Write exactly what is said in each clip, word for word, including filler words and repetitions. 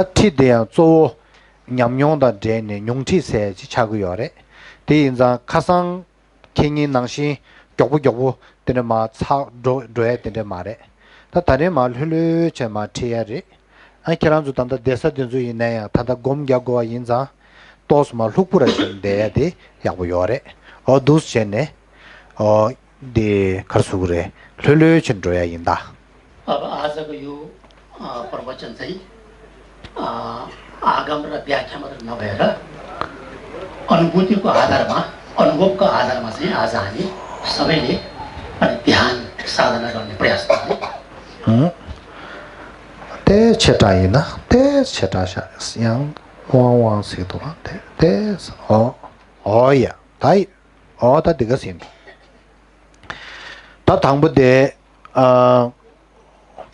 ད་ཁྲིད་དེ་ཡང་གཙོ་བོ་ཉམས་མྱོང་དང་འབྲེལ་ནས་ཉུང་ཁྲིད་ཟེར་ཅིག་ཆགས་ཀྱི་ཡོད་རེད། དེ་ཡིན་ཙང་ཁ་སང་ཁེ་ཉིན་ནང་བཞིན་མགྱོགས་པོ་མགྱོགས་པོ་དེ་འདྲ་མར་ཚར་འགྲོ་འགྲོ་ཡ་དེ་འདྲ་མ་རེད། ད་ད་རེས་མར་ལྷོད་ལྷོད་བྱས་མར་ཁྲིད་ཡ་རེད། ཨ་ཁྱེད་རང་ཚོ་ད་ལྟ་བསྡད་ས་དེ་ཚོ་ཡིན་ན་ཡང་ད་ལྟ་སྒོམ་རྒྱག་དགོས་པ་ཡིན་ཙང་ཏོག་ཙམ་མར་ལྷུག་པོ་ར་བྱས་བསྡད་ཡ་དེ་ཡག་པོ་ཡོད་རེད། འོ་འདུག་སེ་བྱས་ནས་འོ་དེ་ག་རེ་ཟེར་དགོས་རེད། ལྷོད་ལྷོད་བྱས་འགྲོ་ཡ་ཡིན་ད། अब आजको यो, अ, प्रवचन चाहिँ, अ, आगम र व्याख्या मात्र नभएर अनुभूतिको आधारमा, अनुभवको आधारमा चाहिँ आज हामी सबैले अनि ध्यान साधना गर्ने प्रयास गर्ने। ཨང་། དེ་ཆེ་དྲགས་ཡིན་ན་དེ་ཆེ་དྲགས་ཤག་ཡང་ཝང་ཝང་ཟེར་འདུག་དེ་དེ་ཨོ་ཨོ་ཡ་ད་ཡི་ཨོ་ད་འདི་ག་ཟིན། ད་དང་པོ་དེ་ཨ་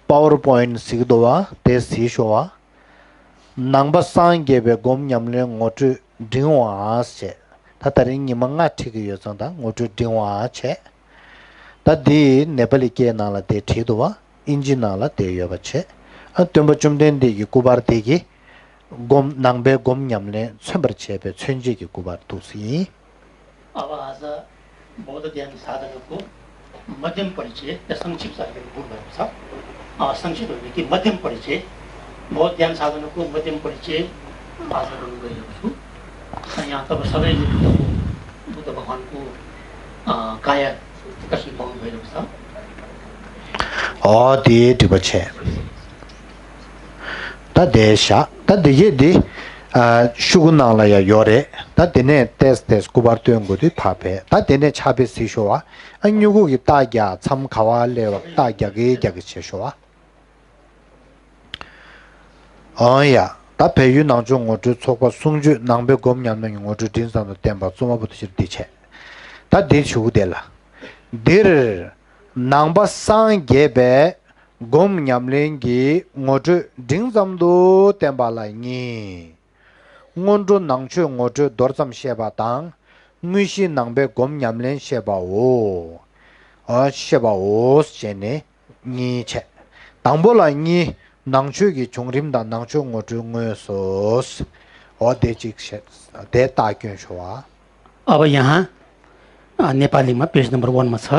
པ་ཝར་པོ་ཡིན་ཊི་གཟིགས་འདུག་བ། དེ་གཟིགས་ཤོག་བ། ནང་པ་སངས་རྒྱས་པའི་སྒོམ་ཉམས་ལེན་ངོ་སྤྲོད་འབྲིང་བ་བྱས། ད་ད་རིང་ཉི་མ་ལྔ་ཁྲིད་ཀྱི་ཡོད་ཙང་ད་ངོ་སྤྲོད་འབྲིང་བ་བྱས། ད་འདི་ནེ་པ་ལི་སྐད་ནང་ལ་དེ་བྲིས་འདུག་བ། ཨིན་ཇི་ནང་ལ་དེ་ཡོད་པ་བྱས། ཨ་སྟོན་པ་བཅོམ་ལྡན་འདས་ཀྱི་སྐུ་པར་དེ་གི་སྒོམ་ནང་པའི་སྒོམ་ཉམས་ལེན་མཚོན་པར་བྱེད་པའི་མཚོན་བྱེད་ཀྱི་སྐུ་པར་འདུག་སེ་ཡིན། अब आज बौद्ध ध्यान साधनाको मध्यम परिचय या संक्षिप्त साधनाको गुरु भएको छ। अ, संक्षिप्त हो कि मध्यम परिचय। बौद्ध ध्यान साधनाको मध्यम परिचय आज गर्नु गइरहेको छु। र यहाँ तपाईँ सबैले बुद्ध, बुद्ध भगवानको, अ, काया दर्शन पाउनु भइरहेको छ। ཨོ་དེ་འགྲིག་པ་བྱས། ད་དེ་བཞག་ད་དེ་གས་འདི་ཨ་ཤོག་གུ་ནང་ལ་ཡང་ཡོད་རེད། ད་དེ་ནས་ཏེས་ཏེས་སྐུ་པར་སྟོན་དགོས་དུས་ཕར་ཕེབས། ད་དེ་ནས་ཕྱག་དཔེ་གཟིགས་ཤོག་བ། ཨ་སྨྱུ་གུ་གི་རྟགས་རྒྱག་མཚམས་ག་བ་སླེབས་པ་རྟགས་རྒྱག་གི་རྒྱག་གི་བྱེད་ཤོག་བ། ཨང་ཡ། ད་བལ་ཡུལ་ནང་ཆོས་ངོ་སྤྲོད་ཚོགས་པ་གསུང་ཆོས་ནང་པའི་སྒོམ་ཉམས་ལེན་གྱི་ངོ་སྤྲོད་འབྲིང་ཙམ་དུ་བསྟན་པ་བཙུན་མ་བུ་ཏོ་ཤྲཱི་འདི་བྱས། ད་འདི་བྱུག་དེ་ལ། འདིར་ནང་པ་སངས་རྒྱས་པའི་སྒོམ་ཉམས་ལེན་གྱི་ངོ་སྤྲོད་འབྲིང་ཙམ་དུ་བསྟན་པ་ལ་གཉིས། སྔོན་འགྲོ་ནང་ཆོས་ངོ་སྤྲོད་མདོར་ཙམ་བཤད་པ་དང་། དངོས་གཞི་ནང་པའི་སྒོམ་ཉམས་ལེན་བཤད་པའོ། ཨ་བཤད་པའོ་ཞེས་ནས་གཉིས་བྱས། དང་པོ་ལ་གཉིས། ནང་ཆོས་ཀྱི་བྱུང་རིམ་དང་ནང་ཆོས་ངོ་སྤྲོད་དངོས་སོ། འོ་དེ་གཅིག་བཤད། དེ་རྟགས་སྐྱོན་ཤོག་ཨ། अब यहाँ, अ, नेपालीमा पेज नम्बर वानमा छ।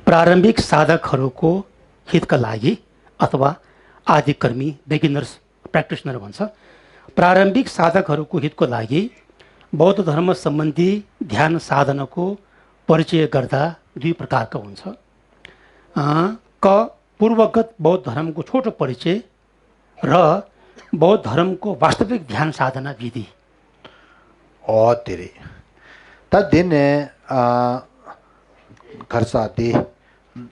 प्रारम्भिक साधकहरूको हितका लागि अथवा आदिकर्मी, बिगिनर्स प्र्याक्टिसनर भन्छ। प्रारम्भिक साधकहरूको हितको लागि बौद्ध धर्म सम्बन्धी ध्यान साधनाको परिचय गर्दा दुई प्रकारका हुन्छ। अँ, क, पूर्वगत बौद्ध धर्मको छोटो परिचय र बौद्ध धर्मको वास्तविक ध्यान साधना विधि। ཨོ་དེ་རེད། ད་དེ་ནས་ཨ་གར་ས་དེ།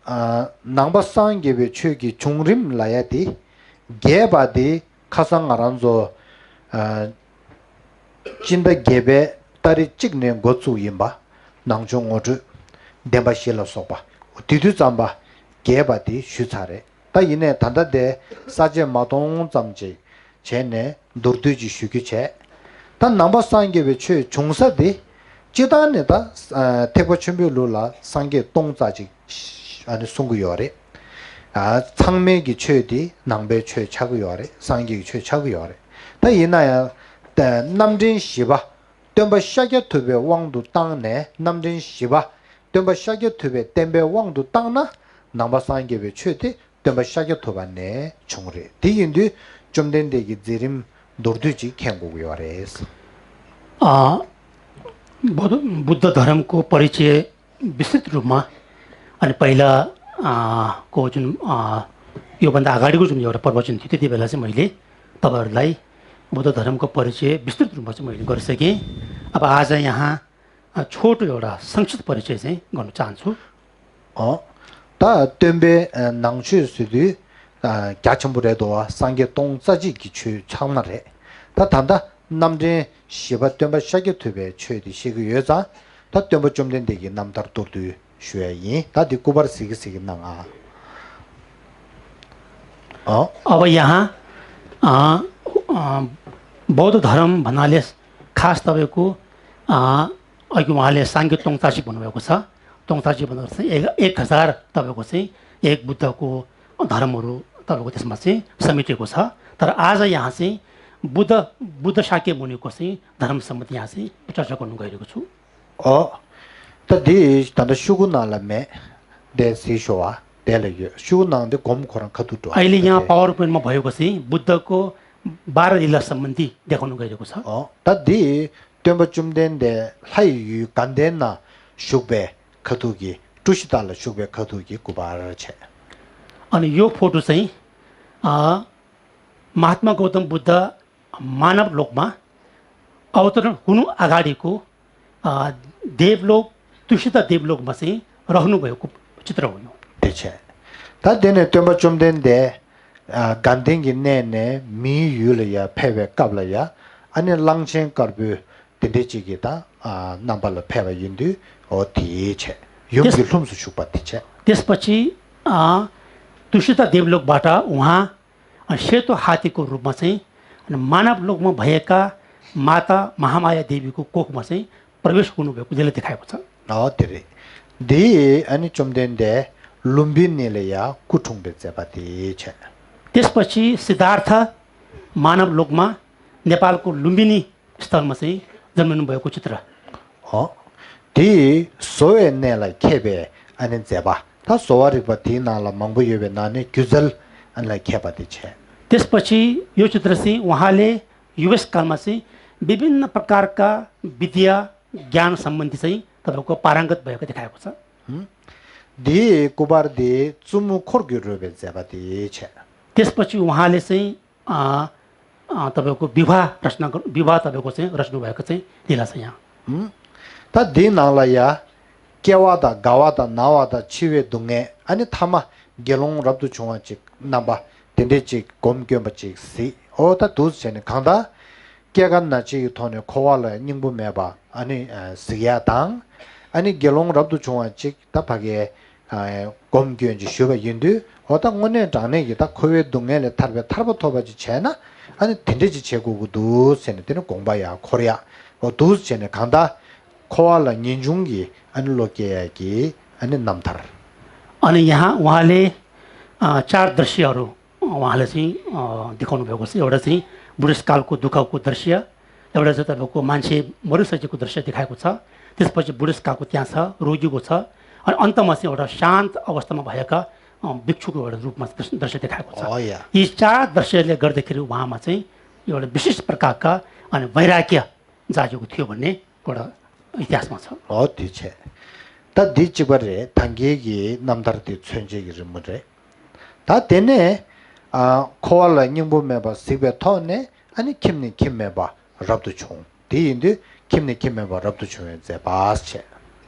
ཨ་ནང་པ་སངས་རྒྱས་པའི་ཆོས་ཀྱི་བྱུང་རིམ་ལ་ཡ་དེ། རྒྱས་པ་དེ་ཁ་སང་ང་རང་ཚོ་ཨ་སྤྱི་ཟླ་བརྒྱད་པའི་ཏ་རིག་གཅིག་ནས་འགོ་བཙུགས་ཡིན་པ། ནང་ཆོས་ངོ་སྤྲོད། བདེན་པ་བཞི་ལ་སོགས་པ། དེ་དུས་ཙམ་པ། རྒྱས་པ་དེ་ཞུས་ཚར་རེད། ད་ཡིན་ནའི་ད་ལྟ་དེ་ས་བཅད་མ་སྟོང་ཙམ་ཅིག་བྱས་ནས་མདོར་བསྡུས་ཅིག་ཞུ་རྒྱུ་བྱས། ད་ནང་པ་སངས་རྒྱས་པའི་ཆོས་བྱུང་ས་དེ། སྤྱིར་བཏང་ནས་ད་ཨ་ཐེག་པ་ཆེན་པོའི་ལུགས་ལ་སངས་རྒྱས་སྟོང་རྩ་གཅིག་ཨ་ནི་གསུང་གི་ཡོད་རེད། ཨ་ཚང་མའི་གི་ཆོས་དེ་ནང་པའི་ཆོས་ཆགས་ཀྱི་ཡོད་རེད། སངས་རྒྱས་ཀྱི་ཆོས་ཆགས་ཀྱི་ཡོད་རེད། ད་ཡིན་ན་ཡང་ད་རྣམ་འདྲེན་བཞི་པ། སྟོན་པ་ཤཱཀྱ་ཐུབ་པའི་དབང་དུ་བཏང་ནས་རྣམ་འདྲེན་བཞི་པ། སྟོན་པ་ཤཱཀྱ་ཐུབ་པའི་བསྟན་པའི་དབང་དུ་བཏང་ན། ནང་པ་སངས་རྒྱས་པའི་ཆོས་དེ་སྟོན་པ་ཤཱཀྱ་ཐུབ་པ་ནས་བྱུང་རེད། དེ་ཡིན་དུས་བཅོམ་ལྡན་འདས་ཀྱི་མཛད་རིམ་མདོར་བསྡུས་ཅིག་མཁྱེན་དགོས་ཀྱི་ཡོད་རེད། अ, बुद्ध, बुद्ध धर्मको परिचय विस्तृत रूपमा, अनि पहिला, अ, को जुन, अ, योभन्दा अगाडिको जुन एउटा प्रवचन थियो, त्यति बेला चाहिँ मैले तपाईँहरूलाई बुद्ध धर्मको परिचय विस्तृत रूपमा चाहिँ मैले गरिसकेँ। अब आज यहाँ, अ, छोटो एउटा संक्षिप्त परिचय चाहिँ गर्न चाहन्छु। ཨོ། ད་སྟོན་པའི་ཨ་ནང་ཆོས་ཟེར་དུས་ཨ་རྒྱ་ཆེན་པོ་རེད་དོ། སངས་རྒྱས་སྟོང་རྩ་གཅིག་གི་ཆོས་ཚང་མ་རེད། ད་ད་ལྟ་རྣམ་འདྲེན་བཞི་པ་སྟོན་པ་ཤཱཀྱ་ཐུབ་པའི་ཆོས་དེ་བཤད་ཀྱི་ཡོད་ཙང་། ད་སྟོན་པ་བཅོམ་ལྡན་འདས་ཀྱི་རྣམ་ཐར་མདོར་བསྡུས་ཞུ་ཡ་ཡིན། ད་འདི་སྐུ་པར་གཟིགས་ཀྱི་གཟིགས་ཀྱི་གནང་ཨ། ཨོ། अब यहाँ, अ, अ, बौद्ध धर्म भन्नाले खास तपाईँको, अ, अघि उहाँले साङ्गे तोङचासिक भन्नुभएको छ। तोङचासिक भन्दाखेरि चाहिँ एक, एक हजार तपाईँको चाहिँ एक बुद्धको धर्महरू तब को त्यसमा चाहिँ समेटेको छ। तर आज यहाँ चाहिँ बुद्ध बुद्ध शाक्यमुनिको चाहिँ धर्म सम्बन्धी यहाँ चाहिँ चर्चा गर्नु गइरहेको छु। ཨོ། ད་འདི་ད་ལྟ་ཤོག་གུ་ནང་ལ་མེད། དེ་གཟིགས་ཤོག་ཨ། དེ་ལ་ཡོད། ཤོག་གུ་ནང་དེ་སྒོམ་ཁོ་རང་ཁ་ཐུག་འགྲོ། अहिले यहाँ पावर पोइन्टमा भएको चाहिँ बुद्धको बाह्र लीला सम्बन्धी देखाउनु गइरहेको छ। ཨོ། ད་འདི་སྟོན་པ་བཅོམ་ལྡན་འདས་ལྷ་ཡི་ཡུལ་དགའ་ལྡན་ན་བཞུགས་པའི་ཁ་ཐུག་གི་ཀྲུ་ཤི་ཏ་ལ་བཞུགས་པའི་ཁ་ཐུག་གི་སྐུ་པར་བྱས། अनि यो फोटो चाहिँ अ, महात्मा गौतम बुद्ध मानव लोकमा अवतरण हुनु अगाडिको अ, देवलोक, तुषिता देवलोकमा चाहिँ रहनुभएको चित्र हो यो। དེ་བྱས། ད་དེ་ནས་སྟོན་པ་བཅོམ་ལྡན་འདས་ཨ། དགའ་ལྡན་གྱི་གནས་ནས་མིའི་ཡུལ་ལ་ཡ་ཕེབས་པའི་སྐབས་ལ་ཡ། ཨ་ནི་གླང་ཆེན་དཀར་པོའི་དེ་འདྲའི་ཅིག་གི་ད་ཨ། རྣམ་པ་ལ་ཕེབས་པ་ཡིན་དུས། འོ་དེའི་བྱས། ཡུམ་གྱི་ལྷུམས་སུ་ཞུགས་པ་དེ་བྱས། त्यसपछि अ, तुषिता देवलोकबाट उहाँ सेतो हात्तीको रूपमा चाहिँ मानव लोकमा भएका माता महामाया देवीको कोखमा चाहिँ प्रवेश हुनुभएको लिला देखाएको छ। ཨོ་དེ་རེད། འདི་ཨ་ནི་བཅོམ་ལྡན་འདས་ལུམ་བི་ནི་ལ་ཡ་སྐུ་འཁྲུངས་པའི་མཛད་པ་དེ་བྱས། त्यसपछि सिद्धार्थ मानव लोकमा नेपालको लुम्बिनी स्थलमा चाहिँ जन्मिनुभएको चित्र। ཨོ། དེ་བཟོ་བའི་གནས་ལ་མཁས་པའི་ཨ་ནི་མཛད་པ། ད་བཟོ་བ་རིག་པ་དེའི་ནང་ལ་མང་པོ་ཡོད་པའི་ནང་ནས་སྒྱུ་རྩལ་ཨ་ནི་ལ་མཁས་པ་དེ་བྱས། त्यसपछि यो चित्र चाहिँ उहाँले युवेश कालमा चाहिँ विभिन्न प्रकारका विद्या ज्ञान सम्बन्धी चाहिँ तपाईँको पारङ्गत भएको देखाएको छ। ཨུམ། འདིའི་སྐུ་པར་དེ་བཙུན་མོ་འཁོར་གྱིས་རོལ་བའི་མཛད་པ་དེ་བྱས། त्यसपछि उहाँले चाहिँ अ, अ, तपाईँको विवाह रचना गर्नु विवाह तपाईँको चाहिँ रच्नुभएको चाहिँ लिला छ यहाँ। ཨུམ། ད་འདིའི་ནང་ལ་ཡ། སྐྱེ་བ་དང་རྒ་བ་དང་ན་བ་དང་འཆི་བའི་སྡུག་བསྔལ། ཨ་ནི་ཐ་མ་དགེ་སློང་རབ་ཏུ་བྱུང་བ་ཅིག་རྣམ་པ་དེ་འདྲས་ཅིག་སྒོམ་སྐྱོན་པ་ཅིག་གཟིགས། ཨོ་ད་འདུག་སེ་བྱས་ནས་གང་ལྟར། སྐྱེ་རྒ་ན་འཆི་ཡི་ཐོག་ནས་འཁོར་བ་ལ་སྙིང་པོ་མེད་པ་ཨ་ནི་གཟིགས་ཡ་དང་། ཨ་ནི་དགེ་སློང་རབ་ཏུ་བྱུང་བ་ཅིག་ད་ཕ་གའི་སྒོམ་སྐྱོན་ཅིག་ཞུས་པ་ཡིན་དུས། འོ་ད་དངོས་གནས་དྲང་གནས་ཀྱི་ད་འཁོར་བའི་སྡུག་བསྔལ་ལས་ཐར་པའི་ཐར་པ་ཐོབ་པ་ཅིག་བྱས་ན། ཨ་ནི་དེ་འདྲས་ཅིག་བྱེད་དགོས་ཀྱི་འདུག་ཟེར་ནས་དེ་ནི་དགོངས་པ་ཡང་འཁོར་ཡ། འོ་འདུག་སེ་བྱས་ནས་གང་ལྟར་འཁོར་བ་ལ་ངེས་འབྱུང་གི་ཨ་ནི་བློ་སྐྱེ་ཡ་གི་ཨ་ནི་རྣམ་ཐར། अनि यहाँ उहाँले अ, चार दृश्यहरू उहाँले चाहिँ अ, देखाउनु भएको छ। एउटा चाहिँ बुढेसकालको दुःखको दृश्य, एउटा चाहिँ तपाईँको मान्छे मरिसकेको दृश्य देखाएको छ। त्यसपछि बुढेसकालको त्यहाँ छ, रोगीको छ, अनि अन्तमा चाहिँ एउटा शान्त अवस्थामा भएका अ, भिक्षुको एउटा रूपमा दृश्य दृश्य देखाएको छ। अँ, या। यी चार दृश्यले गर्दाखेरि उहाँमा चाहिँ एउटा विशेष प्रकारका अनि वैराग्य जागेको थियो भन्ने एउटा इतिहासमा छ। ཨོ་དེ་བྱས། ད་འདི་གཅིག་པ་རེད། ད་གིན་གྱི་རྣམ་ཐར་དེ་མཚོན་བྱེད་ཀྱི་རི་མོ་རེད། ད་དེ་ནས་ཨ། འཁོར་བ་ལ་སྙིང་པོ་མེད་པ་གཟིགས་པའི་ཐོག་ནས། ཨ་ནི་ཁྱིམ་ནས་ཁྱིམ་མེད་པ་རབ་ཏུ་བྱུང་། དེ་ཡིན་དུས་ཁྱིམ་ནས་ཁྱིམ་མེད་པ་རབ་ཏུ་བྱུང་བའི་མཛད་པ་བྱས།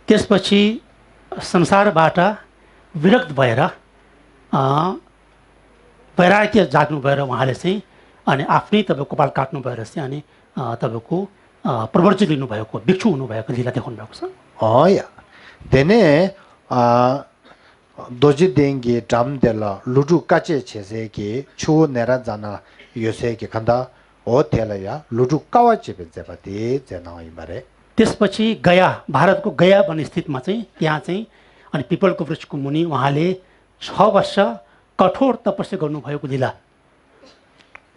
त्यसपछि संसारबाट विरक्त भएर अ, वैराग्य जाग्नु भएर उहाँले चाहिँ अनि आफ्नै तपाईँको कपाल काट्नु भएर चाहिँ अनि अ, तपाईँको अ, प्रव्रत लिनुभएको, भिक्षु हुनुभएको लीला देखाउनु भएको छ। ཨོ་ཡ། དེ་ནས་ཨ། རྡོ་རྗེ་གདན་གྱི་འགྲམ་དེ་ལ་ལོ་དྲུག་དཀའ་སྤྱད་བྱེད་སའི་གི་ཆུ་བོ་ནེ་ར་ཛ་ན་ཡོད་སའི་གི་ག་ད། འོ་དེ་ལ་ཡ་ལོ་དྲུག་དཀའ་བ་སྤྱད་པའི་མཛད་པ་དེ་མཛད་གནང་བ་ཡིན་པ་རེད། त्यसपछि गया, भारतको गया भन्ने स्थितमा चाहिँ त्यहाँ चाहिँ अनि पिपलको वृक्षको मुनि उहाँले छ वर्ष कठोर तपस्या गर्नुभएको लीला।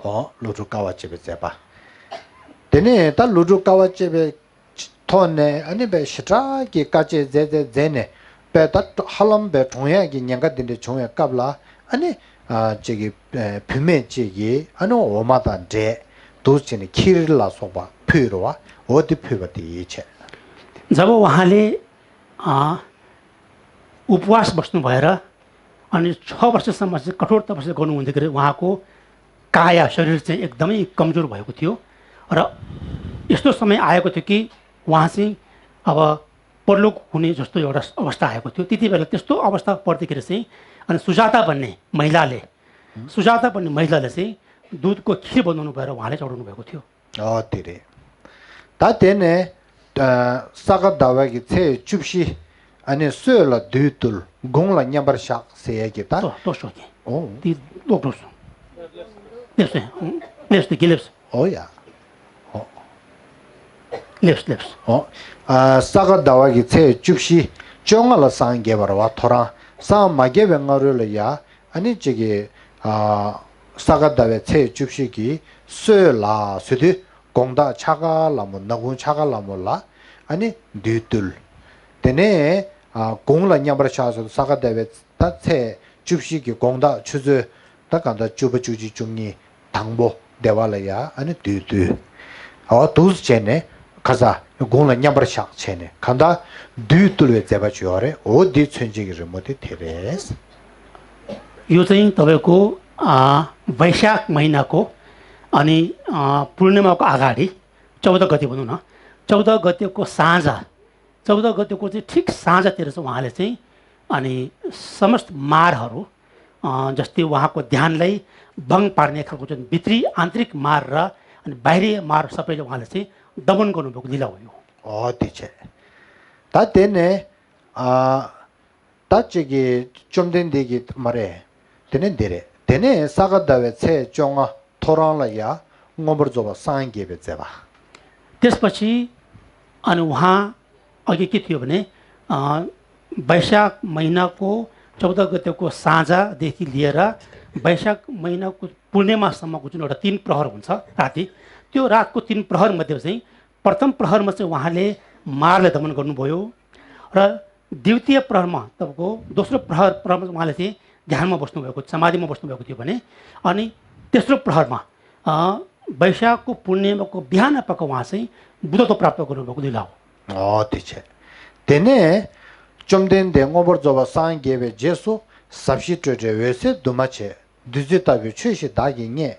ཨོ་ལོ་དྲུག་དཀའ་བ་སྤྱད་པའི་མཛད་པ། དེ་ནས་ད་ལོ་དྲུག་དཀའ་བ་སྤྱད་པའི་ཐོག་ནས་ཨ་ནི་དཔེ་ཞེ་དྲག་གི་དཀའ་སྤྱད་མཛད་མཛད་མཛད་ནས། དཔེ་ད་ཧ་ལམ་དཔེ་གྲོངས་ཡག་གི་ཉེན་ཁ་འདི་འདྲ་བྱུང་བའི་སྐབས་ལ། ཨ་ནི་ཨ་ཅིག་གི་བུད་མེད་ཅིག་གིས་ཨ་ནི་འོ་མ་དང་འབྲས་འདུག་སེ་བྱས་ནས་ཁྱེར་ལ་སོགས་པ་ཕུལ་རེད་བ། འོ་དེ་ཕུལ་བ་དེ་ཡིད་ཆེས། जब उहाँले अ, उपवास बस्नुभएर अनि छ वर्षसम्म चाहिँ कठोर तपस्या गर्नुहुँदाखेरि उहाँको काया, शरीर चाहिँ एकदमै कमजोर भएको थियो र यस्तो समय आएको थियो कि उहाँ चाहिँ अब परलोक हुने जस्तो एउटा अवस्था आएको थियो। त्यति बेला त्यस्तो अवस्था पर्दाखेरि चाहिँ अनि सुजाता भन्ने महिलाले, सुजाता भन्ने महिलाले चाहिँ दुधको खिर बनाउनु भएर उहाँले चढाउनु भएको थियो। ཨོ་དེ་རེད། ད་དེ་ནས་ཨ། ས་ག་ཟླ་བ་གི་ཚེས་བཅུ་བཞི། ཨ་ནི་སྲོད་ལ་བདུད་བཏུལ། དགུང་ལ་མཉམ་པར་བཞག་ཟེར་ཡས་ཀྱི་ད། ལྟོ་ལྟོ་ཤོག་གི། ཨོ། དེ་ལོག་འགྲོ་སོང་། སླེབས་སོང་། སླེབས་སོང་། དེ་གི་སླེབས་སོང་། ཨོ་ཡ། ཨོ། སླེབས་སླེབས། ཨོ། ཨ། ས་ག་ཟླ་བ་གི་ཚེས་བཅུ་བཞི། བཅོ་ལྔ་ལ་སངས་རྒྱས་པ་རེད་བ། ཐོ་རངས་སངས་མ་རྒྱས་པའི་སྔ་རོལ་ལ་ཡ། ཨ་ནི་ཅིག་གི་ ཨ་ས་ག་ཟླ་བའི་ཚེས་བཅུ་བཞི་གི་སྲོད་ལ་ཟེར་དུས་དགོང་དག་འཆར་ཀ་ལ་མོ་ནག་ཁུང་འཆར་ཀ་ལ་མོ་ལ་ཨ་ནི་བདུད་བཏུལ། དེ་ནས་ཨ་དགུང་ལ་མཉམ་པར་བཞག་ཟེར་དུས་ས་ག་ཟླ་བའི་ད་ཚེས་བཅུ་བཞི་གི་དགོང་དག་ཆུ་ཚོད་ད་གང་ལྟར་བཅུ་པ་བཅུ་གཅིག་བཅུ་གཉིས་དང་པོ་དེ་བ་ལ་ཡ་ཨ་ནི་བདུད་བཏུལ། འོ་འདུག་སེ་བྱས་ནས་ཁ་ས་དགུང་ལ་མཉམ་པར་བཞག་བྱས་ནས་གང་ལྟར་བདུད་བཏུལ་བའི་མཛད་པ་ཅིག་ཡོད་རེད། འོ་འདི་མཚོན་བྱེད་ཀྱི་རི་མོ་དེ་དེ་རེད། 有这样特别过啊，वैशाख महिनाको अनि अ, पूर्णिमाको अगाडि चौध गते भनौँ न, चौध गतेको साँझ, चौध गतेको चाहिँ ठिक साँझतिर चाहिँ उहाँले चाहिँ अनि समस्त मारहरू, अ, जस्तै उहाँको ध्यानलाई भङ्ग पार्ने खालको जुन भित्री आन्तरिक मार र अनि बाहिरी मार सबैले उहाँले चाहिँ दमन गर्नुभएको लीला हो यो। 哦，的确。ད་དེ་ནས་ཨ་ད་ཅིག་གི་བཅོམ་ལྡན་འདས་ཀྱི་མ་རེད། དེ་ནས་འདི་རེད། དེ་ནས་ས་ག་ཟླ་བའི་ཚེས་བཅོ་ལྔ་ཐོ་རངས་ལ་ཡ་མངོན་པར་རྫོགས་པ་སངས་རྒྱས་པའི་མཛད་པ། त्यसपछि अनि उहाँ अघि के थियो भने, अ, वैशाख महिनाको चौध गतेको साँझदेखि लिएर वैशाख महिनाको पूर्णिमासम्मको जुन एउटा तिन प्रहर हुन्छ राति, त्यो रातको तिन प्रहर मध्ये चाहिँ प्रथम प्रहरमा चाहिँ उहाँले मारलाई दमन गर्नुभयो र द्वितीय प्रहरमा, तपाईँको दोस्रो प्रहर प्रहरमा उहाँले चाहिँ ध्यानमा बस्नुभएको, समाधिमा बस्नुभएको थियो भने, अनि तेस्रो प्रहरमा, अ, वैशाखको पूर्णिमाको बिहान पख उहाँ चाहिँ बुद्धत्व प्राप्त गर्नुभएको लीला हो। 哦，的确。དེ་ནས་བཅོམ་ལྡན་འདས་མངོན་པར་རྫོགས་པ་སངས་རྒྱས་པའི་རྗེས་སུ་ཟབ་ཞི་སྤྲོས་བྲལ་འོད་གསལ་འདུས་མ་བྱས། བདུད་རྩི་ལྟ་བུའི་ཆོས་ཤིག་བདག་གིས་རྙེད།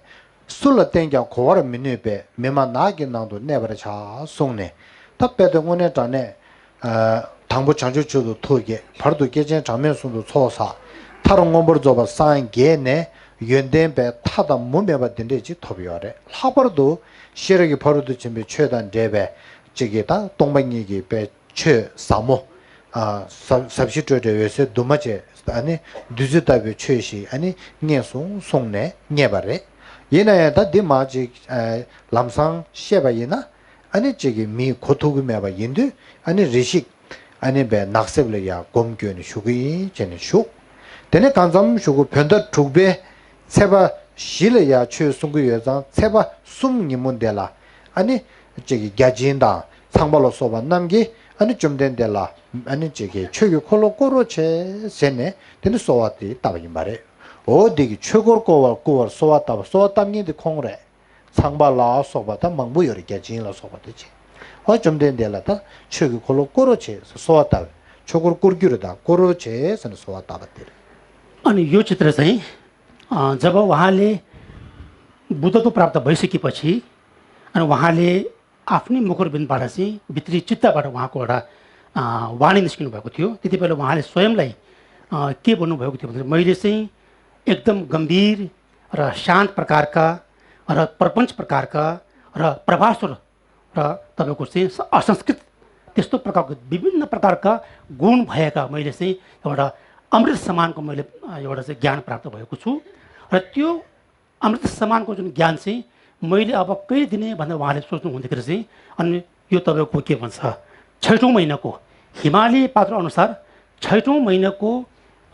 སུ་ལ་བསྟན་ཀྱང་གོ་བར་མི་ནུས་པས། མི་སྨྲ་ནགས་ཀྱི་ནང་དུ་གནས་པར་བྱ། གསུངས་ནས། ད་དཔེ་དེ་དངོས་གནས་དྲང་གནས། ཨ། དང་པོ་བྱང་ཆུབ་མཆོག་ཏུ་ཐུགས་བསྐྱེད། བར་དུ་སྐྱེས་ཆེན་གྲངས་མེད་གསུམ་དུ་ཚོགས་བསགས། མཐར་མངོན་པར་རྫོགས་པར་སངས་རྒྱས་ནས་ཡོན་ཏན་པའི་མཐའ་དང་མུ་མེད་པ་འདི་འདྲས་ཅིག་ཐོབ་ཡོད་རེད། ལྷག་པར་དུ་ཤེས་རབ་ཀྱི་ཕ་རོལ་ཏུ་ཕྱིན་པའི་ཆོས་དང་འབྲེལ་བའི་ཅིག་གིས་ད་སྟོང་པ་ཉིད་ཀྱི་དཔེ། ཆོས་ཟབ་མོ། ཨ། ཟབ་ཟབ་ཞི་སྤྲོས་བྲལ་འོད་གསལ་འདུས་མ་བྱས། ཨ་ནི་བདུད་རྩི་ལྟ་བུའི་ཆོས་ཤིག་ཨ་ནི་རྙེད་སོང་གསུངས་ནས་རྙེད་པ་རེད། ཡིན་ན་ཡང་ད་འདི་མ་ཅིག་ཨ། ལམ་སང་བཤད་པ་ཡིན་ན་ཨ་ནི་ཅིག་གི་མིས་གོ་ཐུབ་ཀྱི་མེད་པ་ཡིན་དུས་ཨ་ནི་རེ་ཞིག་ཨ་ནི་བའི་ནགས་གསེབ་ལ་ཡ་སྒོམ་བསྐྱོན་ནས་བཞུགས་ཀྱི་ཡིན་བྱས་ནས་བཞུགས། དེ་ནས་གང་འཚམ་གཞུག་གུ་བོད་ཟླ་དྲུག་པའི་ཚེས་པ་བཞི་ལ་ཡ་ཆོས་གསུང་གི་ཡོད་ཙང་ཚེས་པ་གསུམ་ཉིན་མོ་འདི་ལ་ཨ་ནི་ཅིག་གི་བརྒྱ་བྱིན་དང་ཚངས་པ་ལ་སོགས་པ་རྣམས་ཀྱིས་ཨ་ནི་བཅོམ་ལྡན་འདས་ལ་ཨ་ནི་ཅིག་གི་ཆོས་ཀྱི་འཁོར་ལོ་བསྐོར་རོགས་བྱས་ཟེར་ནས་དེ་ནི་གསོལ་བ་དེ་བཏབ་པ་ཡིན་པ་རེད། འོ་འདི་གི་ཆོས་འཁོར་བསྐོར་བར་བསྐུལ་བར་གསོལ་བ་བཏབ་པ། གསོལ་བ་བཏབ་མཁན་དེ་ཁོང་རེད། ཚངས་པ་ལ་སོགས་པ་ད་མང་པོ་ཡོད་རེད། བརྒྱ་བྱིན་ལ་སོགས་པ་དེ་བྱས། འོ་བཅོམ་ལྡན་འདས་ལ་ད་ཆོས་ཀྱི་འཁོར་ལོ་བསྐོར་རོགས་བྱས་ཟེར་གསོལ་བ་བཏབ། ཆོས་འཁོར་བསྐོར་རྒྱུ་རེད། ད་བསྐོར་རོགས་བྱས་ཟེར་ནས་གསོལ་བ་བཏབ་པ་དེ་རེད། अनि यो चित्र चाहिँ, अ, जब उहाँले बुद्धत्व प्राप्त भइसकेपछि अनि उहाँले आफ्नै मुखरबिन्दबाट चाहिँ भित्री चित्तबाट उहाँको एउटा, अ, वाणी निस्किनु भएको थियो। त्यति बेला उहाँले स्वयंलाई, अ, के भन्नुभएको थियो भन्दाखेरि, मैले चाहिँ एकदम गम्भीर र शान्त प्रकारका र प्रपञ्च प्रकारका र प्रभासुर र तपाईँको चाहिँ स-, असंस्कृत त्यस्तो प्रकारको विभिन्न प्रकारका गुण भएका मैले चाहिँ एउटा अमृत समानको मैले, अ, एउटा चाहिँ ज्ञान प्राप्त भएको छु। र त्यो अमृत समानको जुन ज्ञान चाहिँ मैले अब कहिले दिने भनेर उहाँले सोच्नु हुँदाखेरि चाहिँ, अनि यो तपाईँको के भन्छ, छैटौँ महिनाको हिमालय पात्र अनुसार छैटौँ महिनाको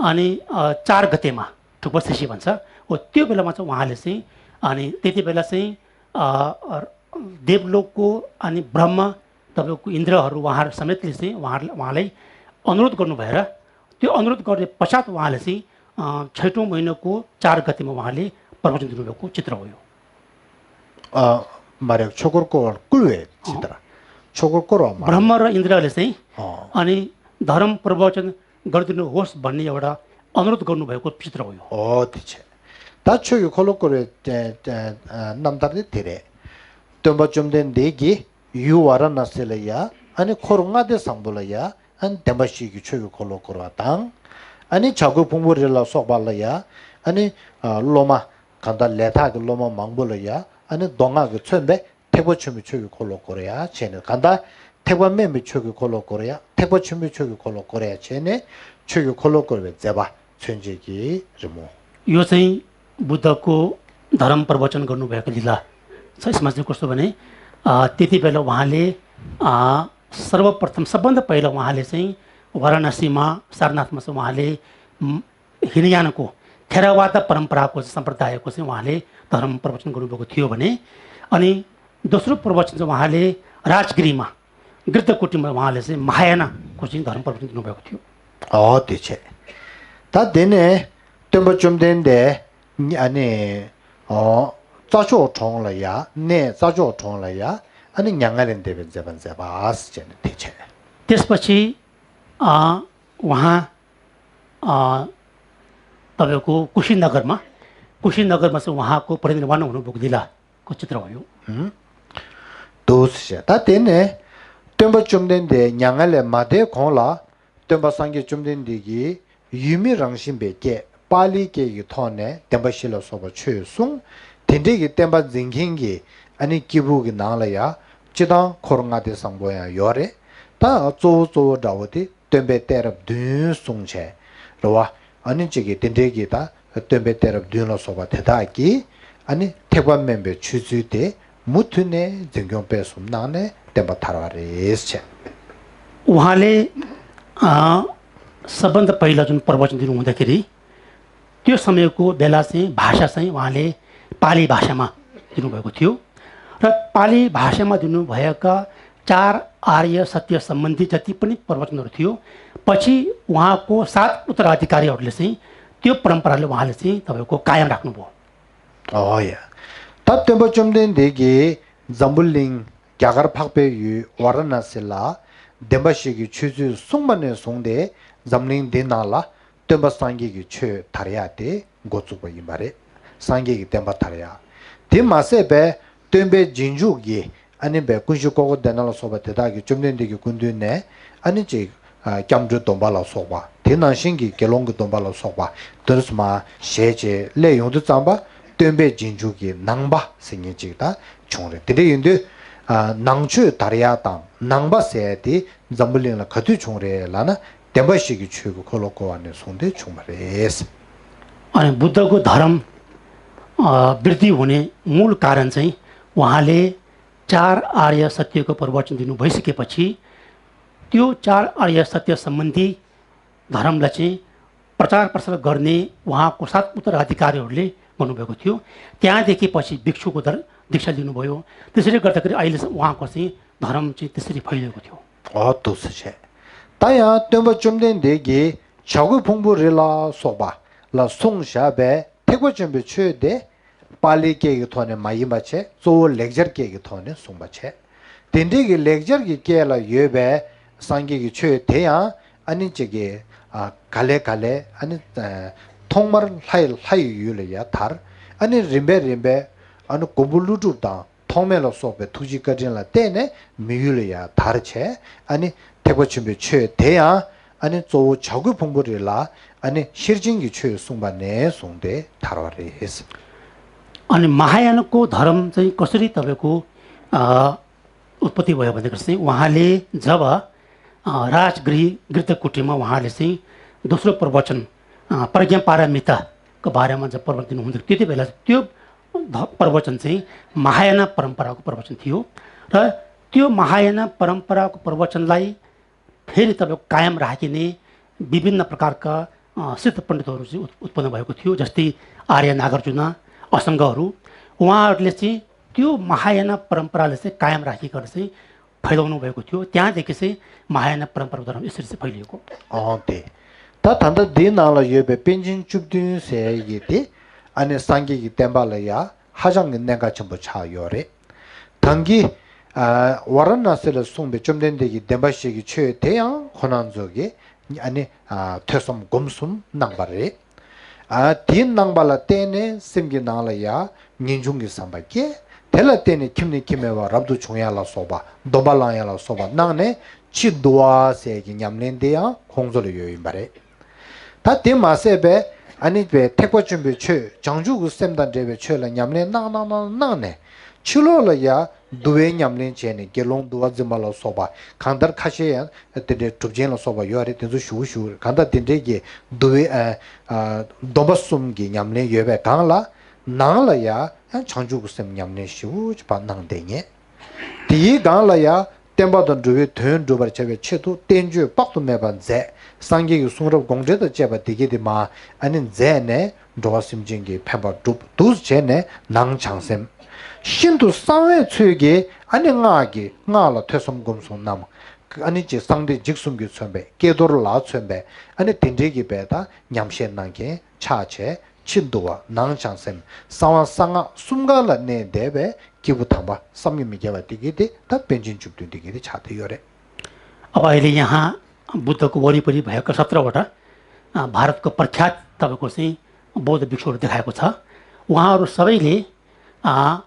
अनि, अ, चार गतेमा, ठुक्पा सिसी भन्छ, हो त्यो बेलामा चाहिँ उहाँले चाहिँ, अनि त्यति बेला चाहिँ, अ, अ, देवलोकको अनि ब्रह्मा, तपाईँको इन्द्रहरू उहाँहरू समेतले चाहिँ उहाँहरूलाई, उहाँलाई अनुरोध गर्नुभएर त्यो अनुरोध गर्ने पश्चात उहाँले चाहिँ, अ, छैटौँ महिनाको चार गतेमा उहाँले प्रवचन दिनुभएको चित्र हो यो। अ, मारे छोकर को कुलवे चित्र। छोकर को रमा। ब्रह्म र इन्द्रले चाहिँ, अ। अनि धर्म प्रवचन गरिदिनुहोस् भन्ने एउटा अनुरोध गर्नुभएको चित्र हो यो। हो, त्यो छ। ད་ཆོས་ཀྱི་འཁོར་ལོ་བསྐོར་བའི་རྣམ་ཐར་དེ་དེ་རེད། སྟོན་པ་བཅོམ་ལྡན་འདས་ཀྱིས་ཡུལ་ཝཱ་ར་ཎཱ་སི་ལ་ཡ་ཨ་ནི་འཁོར་ལྔ་སྡེ་བཟང་པོ་ལ་ཡ་ཨ་ནི་བདེན་པ་བཞི་གི་ཆོས་ཀྱི་འཁོར་ལོ་བསྐོར་བ་དང་། ཨ་ནི་བྱ་རྒོད་ཕུང་པོ་རི་ལ་སོགས་པ་ལ་ཡ་ཨ་ནི་སློབ་མ་གང་ལྟར་ལས་ཐག་གི་སློབ་མ་མང་པོ་ལ་ཡ་ཨ་ནི་མདོ་སྔགས་ཀྱིས་མཚོན་པའི་ཐེག་པ་ཆེན་པོའི་ཆོས་ཀྱི་འཁོར་ལོ་བསྐོར་ཡ་བྱས་ནས། གང་ལྟར་ཐེག་པ་དམན་པའི་ཆོས་ཀྱི་འཁོར་ལོ་བསྐོར་ཡ། ཐེག་པ་ཆེན་པོའི་ཆོས་ཀྱི་འཁོར་ལོ་བསྐོར་ཡ་བྱས་ནས་ཆོས་ཀྱི་འཁོར་ལོ་བསྐོར་བའི་མཛད་པ་མཚོན་བྱེད་ཀྱི་རི་མོ། यो चाहिँ बुद्धको धर्म प्रवचन गर्नुभएको लीला छ। यसमा चाहिँ कस्तो भने, अ, त्यति बेला उहाँले, अ, सर्वप्रथम, सबभन्दा पहिला उहाँले चाहिँ वाराणसीमा, सारनाथमा चाहिँ उहाँले, म, हिनयानको थेरवाद परम्पराको सम्प्रदायको चाहिँ उहाँले धर्म प्रवचन गर्नुभएको थियो भने, अनि दोस्रो प्रवचन चाहिँ उहाँले राजगिरीमा, गीर्दकुटीमा उहाँले चाहिँ महायानको चाहिँ धर्म प्रवचन दिनुभएको थियो। ཨོ་དེ་བྱས། ད་དེ་ནས་སྟོན་པ་བཅོམ་ལྡན་འདས་ཨ་ནི་ཨོ་རྩྭ་མཆོག་གྲོང་ལ་ཡ་གནས། རྩྭ་མཆོག་གྲོང་ལ་ཡ་ཨ་ནི་མྱ་ངན་ལས་འདས་པའི་མཛད་པ་མཛད་པ་ཟེར་ནས་དེ་བྱས། त्यसपछि अ, उहाँ तपाईँको कुशीनगरमा, कुशीनगरमा चाहिँ उहाँको परिनिर्वाण हुनुभएको लीलाको चित्र हो यो। ཨུམ། འདུག་ཟེར། ད་དེ་ནས་སྟོན་པ་བཅོམ་ལྡན་འདས་མྱ་ངན་ལས་མ་འདས་གོང་ལ་སྟོན་པ་སངས་རྒྱས་བཅོམ་ལྡན་འདས་ཀྱིས་ཡུལ་མི་རང་བཞིན་པའི་སྐད། པཱ་ལིའི་སྐད་ཀྱི་ཐོག་ནས་བདེན་པ་བཞི་ལ་སོགས་པ་ཆོས་གསུངས། དེ་འདྲའི་གི་བསྟན་པ་འཛིན་མཁན་གྱི་ཨ་ནི་སྐྱེས་བུ་གི་ནང་ལ་ཡ་སྤྱི་བཏང་འཁོར་ལྔ་སྡེ་བཟང་པོ་ཡང་ཡོད་རེད། ད་གཙོ་བོ་གཙོ་བོ་འདྲ་བོ་དེ་སྟོན་པའི་གཏད་རབས་བདུན་གསུངས་བྱས་རེད་བ། ཨ་ནི་གཅིག་གིས་དེ་འདྲའི་གི་ད་སྟོན་པའི་གཏད་རབས་བདུན་ལ་སོགས་པ་དེ་དག་གིས་ཨ་ནི་ཐེག་པ་དམན་པའི་ཆོས་ཚུལ་དེ་མུ་མཐུད་ནས་འཛིན་སྐྱོང་སྤེལ་གསུམ་གནང་ནས་བསྟན་པ་དར་བ་རེད་བྱས། उहाँले अ, सबभन्दा पहिला जुन प्रवचन दिनुहुँदाखेरि त्यो समयको बेला चाहिँ भाषा चाहिँ उहाँले पाली भाषामा दिनुभएको थियो। र पाली भाषामा दिनुभएका चार आर्य सत्य सम्बन्धी जति पनि प्रवचनहरू थियो, पछि उहाँको सात उत्तराधिकारीहरूले चाहिँ त्यो परम्पराले उहाँले चाहिँ तपाईँको कायम राख्नुभयो। ཨོ་ཡ། ད་སྟོན་པ་བཅོམ་ལྡན་འདས་ཀྱིས་འཛམ་བུ་གླིང་རྒྱ་གར་འཕགས་པའི་ཡུལ་ཝཱ་ར་ཎ་སི་ལ་བདེན་པ་བཞི་གི་ཆོས་ཚུལ་གསུངས་པ་ནས་བཟུང་སྟེ་འཛམ་གླིང་འདི་ནང་ལ་སྟོན་པ་སངས་རྒྱས་ཀྱི་ཆོས་དར་ཡག་དེ་འགོ་བཙུགས་པ་ཡིན་པ་རེད། སངས་རྒྱས་ཀྱི་བསྟན་པ་དར་ཡག་དེ་མ་ཟད་པའི་སྟོན་པའི་རྗེས་འཇུག་གི་ཨ་ནི་བའི་ཀུན་གཞི་ཀོ་ཀོ་དེ་ན་ལ་སོགས་པ་དེ་དག་གིས་བཅོམ་ལྡན་འདས་ཀྱི་སྐུ་མདུན་ནས་ཨ་ནི་ཅིག་ཨ་སྐྱབས་འགྲོའི་སྡོམ་པ་ལ་སོགས་པ། དེ་ནང་བཞིན་གྱི་དགེ་སློང་གི་སྡོམ་པ་ལ་སོགས་པ། དེར་སོ་མ་ཞལ་ཅེས་སླད་ཡོང་དུས་ཙམ་པ་སྟོན་པའི་རྗེས་འཇུག་གི་ནང་པ་ཟེར་མཁན་ཅིག་ད་བྱུང་རེད། དེ་འདྲ་ཡིན་དུས་ཨ་ནང་ཆོས་དར་ཡག་དང་ནང་པ་ཟེར་ཡག་དེ་འཛམ་བུ་གླིང་ལ་ག་དུས་བྱུང་རེད་ལབ་ན། བདེན་པ་བཞི་གི་ཆོས་ཀྱི་འཁོར་ལོ་བསྐོར་བ་ནས་བཟུང་སྟེ་བྱུང་བ་རེད། अनि बुद्धको धर्म अ, वृद्धि हुने मूल कारण चाहिँ उहाँले चार आर्य सत्यको प्रवचन दिनु भइसकेपछि त्यो चार आर्य सत्य सम्बन्धी धर्मलाई चाहिँ प्रचार प्रसार गर्ने उहाँको सात उत्तराधिकारीहरूले गर्नुभएको थियो। त्यहाँदेखि पछि भिक्षुको दर दीक्षा लिनुभयो। त्यसैले गर्दाखेरि अहिले उहाँको चाहिँ धर्म चाहिँ त्यसरी फैलिएको थियो। ཨོ་འདུག་ཟེར་བྱས། ད་ཡང་སྟོན་པ་བཅོམ་ལྡན་འདས་ཀྱིས་བྱ་རྒོད་ཕུང་པོ་རི་ལ་སོགས་པ་ལ་གསུངས་བཞག་པའི་ཐེག་པ་ཆེན་པོའི་ཆོས་དེ་པཱ་ལིའི་སྐད་ཀྱི་ཐོག་ནས་མ་ཡིན་པ་བྱས། གཙོ་བོ་ལེགས་སྦྱར་སྐད་ཀྱི་ཐོག་ནས་གསུངས་པ་བྱས། དེ་འདྲའི་གི་ལེགས་སྦྱར་གྱི་སྐད་ལ་ཡོད་པའི་སངས་རྒྱས་ཀྱི་ཆོས་དེ་ཡང་ཨ་ནི་གཅིག་གིས་ཨ་ག་ལེ་ག་ལེ་ཨ་ནི་ཨ་ཐོག་མར་ལྷ་ཡི་ལྷ་ཡི་ཡུལ་ལ་ཡར་དར། ཨ་ནི་རིམ་པས་རིམ་པས་ཨ་ནི་མགོན་པོ་ཀླུ་སྒྲུབ་དང་ཐོགས་མེད་ལ་སོགས་པའི་ཐུགས་རྗེའི་བཀའ་དྲིན་ལ་བརྟེན་ནས་མི་ཡུལ་ལ་ཡར་དར་བྱས། ཨ་ནི་ཐེག་པ་ཆེན་པོའི་ཆོས་དེ་ཡང་ཨ་ནི་གཙོ་བོ་བྱ་རྒོད་ཕུང་པོ་རི་ལ་ཨ་ནི་ཤེར་ཕྱིན་གྱི་ཆོས་གསུངས་པ་ནས་བཟུང་སྟེ་དར་བ་རེད། अनि महायानको धर्म चाहिँ कसरी तपाईँको अ, उत्पत्ति भयो भन्दाखेरि चाहिँ उहाँले जब अ, राजगृह गृहकुटीमा उहाँले चाहिँ दोस्रो प्रवचन अ, प्रज्ञा पारमिताको बारेमा जब प्रवचन दिनुहुन्थ्यो, त्यति बेला त्यो ध- प्रवचन चाहिँ महायान परम्पराको प्रवचन थियो। र त्यो महायान परम्पराको प्रवचनलाई फेरि तपाईँको कायम राखिने विभिन्न प्रकारका अ, सिद्ध पण्डितहरू चाहिँ उत्- उत्पन्न भएको थियो, जस्तै आर्य नागार्जुन, असङ्गहरू। उहाँहरूले चाहिँ त्यो महायान परम्परालाई चाहिँ कायम राखिकन चाहिँ फैलाउनु भएको थियो। त्यहाँदेखि चाहिँ महायान परम्पराको धर्म यसरी चाहिँ फैलिएको। ཨོ་དེ། ད་ད་ལྟ་འདིའི་ནང་ལ་ཡོད་པའི་པཎ་ཆེན་བཅུ་བདུན་ཟེར་ཡི་དེ་ཨ་ནི་སངས་རྒྱས་ཀྱི་བསྟན་པ་ལ་ཡ་ཧ་ཅང་གི་གནད་འགག་ཆེན་པོ་ཆགས་ཡོད་རེད། ད་གིན་ཨ་ཝཱ་ར་ཎ་སི་ལ་གསུངས་པའི་བཅོམ་ལྡན་འདས་ཀྱི་བདེན་པ་བཞི་གི་ཆོས་དེ་ཡང་ཁོང་རྣམ་ཚོ་གིས་ཨ་ནི་ཨ་ཐོས་བསམ་སྒོམ་གསུམ་གནང་པ་རེད། ཨ་དེའི་གནང་པ་ལ་བརྟེན་ནས་སེམས་ཀྱི་ནང་ལ་ཡ་ངེས་འབྱུང་གི་བསམ་པ་སྐྱེས། དེ་ལ་བརྟེན་ནས་ཁྱིམ་ནས་ཁྱིམ་མེད་པར་རབ་ཏུ་བྱུང་ཡ་ལ་སོགས་པ་སྡོམ་པ་བླང་ཡ་ལ་སོགས་པ་གནང་ནས་ཕྱིར་འདུལ་བ་ཟེར་གྱི་ཉམས་ལེན་དེ་ཡང་ཁོང་ཚོ་ལ་ཡོད་ཡིན་པ་རེད། ད་དེ་མ་ཟད་པའི་ཨ་ནི་པའི་ཐེག་པ་ཆེན་པོའི་ཆོས་བྱང་ཆུབ་ཀྱི་སེམས་དང་འབྲེལ་བའི་ཆོས་ལ་ཉམས་ལེན་གནང་གནང་གནང་གནང་ནས་ཕྱི་ལོགས་ལ་ཡ་འདུལ་བའི་ཉམས་ལེན་བྱས་ནས་དགེ་སློང་འདུལ་བ་འཛིན་པ་ལ་སོགས་པ་གང་ལྟར་ཁ་ཤས་ཡང་དེ་འདྲའི་གྲུབ་ཆེན་ལ་སོགས་པ་ཡོད་རེད། དེ་ཚོ་ཞུ་ཞུ་གང་ལྟར་དེ་འདྲའི་གི་འདུལ་བའི་ཨ་ཨ་སྡོམ་པ་གསུམ་གྱི་ཉམས་ལེན་ཡོད་པའི་སྒང་ལ་ནང་ལ་ཡ་ཡང་བྱང་ཆུབ་ཀྱི་སེམས་ཉམས་ལེན་ཞེ་པོ་ཅིག་ཕར་གནང་བསྡད་མཁན། དེའི་སྒང་ལ་ཡ་ བསྟན་པ་དང་འགྲོ་བའི་དོན་སྒྲུབ་པར་བྱ་བའི་ཆེད་དུ་བསྟན་བཅོས་དཔག་ཏུ་མེད་པ་མཛད། སངས་རྒྱས་ཀྱི་གསུང་རབ་དགོངས་འགྲེལ་དང་བཅས་པ་འདི་གྱད་དེ་མ་ཨ་ནི་མཛད་ནས་འགྲོ་བ་སེམས་ཅན་གྱི་ཕན་པ་བསྒྲུབས་འདུག་བྱས་ནས་ནང་བྱང་སེམས། ཤིན་ཏུ་གསང་བའི་ཚུལ་གྱིས་ཨ་ནི་སྔགས་ཀྱི་སྔགས་ལ་ཐོས་བསམ་སྒོམ་གསུམ་རྣམས། ཨ་ནི་ཅིག་གསང་བདེ་འཇིགས་གསུམ་གྱིས་མཚོན་པའི་ཀྱེ་རྡོར་ལ་མཚོན་པའི་ཨ་ནི་དེ་འདྲའི་གི་བས་ད་ཉམས་བཞེས་གནང་མཁན་ཆགས་བྱས། ཕྱིར་འདུལ་བ་ནང་བྱང་སེམས་གསང་བ་གསང་སྔགས་གསུམ་ཀ་ལ་གནས་བསྡད་པའི་སྐྱེས་བུ་དམ་པ་བསམ་གྱིས་མི་ཁྱབ་པ་དེ་གི་དེ་ད་པཎ་ཆེན་བཅུ་བདུན་དེ་གི་དེ་ཆགས་བསྡད་ཡོད་རེད། अब अहिले यहाँ बुद्धको वरिपरि भएका सत्रवटा, अ, भारतको प्रख्यात तपाईँको चाहिँ बौद्ध भिक्षुहरू देखाएको छ। उहाँहरू सबैले, अ,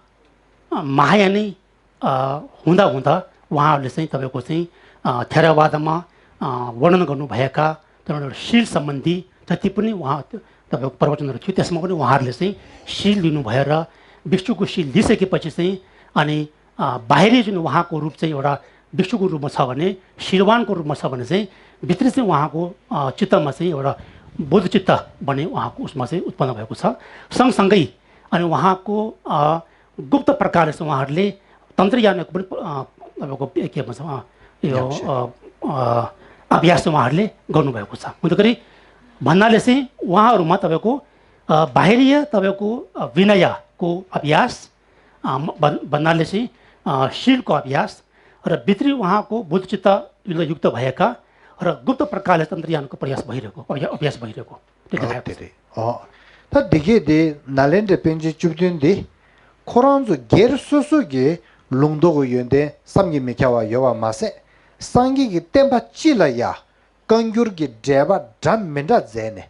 महायानी, अ, हुँदा हुँदा उहाँहरूले चाहिँ तपाईँको चाहिँ, अ, थेरवादमा, अ, वर्णन गर्नुभएका तपाईँको शील सम्बन्धी जति पनि उहाँ तपाईँको प्रवचनहरू थियो, त्यसमा पनि उहाँहरूले चाहिँ शील लिनुभयो र भिक्षुको शील लिइसकेपछि चाहिँ अनि, अ, बाहिरी जुन उहाँको रूप चाहिँ एउटा भिक्षुको रूपमा छ भने, शीलवानको रूपमा छ भने चाहिँ भित्री चाहिँ उहाँको, अ, चित्तमा चाहिँ एउटा बोध चित्त भन्ने उहाँको उसमा चाहिँ उत्पन्न भएको छ। सँगसँगै अनि उहाँको, अ, गुप्त प्रकारले चाहिँ उहाँहरूले तन्त्रयानको पनि, अ, तपाईँको के भन्छ, अ, यो, अभ्यास। अ, अ, अभ्यास चाहिँ उहाँहरूले गर्नुभएको छ। हुँदाखेरि भन्नाले चाहिँ उहाँहरूमा तपाईँको, अ, बाहिरीय तपाईँको, अ, विनयको अभ्यास, अ, म-, भन्-, भन्नाले चाहिँ, अ, शीलको अभ्यास र भित्री उहाँको बुद्धचित्त युक्त भएका र गुप्त प्रकारले तन्त्रयानको प्रयास भइरहेको, अभ्या-, अभ्यास भइरहेको त्यो देखाएको छ। अ, ད་འདི་གས་དེ་ནཱ་ལེནྡྲའི་པཎ་ཆེན་བཅུ་བདུན་འདི་ཁོ་རང་ཚོ་སྒེར་སོ་སོ་གི་ལུང་རྟོགས་ཀྱི་ཡོན་ཏན་བསམ་གྱིས་མི་ཁྱབ་པ་ཡོད་པ་མ་ཟད། སངས་རྒྱས་ཀྱི་བསྟན་པ་སྤྱི་ལ་ཡ་བཀའ་འགྱུར་གྱི་འགྲེལ་པ་འདྲ་མི་འདྲ་མཛད་ནས།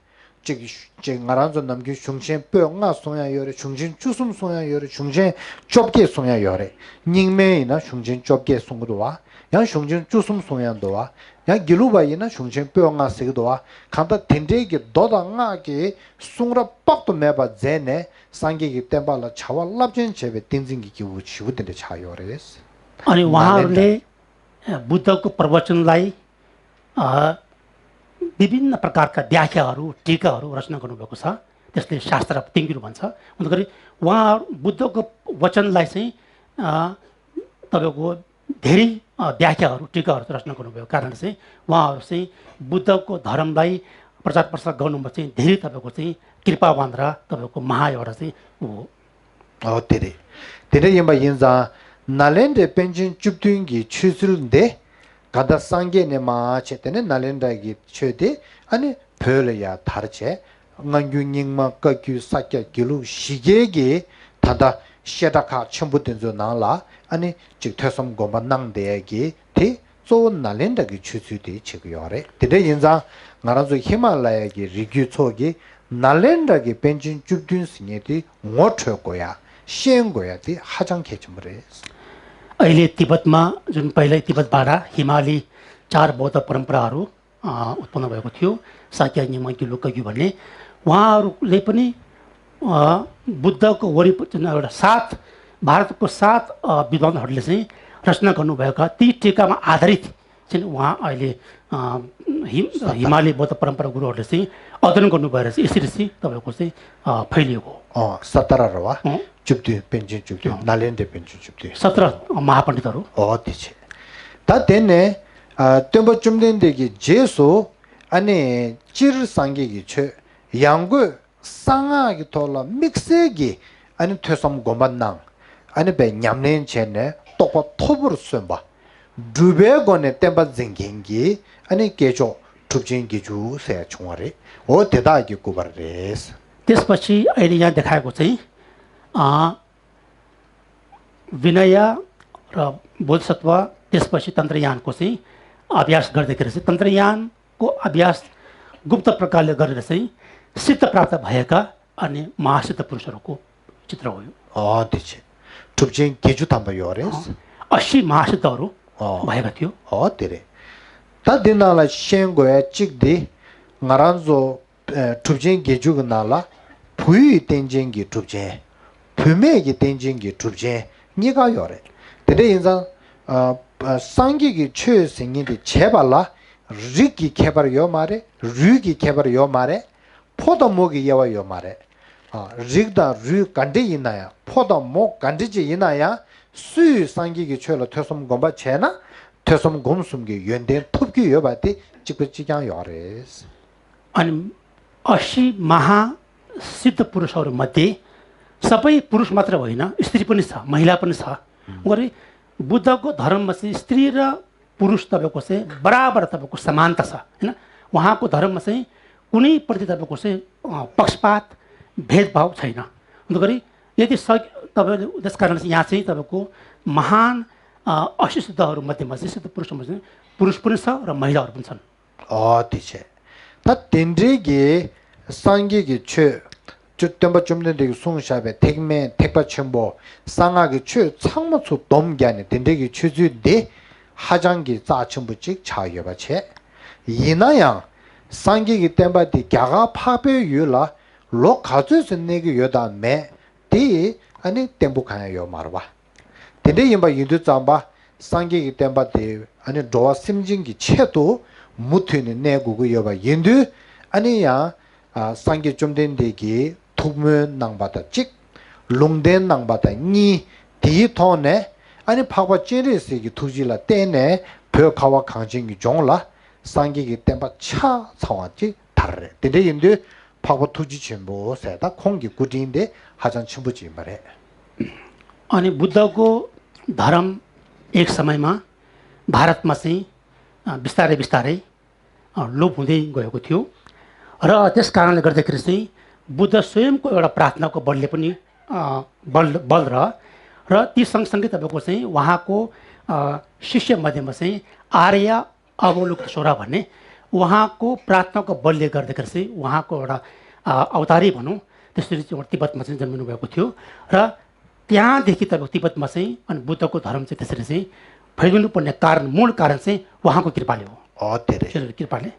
གཅིག་གཅིག་ང་རང་ཚོ་ནམ་རྒྱུན་གཞུང་ཆེན་པོད་ལྔ་གསུང་ཡ་ཡོད་རེད། གཞུང་ཆེན་བཅུ་གསུམ་གསུང་ཡ་ཡོད་རེད། གཞུང་ཆེན་བཅོ་བརྒྱད་གསུང་ཡ་ཡོད་རེད། རྙིང་མའི་ཡིན་ན་གཞུང་ཆེན་བཅོ་བརྒྱད་གསུང་གི་འདུག་བ། ཡང་གཞུང་ཆེན་བཅུ་གསུམ་གསུང་ཡ་འདུག་བ། ཡང་དགེ་ལུགས་པ་ཡིན་ན་གཞུང་ཆེན་པོད་ལྔ་ཟེར་གི་འདུག་བ། གང་ལྟར་དེ་འདྲའི་གི་མདོ་དང་སྔགས་ཀྱི་གསུང་རབ་དཔག་ཏུ་མེད་པ་མཛད་ནས་སངས་རྒྱས་ཀྱི་བསྟན་པ་ལ་བྱ་བ་རླབས་ཆེན་བྱས་པའི་བསྟན་འཛིན་གྱི་སྐྱེས་བུ་ཞེ་པོ་དེ་འདྲ་ཆགས་ཡོད་རེད། अनि उहाँहरूले, अ, बुद्धको प्रवचनलाई, अ, विभिन्न प्रकारका व्याख्याहरू, टीकाहरू रचना गर्नुभएको छ। त्यसले शास्त्र अब टेङ्गिरो भन्छ। हुँदाखेरि उहाँहरू बुद्धको वचनलाई चाहिँ, अ, तपाईँको धेरै, अ, व्याख्याहरू, टीकाहरू रचना गर्नुभएको कारणले चाहिँ उहाँहरू चाहिँ बुद्धको धर्मलाई प्रचार प्रसार गर्नुमा चाहिँ धेरै तपाईँको चाहिँ कृपावान र तपाईँको महा एउटा चाहिँ ऊ हो। ཨོ་དེ་རེད། དེ་འདྲ་ཡིན་པ་ཡིན་ཙང་ནཱ་ལེནྡྲའི་པཎ་ཆེན་བཅུ་བདུན་གྱི་ཆོས་ཚུལ་འདི་ག་ད་སངས་རྒྱས་ནས་མར་བྱས། དེ་ནས་ནཱ་ལེནྡྲ་གི་ཆོས་དེ་ཨ་ནི་བོད་ལ་ཡར་དར་བྱས། སྔ་འགྱུར་རྙིང་མ་བཀའ་བརྒྱུད་ས་སྐྱ་དགེ་ལུགས་བཞི་ཀའི་གི་ད་ལྟ་བཤད་གྲྭ་ཁག་ཆེན་པོ་དེ་ཚོའི་ནང་ལ་ཨ་ནི་ཅིག་ཐོས་བསམ་སྒོམ་པ་གནང་བསྡད་ཀྱི་དེ་གཙོ་བོ་ནཱ་ལེནྡྲ་གི་ཆོས་ཚུལ་དེ་བྱེད་ཀྱི་ཡོད་རེད། དེ་འདྲ་ཡིན་ཙང་ང་རང་ཚོ་ཧི་མ་ལ་ཡ་གི་རི་རྒྱུད་ཚོ་གི་ནཱ་ལེནྡྲ་གི་པཎ་ཆེན་བཅུ་བདུན་ཟེར་མཁན་དེ་ངོ་འཕྲོད་དགོས་ཡ། ཤེས་དགོས་ཡ་དེ་ཧ་ཅང་གལ་ཆེན་པོ་རེད། अहिले तिब्बतमा जुन पहिल्यै तिब्बतबाट हिमाली चार बौद्ध परम्पराहरू, अ, उत्पन्न भएको थियो, शाक्य, निम्न, गेलु, कग्यु भन्ने, उहाँहरूले पनि, अ, बुद्धको वरिपरि जुन एउटा सात, भारतको सात, अ, विद्वानहरूले चाहिँ रचना गर्नुभएका ती टीकामा आधारित चाहिँ उहाँ अहिले, अ, हिम-, हिमाली बौद्ध परम्परा गुरुहरूले चाहिँ अध्ययन गर्नुभएर चाहिँ यसरी चाहिँ तपाईँको चाहिँ, अ, फैलिएको हो। अँ, सत्र र वा? अँ। चुप्ति, पेन्चिन चुप्ति, अँ। नालेन्द्र पेन्चिन चुप्ति। सत्र महापण्डितहरू। अँ, त्यो छ। ད་དེ་ནས་ཨ་སྟོན་པ་བཅོམ་ལྡན་འདས་ཀྱི་རྗེས་སུ་ཨ་ནི་སྤྱིར་སངས་རྒྱས་ཀྱི་ཆོས་ཡང་སྒོས་གསང་སྔགས་ཀྱི་ཐོག་ལ་དམིགས་བསལ་གྱི་ཨ་ནི་ཐོས་བསམ་སྒོམ་པ་གནང་། ཨ་ནི་པའི་ཉམས་ལེན་བྱས་ནས་རྟོགས་པ་མཐོ་པོར་སོན་པ། སྒྲུབ་པའི་སྒོ་ནས་བསྟན་པ་འཛིན་མཁན་གྱི་ཨ་ནི་སྐྱེས་མཆོག་གྲུབ་ཆེན་བརྒྱད་ཅུ་ཟེར་བྱུང་བ་རེད། འོ་དེ་དག་གི་སྐུ་པར་རེད། त्यसपछि अहिले यहाँ देखाएको चाहिँ, अ, विनय र बोधिसत्व, त्यसपछि तन्त्रयानको चाहिँ अभ्यास गर्दाखेरि चाहिँ तन्त्रयानको अभ्यास गुप्त प्रकारले गरेर चाहिँ सिद्ध प्राप्त भएका अनि महासिद्ध पुरुषहरूको चित्र हो यो। अँ, त्यो छ। གྲུབ་ཆེན་བརྒྱད་ཅུ་ཐམ་པ་ཡོད་རེད། अँ, अस्सी महासिद्धहरू अँ। भएका थियो। अँ, त्यो རེད། ད་འདི་ནང་ལ་ཤེས་དགོས་ཡ་གཅིག་འདི་ང་རང་ཚོ་ཨ་གྲུབ་ཆེན་བརྒྱད་ཅུ་གི་ནང་ལ་བུ་ཡི་རྟེན་ཅན་གྱི་གྲུབ་ཆེན། བུད་མེད་ཀྱི་རྟེན་ཅན་གྱི་གྲུབ་ཆེན་གཉིས་ཀ་ཡོད་རེད། དེ་འདྲ་ཡིན་ཙང་ཨ་ཨ་སངས་རྒྱས་ཀྱི་ཆོས་ཟེར་མཁན་དེ་བྱེད་པ་ལ་རིགས་ཀྱི་ཁྱད་པར་ཡོད་མ་རེད། རུས་ཀྱི་ཁྱད་པར་ཡོད་མ་རེད། ཕོ་དང་མོ་གི་དབྱེ་བ་ཡོད་མ་རེད། ཨ་རིགས་དང་རུས་ག་འདྲ་ཡིན་ན་ཡང་། ཕོ་དང་མོ་ག་འདྲ་ཅིག་ཡིན་ན་ཡང་། སུས་སངས་རྒྱས་ཀྱི་ཆོས་ལ་ཐོས་བསམ་སྒོམ་པ་བྱས་ན་ ཐོས་བསམ་སྒོམ་གསུམ་གྱི་ཡོན་ཏན་ཐོབ་ཀྱི་ཡོད་པ་དེ་གཅིག་པ་གཅིག་རྐྱང་ཡོད་རེད། अनि असी महासिद्ध पुरुषहरू मध्ये सबै पुरुष मात्र होइन, स्त्री पनि छ, महिला पनि छ। गरी बुद्धको धर्ममा चाहिँ स्त्री र पुरुष तपाईँको चाहिँ बराबर, तपाईँको समानता छ, होइन? उहाँको धर्ममा चाहिँ कुनै प्रति तपाईँको चाहिँ अ, पक्षपात, भेदभाव छैन। अन्त गरी यदि स तपाईँले त्यस कारण चाहिँ यहाँ चाहिँ तपाईँको महान अ, असी सिद्धहरू मध्येमा चाहिँ सिद्ध पुरुषहरूमा चाहिँ पुरुष पनि छ र महिलाहरू पनि छन्। ཨོ་དེ་བྱས། ད་དེ་འདྲའི་གི་སངས་རྒྱས་ཀྱི་ཆོས་བཅུ་སྟོན་པ་བཅོམ་ལྡན་འདས་ཀྱིས་གསུངས་བཞག་པའི་ཐེག་དམན་ཐེག་པ་ཆེན་པོ་གསང་སྔགས་ཀྱི་ཆོས་ཚང་མ་ཚུར་སྡོམ་རྒྱག་ནས་དེ་འདྲའི་གི་ཆོས་ཚུལ་འདི་ཧ་ཅང་གི་རྩ་ཆེན་པོ་ཅིག་ཆགས་ཡོད་པ་བྱས། ཡིན་ན་ཡང་སངས་རྒྱས་ཀྱི་བསྟན་པ་འདི་རྒྱ་གར་འཕགས་པའི་ཡུལ་ལ་ལོ་ག་ཚོད་ཙམ་གནས་ཀྱི་ཡོད་དམ་མེད་དེ་ཨ་ནི་བརྟན་པོ་གང་ཡང་ཡོད་མ་རེད་པ། དེ་འདྲ་ཡིན་པ་ཡིན་དུས་ཙམ་པ། སངས་རྒྱས་ཀྱི་བསྟན་པ་དེ་ཨ་ནི་འགྲོ་བ་སེམས་ཅན་གྱི་ཆེད་དུ་མུ་མཐུད་ནས་གནས་དགོས་ཀྱི་ཡོད་པ་ཡིན་དུས། ཨ་ནི་ཡང་ཨ་སངས་རྒྱས་བཅོམ་ལྡན་འདས་ཀྱིས་ཐུགས་སྨོན་གནང་པ་དང་གཅིག་ལུང་བསྟན་གནང་པ་དང་གཉིས། དེའི་ཐོག་ནས་ཨ་ནི་འཕགས་པ་སྤྱན་རས་གཟིགས་ཀྱི་ཐུགས་རྗེ་ལ་བརྟེན་ནས་བོད་ཁ་བ་གངས་ཅན་གྱི་ལྗོངས་ལ་སངས་རྒྱས་ཀྱི་བསྟན་པ་ཆ་ཚང་བ་ཅིག་དར་རེད། དེ་འདྲ་ཡིན་དུས། འཕགས་པ་ཐུགས་རྗེ་ཆེན་པོ་ཟེར་ད་ཁོང་གི་སྐུ་དྲིན་དེ་ཧ་ཅང་ཆེན་པོ་ཅིག་ཡིན་པ་རེད། अनि बुद्धको धर्म एक समयमा भारतमा चाहिँ अ, बिस्तारै बिस्तारै अ, लोप हुँदै गएको थियो। र त्यस कारणले गर्दाखेरि चाहिँ बुद्ध स्वयंको एउटा प्रार्थनाको बलले पनि अ, बल बल र र ती सँगसँगै तपाईँको चाहिँ उहाँको अ, शिष्य मध्येमा चाहिँ आर्य अवलोकितेश्वर भन्ने उहाँको प्रार्थनाको बलले गर्दाखेरि चाहिँ उहाँको एउटा अ, अवतारी भनौँ, त्यसरी चाहिँ तिब्बतमा चाहिँ जन्मिनु भएको थियो। र त्यहाँदेखि तपाईँको तिब्बतमा चाहिँ अनि बुद्धको धर्म चाहिँ त्यसरी चाहिँ फैलिनु पर्ने कारण, मूल कारण चाहिँ उहाँको कृपाले हो। ཨོ་དེ་རེད། ཁྱེད་ཚོའི་कृपाले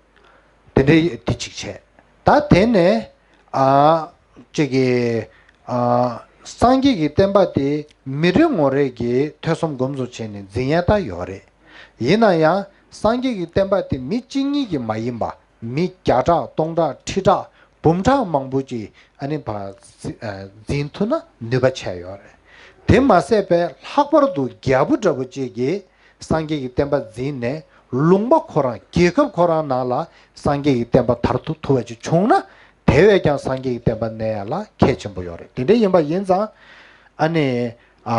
དེ་འདྲའི་དེ་གཅིག་བྱས། ད་དེ་ནས་ཨ་ཅིག་གི་ཨ་སངས་རྒྱས་ཀྱི་བསྟན་པ་དེ་མི་རེ་ངོ་རེ་གིས་ཐོས་བསམ་སྒོམ་གསུམ་བྱས་ནས་འཛིན་ཡ་ད་ཡོད་རེད། ཡིན་ན་ཡང་སངས་རྒྱས་ཀྱི་བསྟན་པ་དེ་མི་གཅིག་གཉིས་ཀྱི་མ་ཡིན་པ། མི་བརྒྱ་ཕྲག་སྟོང་ཕྲག་ཁྲི་ཕྲག་འབུམ་ཕྲག་མང་པོ་ཅིག་ཨ་ནི་བ་འཛིན་ཐུབ་ན་ནུས་པ་ཆེ་ཡོད་རེད། དེ་མ་ཟད་པའི་ལྷག་པར་དུ་རྒྱལ་པོ་འདྲ་པོ་ཅིག་གིས་སངས་རྒྱས་ཀྱི་བསྟན་པ་འཛིན་ནས་ལུང་པ་ཁོ་རང་རྒྱལ་ཁབ་ཁོ་རང་ནང་ལ་སངས་རྒྱས་ཀྱི་བསྟན་པ་དར་ཐུབ་ཐུབ་པ་ཅིག་བྱུང་ན། དེ་བས་ཀྱང་སངས་རྒྱས་ཀྱི་བསྟན་པ་གནས་ཡ་ལ་གལ་ཆེན་པོ་ཡོད་རེད། དེ་འདྲ་ཡིན་པ་ཡིན་ཙང་ཨ་ནི་ཨ་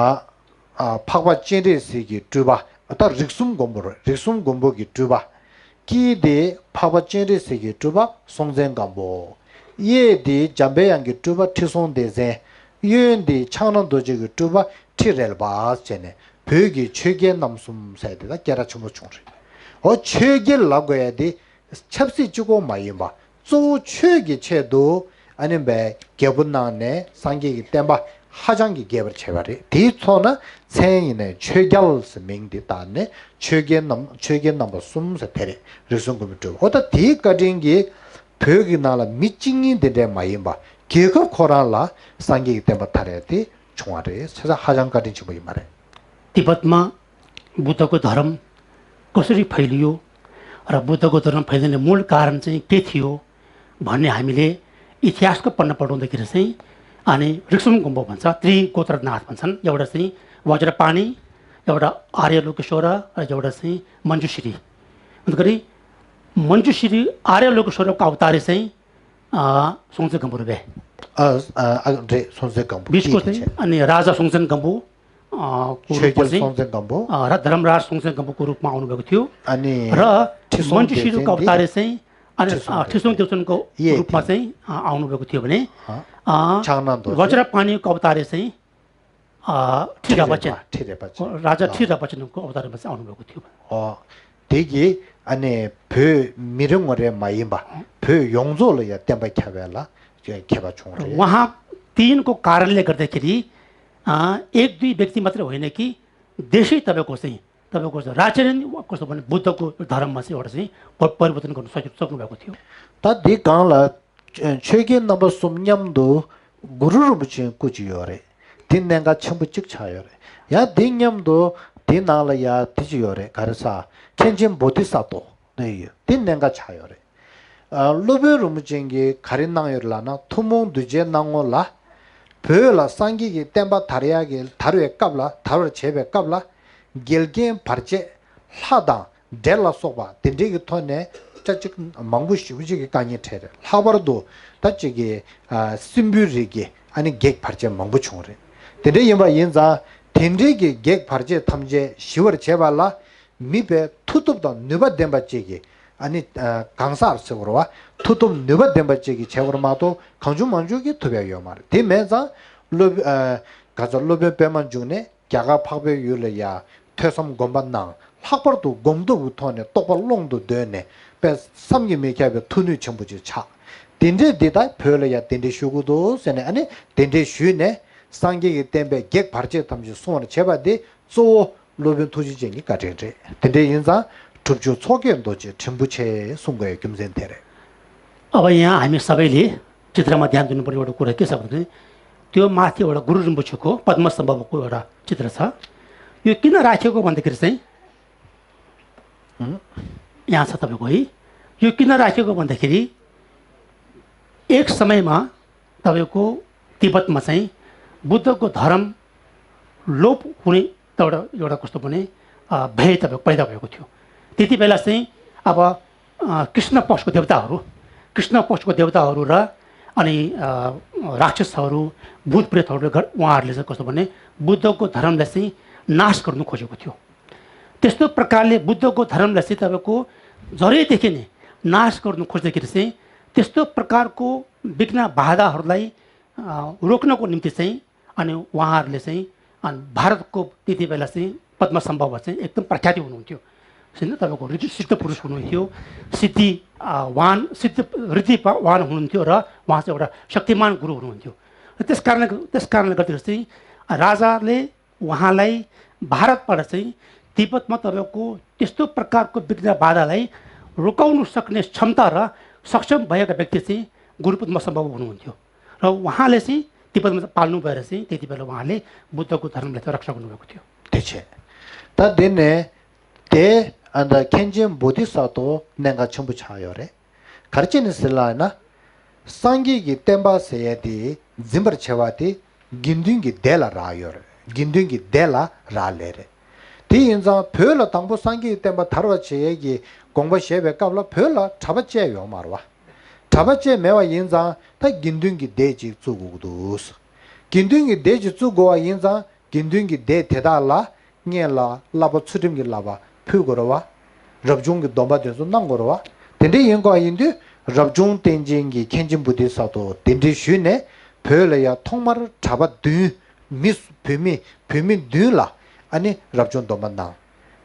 ཨ་འཕགས་པ་སྤྱན་རས་གཟིགས་ཀྱི་སྤྲུལ་པ། ད་རིགས་གསུམ་མགོན་པོ་རེད། རིགས་གསུམ་མགོན་པོ་གི་སྤྲུལ་པ། དཀྱིལ་དེ་འཕགས་པ་སྤྱན་རས་གཟིགས་ཀྱི་སྤྲུལ་པ་སྲོང་བཙན་སྒམ་པོ། གཡས་དེ་འཇམ་པའི་དབྱངས་ཀྱི་སྤྲུལ་པ་ཁྲི་སྲོང་ལྡེ་བཙན། གཡོན་དེ་ཕྱག་ན་རྡོ་རྗེ་གི་སྤྲུལ་པ་ཁྲི་རལ་པ་བྱས་ནས་བོད་ཀྱི་ཆོས་རྒྱལ་རྣམ་གསུམ་ཟེར་དེ་ད་སྐད་གྲགས་ཆེན་པོ་བྱུང་རེད། འོ་ཆོས་རྒྱལ་ལབ་དགོས་ཡ་དེ་ཆབ་སྲིད་གཅིག་པོ་མ་ཡིན་པ། གཙོ་བོ་ཆོས་ཀྱི་ཆེད་དུ་ཨ་ནི་བའི་རྒྱལ་པོ་གནང་ནས་སངས་རྒྱས་ཀྱི་བསྟན་པ་ཧ་ཅང་གི་རྒྱས་པར་བྱས་པ་རེད། དེའི་ཐོག་ན་མཚན་ཡིན་ནའི་ཆོས་རྒྱལ་ཟེར་མིང་འདི་བཏགས་ནས་ཆོས་རྒྱལ་རྣམ་ཆོས་རྒྱལ་རྣམ་པ་གསུམ་ཟེར་དེ་རེད། རིགས་གསུམ་མགོན་པོའི་སྤྲུལ་པ། འོ་ད་དེའི་བཀའ་དྲིན་གྱིས་བོད་ཀྱི་ནང་ལ་མི་གཅིག་གཉིས་འདི་འདྲས་མ་ཡིན་པ་རྒྱལ་ཁབ་ཁོ་རང་ལ་སངས་རྒྱས་ཀྱི་བསྟན་པ་དར་ཡ་དེ་བྱུང་བ་རེད། ཆ་ཚང་ཧ་ཅང་བཀའ་དྲིན་ཆེན་པོ་ཡིན་པ་རེད། तिब्बतमा बुद्धको धर्म कसरी फैलियो र बुद्धको धर्म फैलिने मूल कारण चाहिँ के थियो भन्ने हामीले इतिहासको पन्ना पल्टाउँदाखेरि चाहिँ अनि रिक्सुम गुम्बो भन्छ, त्रिगोत्रनाथ भन्छन्। एउटा चाहिँ वज्रपाणि, एउटा आर्यलोकेश्वर र एउटा चाहिँ मञ्जुश्री। अन्तखेरि मञ्जुश्री आर्यलोकेश्वरको अवतारी चाहिँ अ, सोङचे गम्बु रुबे। अ, अ, अ, रे, सोङचे गम्बु। बिचको चाहिँ अनि राजा सोङचन गम्बु, अ, को रूपमा चाहिँ, अ, र धर्मराज सोङचन गम्बुको रूपमा आउनुभएको थियो। अनि र मञ्जुश्रीको अवतारी चाहिँ अनि, अ, ठिसोङ देवचनको रूपमा चाहिँ, अ, आउनुभएको थियो भने, अ, वज्रपाणिको अवतारी चाहिँ अ, ཁྲི་རལ་པ་ཅན། ཁྲི་རལ་པ་ཅན། ར་ཇ་ཁྲི་རལ་པ་ཅན་གྱི་ཨ་བ་ཏར་མ་ཟེར་ཨ་ནུ་བ་གུ་ཐུབ། ཨོ། དེ་གིས་ཨ་ནི་བོད་མི་རེ་ངོ་རེ་མ་ཡིན་པ་བོད་ཡོངས་རྫོགས་ལ་ཡང་བསྟན་པ་ཁྱབ་པ་ལ་ཁྱབ་པ་བྱུང་རེད། वहाँ तीनको कारणले गर्दाखेरि अ, एक दुई व्यक्ति मात्रै होइन कि देशै तपाईँको चाहिँ, तपाईँको चाहिँ राज्य नै कस्तो भने बुद्धको धर्ममा चाहिँ एउटा चाहिँ प- परिवर्तन गर्न सक सक्नुभएको थियो। ད་འདི་སྒང་ལ་ཆོས་རྒྱལ་རྣམ་པ་གསུམ་མཉམ་དུ་གུ་རུ་རིན་པོ་ཆེའི་སྐུ་ཅིག་ཡོད་རེད། དེ་གནད་འགག་ཆེན་པོ་གཅིག་ཆགས་ཡོད་རེད། ཡང་དེ་མཉམ་དུ་དེ་ནང་ལ་ཡང་དེ་ཅིག་ཡོད་རེད། ག་རེ་ཟ། མཁན་ཆེན་བོ་དྷི་ས་ཏྭ་ནས་ཡོད། དེ་གནད་འགག་ཆགས་ཡོད་རེད། ཨ། སློབ་དཔོན་རིན་པོ་ཆེ་གིས་ག་རེ་གནང་ཡོད་རེད་ལབ་ན། ཐུན་མོང་གདུལ་བྱའི་སྣང་ངོ་ལ་བོད་ལ་སངས་རྒྱས་ཀྱི་བསྟན་པ་དར་ཡག་གི་དར་བའི་སྐབས་ལ་དར་བར་བྱེད་པའི་སྐབས་ལ། འགལ་རྐྱེན་བར་ཆད་ ལྷ་དང་འདྲེ་ལ་སོགས་པ་དེ་འདྲའི་གི་ཐོག་ནས་ཅ་གཅིག་མང་པོ་ཞེ་པོ་ཅིག་གི་དཀའ་ངལ་འཕྲད་རེད། ལྷག་པར་དུ་ད་ཅིག་གི་ཨ་སྲིན་པོའི་རིགས་ཀྱི་ཨ་ནི་བགེགས་བར་ཆད་མང་པོ་བྱུང་རེད། དེ་འདྲ་ཡིན་པ་ཡིན་ཙང་དེ་འདྲའི་གི་བགེགས་བར་ཆད་ཐམས་ཅད་ཞི་བར་བྱེད་པ་ལ་མི་དཔེ་མཐུ་སྟོབས་དང་ནུས་པ་ལྡན་པ་ཅིག་གིས་ཨ་ནི་ཨ་གང་ཟག་ཟེར་དགོས་རེད་བ། མཐུ་སྟོབས་ནུས་པ་ལྡན་པ་ཅིག་གིས་བྱེད་དགོས་རེད་མ་གཏོགས་གང་བྱུང་མང་བྱུང་གིས་ཐུབ་ཡ་ཡོད་མ་རེད། དེ་མེད་ཙང་སློབ་ཨ་ག་ཚོད་སློབ་དཔོན་པད་མ་འབྱུང་གནས་རྒྱ་གར་འཕགས་པའི་ཡུལ་ལ་ཡ་ཐོས་བསམ་སྒོམ་པ་གནང་། ལྷག་པར་དུ་སྒོམ་སྟོབས་ཀྱི་ཐོག་ནས་རྟོགས་པ་ཀློང་དུ་བརྡོལ་ནས་དཔེ་བསམ་གྱིས་མི་ཁྱབ་པའི་མཐུ་ནུས་ཆེན་པོ་ཅིག་ཆགས། དེ་འདྲས་འདི་ལྟར་བོད་ལ་ཡ་གདན་འདྲེན་ཞུ་དགོས་འདུག་ཟེར་ནས་ཨ་ནི་གདན་འདྲེན་ཞུས་ནས་སངས་རྒྱས་ཀྱི་བསྟན་པའི་བགེགས་བར་ཆད་ཐམས་ཅད་སྲུང་བར་བྱེད་པ་འདི་གཙོ་བོ་སློབ་དཔོན་ཐུགས་རྗེ་ཅན་གྱི་བཀའ་དྲིན་རེད། དེ་འདྲས་ཡིན་ཙང་སྒྲུབ་མཆོག་མཚོ་སྐྱེས་རྡོ་རྗེ་དྲིལ་བུ་ཆེ་གསུང་དགོས་ཡ་རྒྱུ་མཚན་དེ་རེད། अब यहाँ हामी सबैले चित्रमा ध्यान दिनुपर्ने एउटा कुरा के छ भने त्यो माथिबाट गुरु रिम्पोछेको पद्म सम्भवको एउटा चित्र छ। यो किन राखेको भन्दाखेरि चाहिँ यहाँ छ तपाईँको है। यो किन राखेको भन्दाखेरि एक समयमा तपाईँको तिब्बतमा चाहिँ बुद्धको धर्म लोप हुने एउटा एउटा कस्तो भने भय तपाईँको पैदा भएको थियो। त्यति बेला चाहिँ अब कृष्ण पक्षको देवताहरू कृष्ण पक्षको देवताहरू र अनि राक्षसहरू भूत प्रेतहरूले उहाँहरूले चाहिँ कस्तो भने बुद्धको धर्मलाई चाहिँ नाश गर्नु खोजेको थियो। त्यस्तो प्रकारले बुद्धको धर्मलाई चाहिँ तपाईँको जरैदेखि नै नाश गर्नु खोज्दाखेरि चाहिँ त्यस्तो प्रकारको विघ्न बाधाहरूलाई रोक्नको निम्ति चाहिँ अनि उहाँहरूले चाहिँ अनि भारतको त्यति बेला चाहिँ पद्म सम्भव चाहिँ एकदम प्रख्याति हुनुहुन्थ्यो। होइन, तपाईँको ऋद्धि सिद्ध पुरुष हुनुहुन्थ्यो। सिद्धि वान सिद्ध ऋद्धि वान हुनुहुन्थ्यो र उहाँ चाहिँ एउटा शक्तिमान गुरु हुनुहुन्थ्यो। त्यस कारणले त्यस कारणले गर्दाखेरि चाहिँ राजाले उहाँलाई भारतबाट चाहिँ तिब्बतमा तपाईँको त्यस्तो प्रकारको विघ्न बाधालाई रोकाउन सक्ने क्षमता र सक्षम भएका व्यक्ति चाहिँ गुरुपद्म सम्भव हुनुहुन्थ्यो। र उहाँले चाहिँ तिब्बतमा पाल्नु भएर चाहिँ त्यति बेला उहाँले बुद्धको धर्मलाई चाहिँ रक्षा गर्नुभएको थियो। དེ་བྱས། ད་འདི་ནས་དེ་ཨ་ད་མཁན་ཆེན་བོ་དྷི་ས་ཏྭ་གནད་འགག་ཆེན་པོ་ཆགས་ཡོད་རེད། ག་རེ་བྱས་ནས་ཟེར་ལབ་ན། སངས་རྒྱས་ཀྱི་བསྟན་པ་ཟེར་ཡ་དེ་འཛིན་པར་བྱ་བ་དེ་དགེ་འདུན་གྱི་སྡེ་ལ་རག་ཡོད་རེད། དགེ་འདུན་གྱི་སྡེ་ལ་རག་ལས་རེད། དེ་ཡིན་ཙང་བོད་ལ་དང་པོ་སངས་རྒྱས་ཀྱི་བསྟན་པ་དར་བར་བྱེད་ཡས་ཀྱི་དགོངས་པ་བཞེས་པའི་སྐབས་ལ་བོད་ལ་གྲྭ་པ་བཅས་ཡོད་མ་རེད་བ། གྲྭ་པ་བཅས་མེད་པ་ཡིན་ཙང་ད་དགེ་འདུན་གྱི་སྡེ་ཅིག་བཙུགས་དགོས་ཀྱི་འདུག་དགེ་འདུན་གྱི་སྡེ་ཅིག་བཙུགས་དགོས་པ་ཡིན་ཙང་དགེ་འདུན་གྱི་སྡེ་དེ་དག་ལ་སྔོན་ལ་བསླབ་པ་ཚུལ་ཁྲིམས་ཀྱི་བསླབ་པ་ཕུལ་དགོས་རེད་བ། རབ་བྱུང་གི་སྡོམ་པ་དེ་ཚོ་གནང་དགོས་རེད་བ། དེ་འདྲ་ཡིན་དགོས་པ་ཡིན་དུས་རབ་བྱུང་བསྟན་ཅན་གྱི་མཁན་ཆེན་བོ་དྷི་ས་ཏྭ་གདན་འདྲེན་ཞུས་ནས་བོད་ལ་ཡང་ཐོག་མར་གྲྭ་པ་བདུན། མི་བོད་མི་བོད་མི་བདུན་ལ་ཨ་ནི་རབ་བྱུང་སྡོམ་པ་གནང་།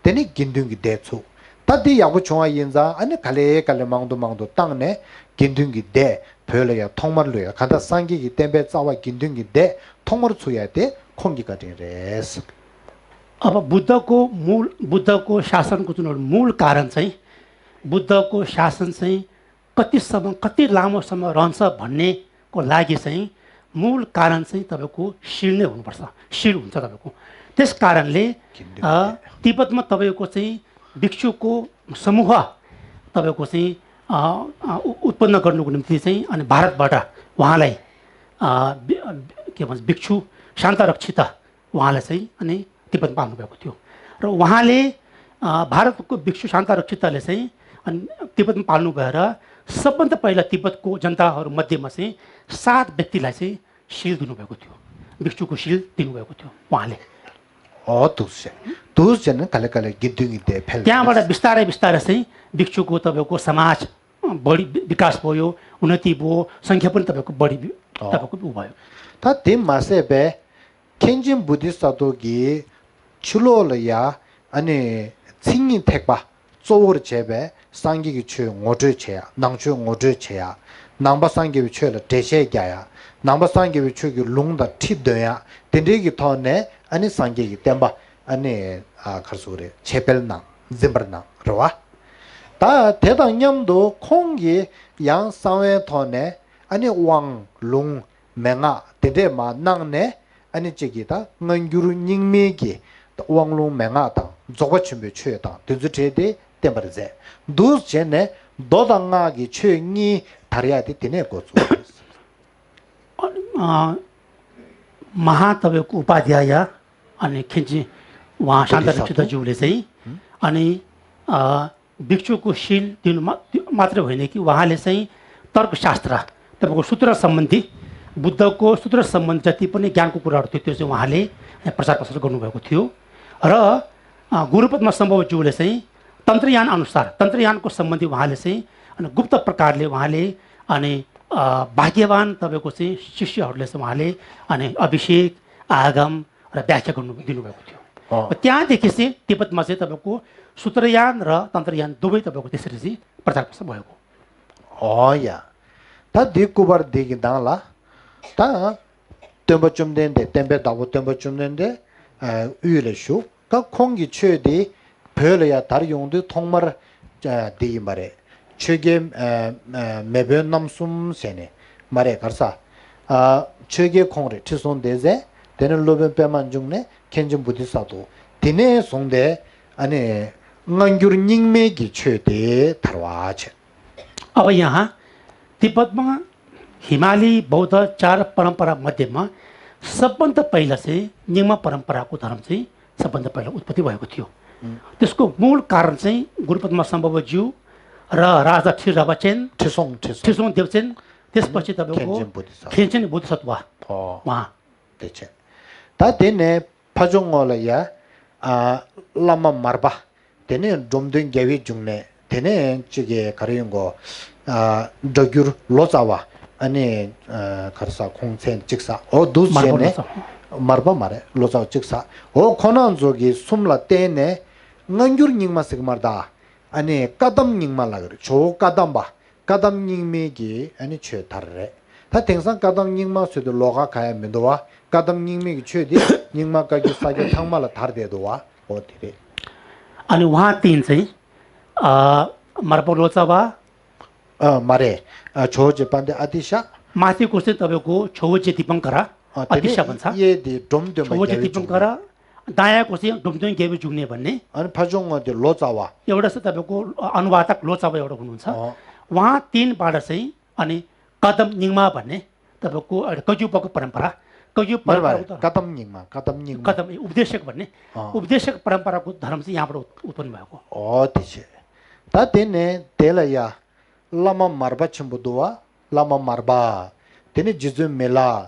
དེ་ནས་དགེ་འདུན་གྱི་སྡེ་ཚུགས། ད་འདི་ཡག་པོ་བྱུང་བ་ཡིན་ཙང་ཨ་ནི་ག་ལེ་ག་ལེ་མང་དུ་མང་དུ་བཏང་ནས་དགེ་འདུན་གྱི་སྡེ་བོད་ལ་ཡང་ཐོག་མར་ལུས་ཡ་གང་ལྟར་སངས་རྒྱས་ཀྱི་བསྟན་པའི་རྩ་བ་དགེ་འདུན་གྱི་སྡེ་ཐོག་མར་ཚུགས་ཡ་དེ་ཁོང་གི་བཀའ་དྲིན་རེད། अब बुद्धको मूल बुद्धको शासनको जुन मूल कारण चाहिँ बुद्धको शासन चाहिँ कतिसम्म कति लामोसम्म रहन्छ भन्नेको लागि चाहिँ मूल कारण चाहिँ तपाईँको शिल नै हुनुपर्छ। शिल हुन्छ तपाईँको। त्यस कारणले तिब्बतमा तपाईँको चाहिँ भिक्षुको समूह तपाईँको चाहिँ उत्पन्न गर्नुको निम्ति चाहिँ अनि भारतबाट उहाँलाई के भन्छ भिक्षु शान्ता रक्षिता उहाँलाई चाहिँ अनि तिब्बतमा पाल्नुभएको थियो। र उहाँले भारतको भिक्षु शान्ता रक्षिताले चाहिँ अनि तिब्बतमा पाल्नु भएर सबभन्दा पहिला तिब्बतको जनताहरू मध्येमा चाहिँ सात व्यक्तिलाई चाहिँ सिल दिनुभएको थियो। भिक्षुको सिल दिनुभएको थियो उहाँले। ཨོ་འདུག་སེ། འདུག་སེ་ནི་ག་ལེ་ག་ལེ་དགེ་འདུན་གྱི་སྡེ་འཕེལ། त्यहाँबाट बिस्तारै बिस्तारै चाहिँ भिक्षुको तपाईँको समाज बढी विकास भयो, उन्नति भयो, सङ्ख्या पनि तपाईँको बढी तपाईँको उ भयो। ད་དེ་མ་ཟད་པས། མཁན་ཆེན་བོ་དྷི་ས་ཏྭ་གིས་ཕྱི་ལོགས་ལ་ཡ་ཨ་ནི་མཚན་ཉིད་ཐེག་པ་གཙོ་བོར་བྱས་པའི་སངས་རྒྱས་ཀྱི་ཆོས་ངོ་སྤྲོད་བྱེད་ཡ། ནང་ཆོས་ངོ་སྤྲོད་བྱེད་ཡ། ནང་པ་སངས་རྒྱས་པའི་ཆོས་ལ་འགྲེལ་བཤད་རྒྱག་ཡ། ནང་པ་སངས་རྒྱས་པའི་ཆོས་ཀྱི་ལུང་དང་ཁྲིད་འདོན་ཡ། དེ་འདྲའི་གི་ཐོག་ནས་ཨ་ནི་སངས་རྒྱས་ཀྱི་བསྟན་པ་ཨ་ནི་ཨ་ག་རེ་ཟེར་དགོས་རེད། ཆེད་སྤེལ་གནང་འཛིན་པར་གནང་རེད་བ། ད་དེ་དང་མཉམ་དུ་ཁོང་གིས་ཡང་གསང་བའི་ཐོག་ནས་ཨ་ནི་དབང་ལུང་མན་ངག་དེ་འདྲས་མར་གནང་ནས། ཨ་ནི་གཅིག་གིས་ད་སྔ་འགྱུར་རྙིང་མའི་གི་དབང་ལུང་མན་ངག་དང་རྫོགས་པ་ཆེན་པོའི་ཆོས་དང་དེ་ཚོ་བྲིས་ཏེ་བསྟན་པར་མཛད། འདུག་བྱས་ནས་མདོ་དང་སྔགས་ཀྱི་ཆོས་གཉིས་དར་ཡག་དེ་དེ་ནས་འགོ་བཙུགས་པ་རེད། अ, महातपको उपाध्याय अनि खेन्ची उहाँ शान्ता रक्षिताज्यूले चाहिँ अनि अ, भिक्षुको शील दिनु मा-, मात्र होइन कि उहाँले चाहिँ तर्कशास्त्र, तपाईँको सूत्र सम्बन्धी, बुद्धको सूत्र सम्बन्धी जति पनि ज्ञानको कुराहरू थियो, त्यो चाहिँ उहाँले प्रचार प्रसार गर्नुभएको थियो। र अ, गुरुपद्म सम्भवज्यूले चाहिँ तन्त्रयान अनुसार, तन्त्रयानको सम्बन्धी उहाँले चाहिँ अनि गुप्त प्रकारले उहाँले अनि अ, भाग्यवान तपाईँको चाहिँ शिष्यहरूलाई चाहिँ उहाँले अनि अभिषेक, आगम र व्याख्या गर्नु दिनुभएको थियो। अँ। त्यहाँदेखि चाहिँ तिब्बतमा चाहिँ तपाईँको सूत्रयान र तन्त्रयान दुवै तपाईँको त्यसरी चाहिँ प्रचार प्रसार भएको। ཨོ་ཡ། ད་འདི་སྐུ་པར་འདི་གི་ནང་ལ་ད་སྟོན་པ་བཅོམ་ལྡན་འདས། བསྟན་པའི་བདག་པོ་སྟོན་པ་བཅོམ་ལྡན་འདས་ཨ་དབུས་ལ་བཞུགས། ད་ཁོང་གི་ཆོས་འདི་བོད་ལ་ཡ་དར་ཡོང་དུས་ཐོག་མར་ཨ་འདི་ཡིན་པ་རེད། ཆོས་རྒྱལ་ཨ་ཨ་མེས་དབོན་རྣམ་གསུམ་ཟེར་ནས་མ་རེད། ག་རེ་ཟ། ཨ་ཆོས་རྒྱལ་ཁོང་རེད། ཁྲི་སྲོང་ལྡེ་བཙན། དེ་ནས་སློབ་དཔོན་པདྨ་འབྱུང་གནས། མཁན་ཆེན་བོ་དྷི་ས་ཏྭ། དེ་ནས་བཟུང་སྟེ་ཨ་ནི་སྔ་འགྱུར་རྙིང་མའི་གི་ཆོས་དེ་དར་བ་བྱས། अब यहाँ तिब्बतमा हिमाली बौद्ध चार परम्परा मध्येमा सबभन्दा पहिला चाहिँ निङ्मा परम्पराको धर्म चाहिँ सबभन्दा पहिला उत्पत्ति भएको थियो। त्यसको मूल कारण चाहिँ गुरुपद्मा सम्भवज्यू र राजा ठिरबाचेन, ཁྲི་སྲོང་ཁྲི་སྲོང། ཁྲི་སྲོང་ལྡེ་བཙན། त्यसपछि तपाईँको མཁན་ཆེན་བོ་དྷི་ས་ཏྭ། མཁན་ཆེན་བོ་དྷི་ས་ཏྭ། ཨོ། उहाँ། དེ་བྱས། ད་དེ་ནས་ཕ་ཇོ་ངོ་ལ་ཡ། ཨ་བླ་མ་མར་པ། དེ་ནས་འབྲོམ་སྟོན་རྒྱལ་བའི་འབྱུང་གནས། དེ་ནས་གཅིག་གི་ག་རེ་ཡིན་གོ། ཨ་སྒྲ་སྒྱུར་ལོ་ཙཱ་བ། ཨ་ནི་ཨ་ག་རེ་ཟ། ཁོང་མཚན་གཅིག་ཟ། འོ་འདུག་མར་པ་བྱས་ལོ་ནས། ཙཱ་བ། མར་པ་མ་རེད། ལོ་ཙཱ་བ་གཅིག་ཟ། འོ་ཁོ་རང་ཚོ་གི་གསུམ་ལ་བརྟེན་ནས་སྔ་འགྱུར་རྙིང་མ་ཟེར་གི་མ་རེད་ད། ཨ་ནི་བཀའ་གདམས་རྙིང་མ་ལབ་ཀྱི་རེད། ཇོ་བོ་བཀའ་གདམས་པ། བཀའ་གདམས་རྙིང་མའི་གི་ཨ་ནི་ཆོས་དར་རེད། ད་དེང་སང་བཀའ་གདམས་རྙིང་མ་ཟེར་དུས་ལོགས་ཀ་གང་ཡང་མི་འདུག་བ། བཀའ་གདམས་རྙིང་མའི་གི་ཆོས་དེ་རྙིང་མ་བཀའ་བརྒྱུད་ས་སྐྱ་ཚང་མ་ལ་དར་བསྡད་འདུག་བ། འོ་དེ་རེད། अनि उहाँ तीन चाहिँ अ, मर्पो लोचावा। अ, मारे। अ, छोजे पाण्डे आदिशा। माथि कुर्सी तपाईँको छोजे दीपंकर। अ, आदिशा भन्छ। ये दि ड्रोम ड्रोम छोजे दीपंकर। दायाँ कुर्सी ड्रोम ड्रोम गेबे जुग्ने भन्ने। अनि फजोङ त्यो लोचावा। एउटा चाहिँ तपाईँको अनुवादक लोचावा एउटा हुनुहुन्छ। अँ। उहाँ तिनबाट चाहिँ अनि कदम निङमा भन्ने तपाईँको एउटा कज्युपाको परम्परा। कज्यु परम्परा। कदम निङमा, कदम निङमा। कदम उपदेशक भन्ने। अँ। उपदेशक परम्पराको धर्म चाहिँ यहाँबाट उत्- उत्पन्न भएको। अँ, त्यसै। ད་དེ་ནས་དེ་ལ་ཡ། བླ་མ་མར་པ་ཆེན་པོ་འདུག་བ། བླ་མ་མར་པ། དེ་ནས་རྗེ་བཙུན་མི་ལ།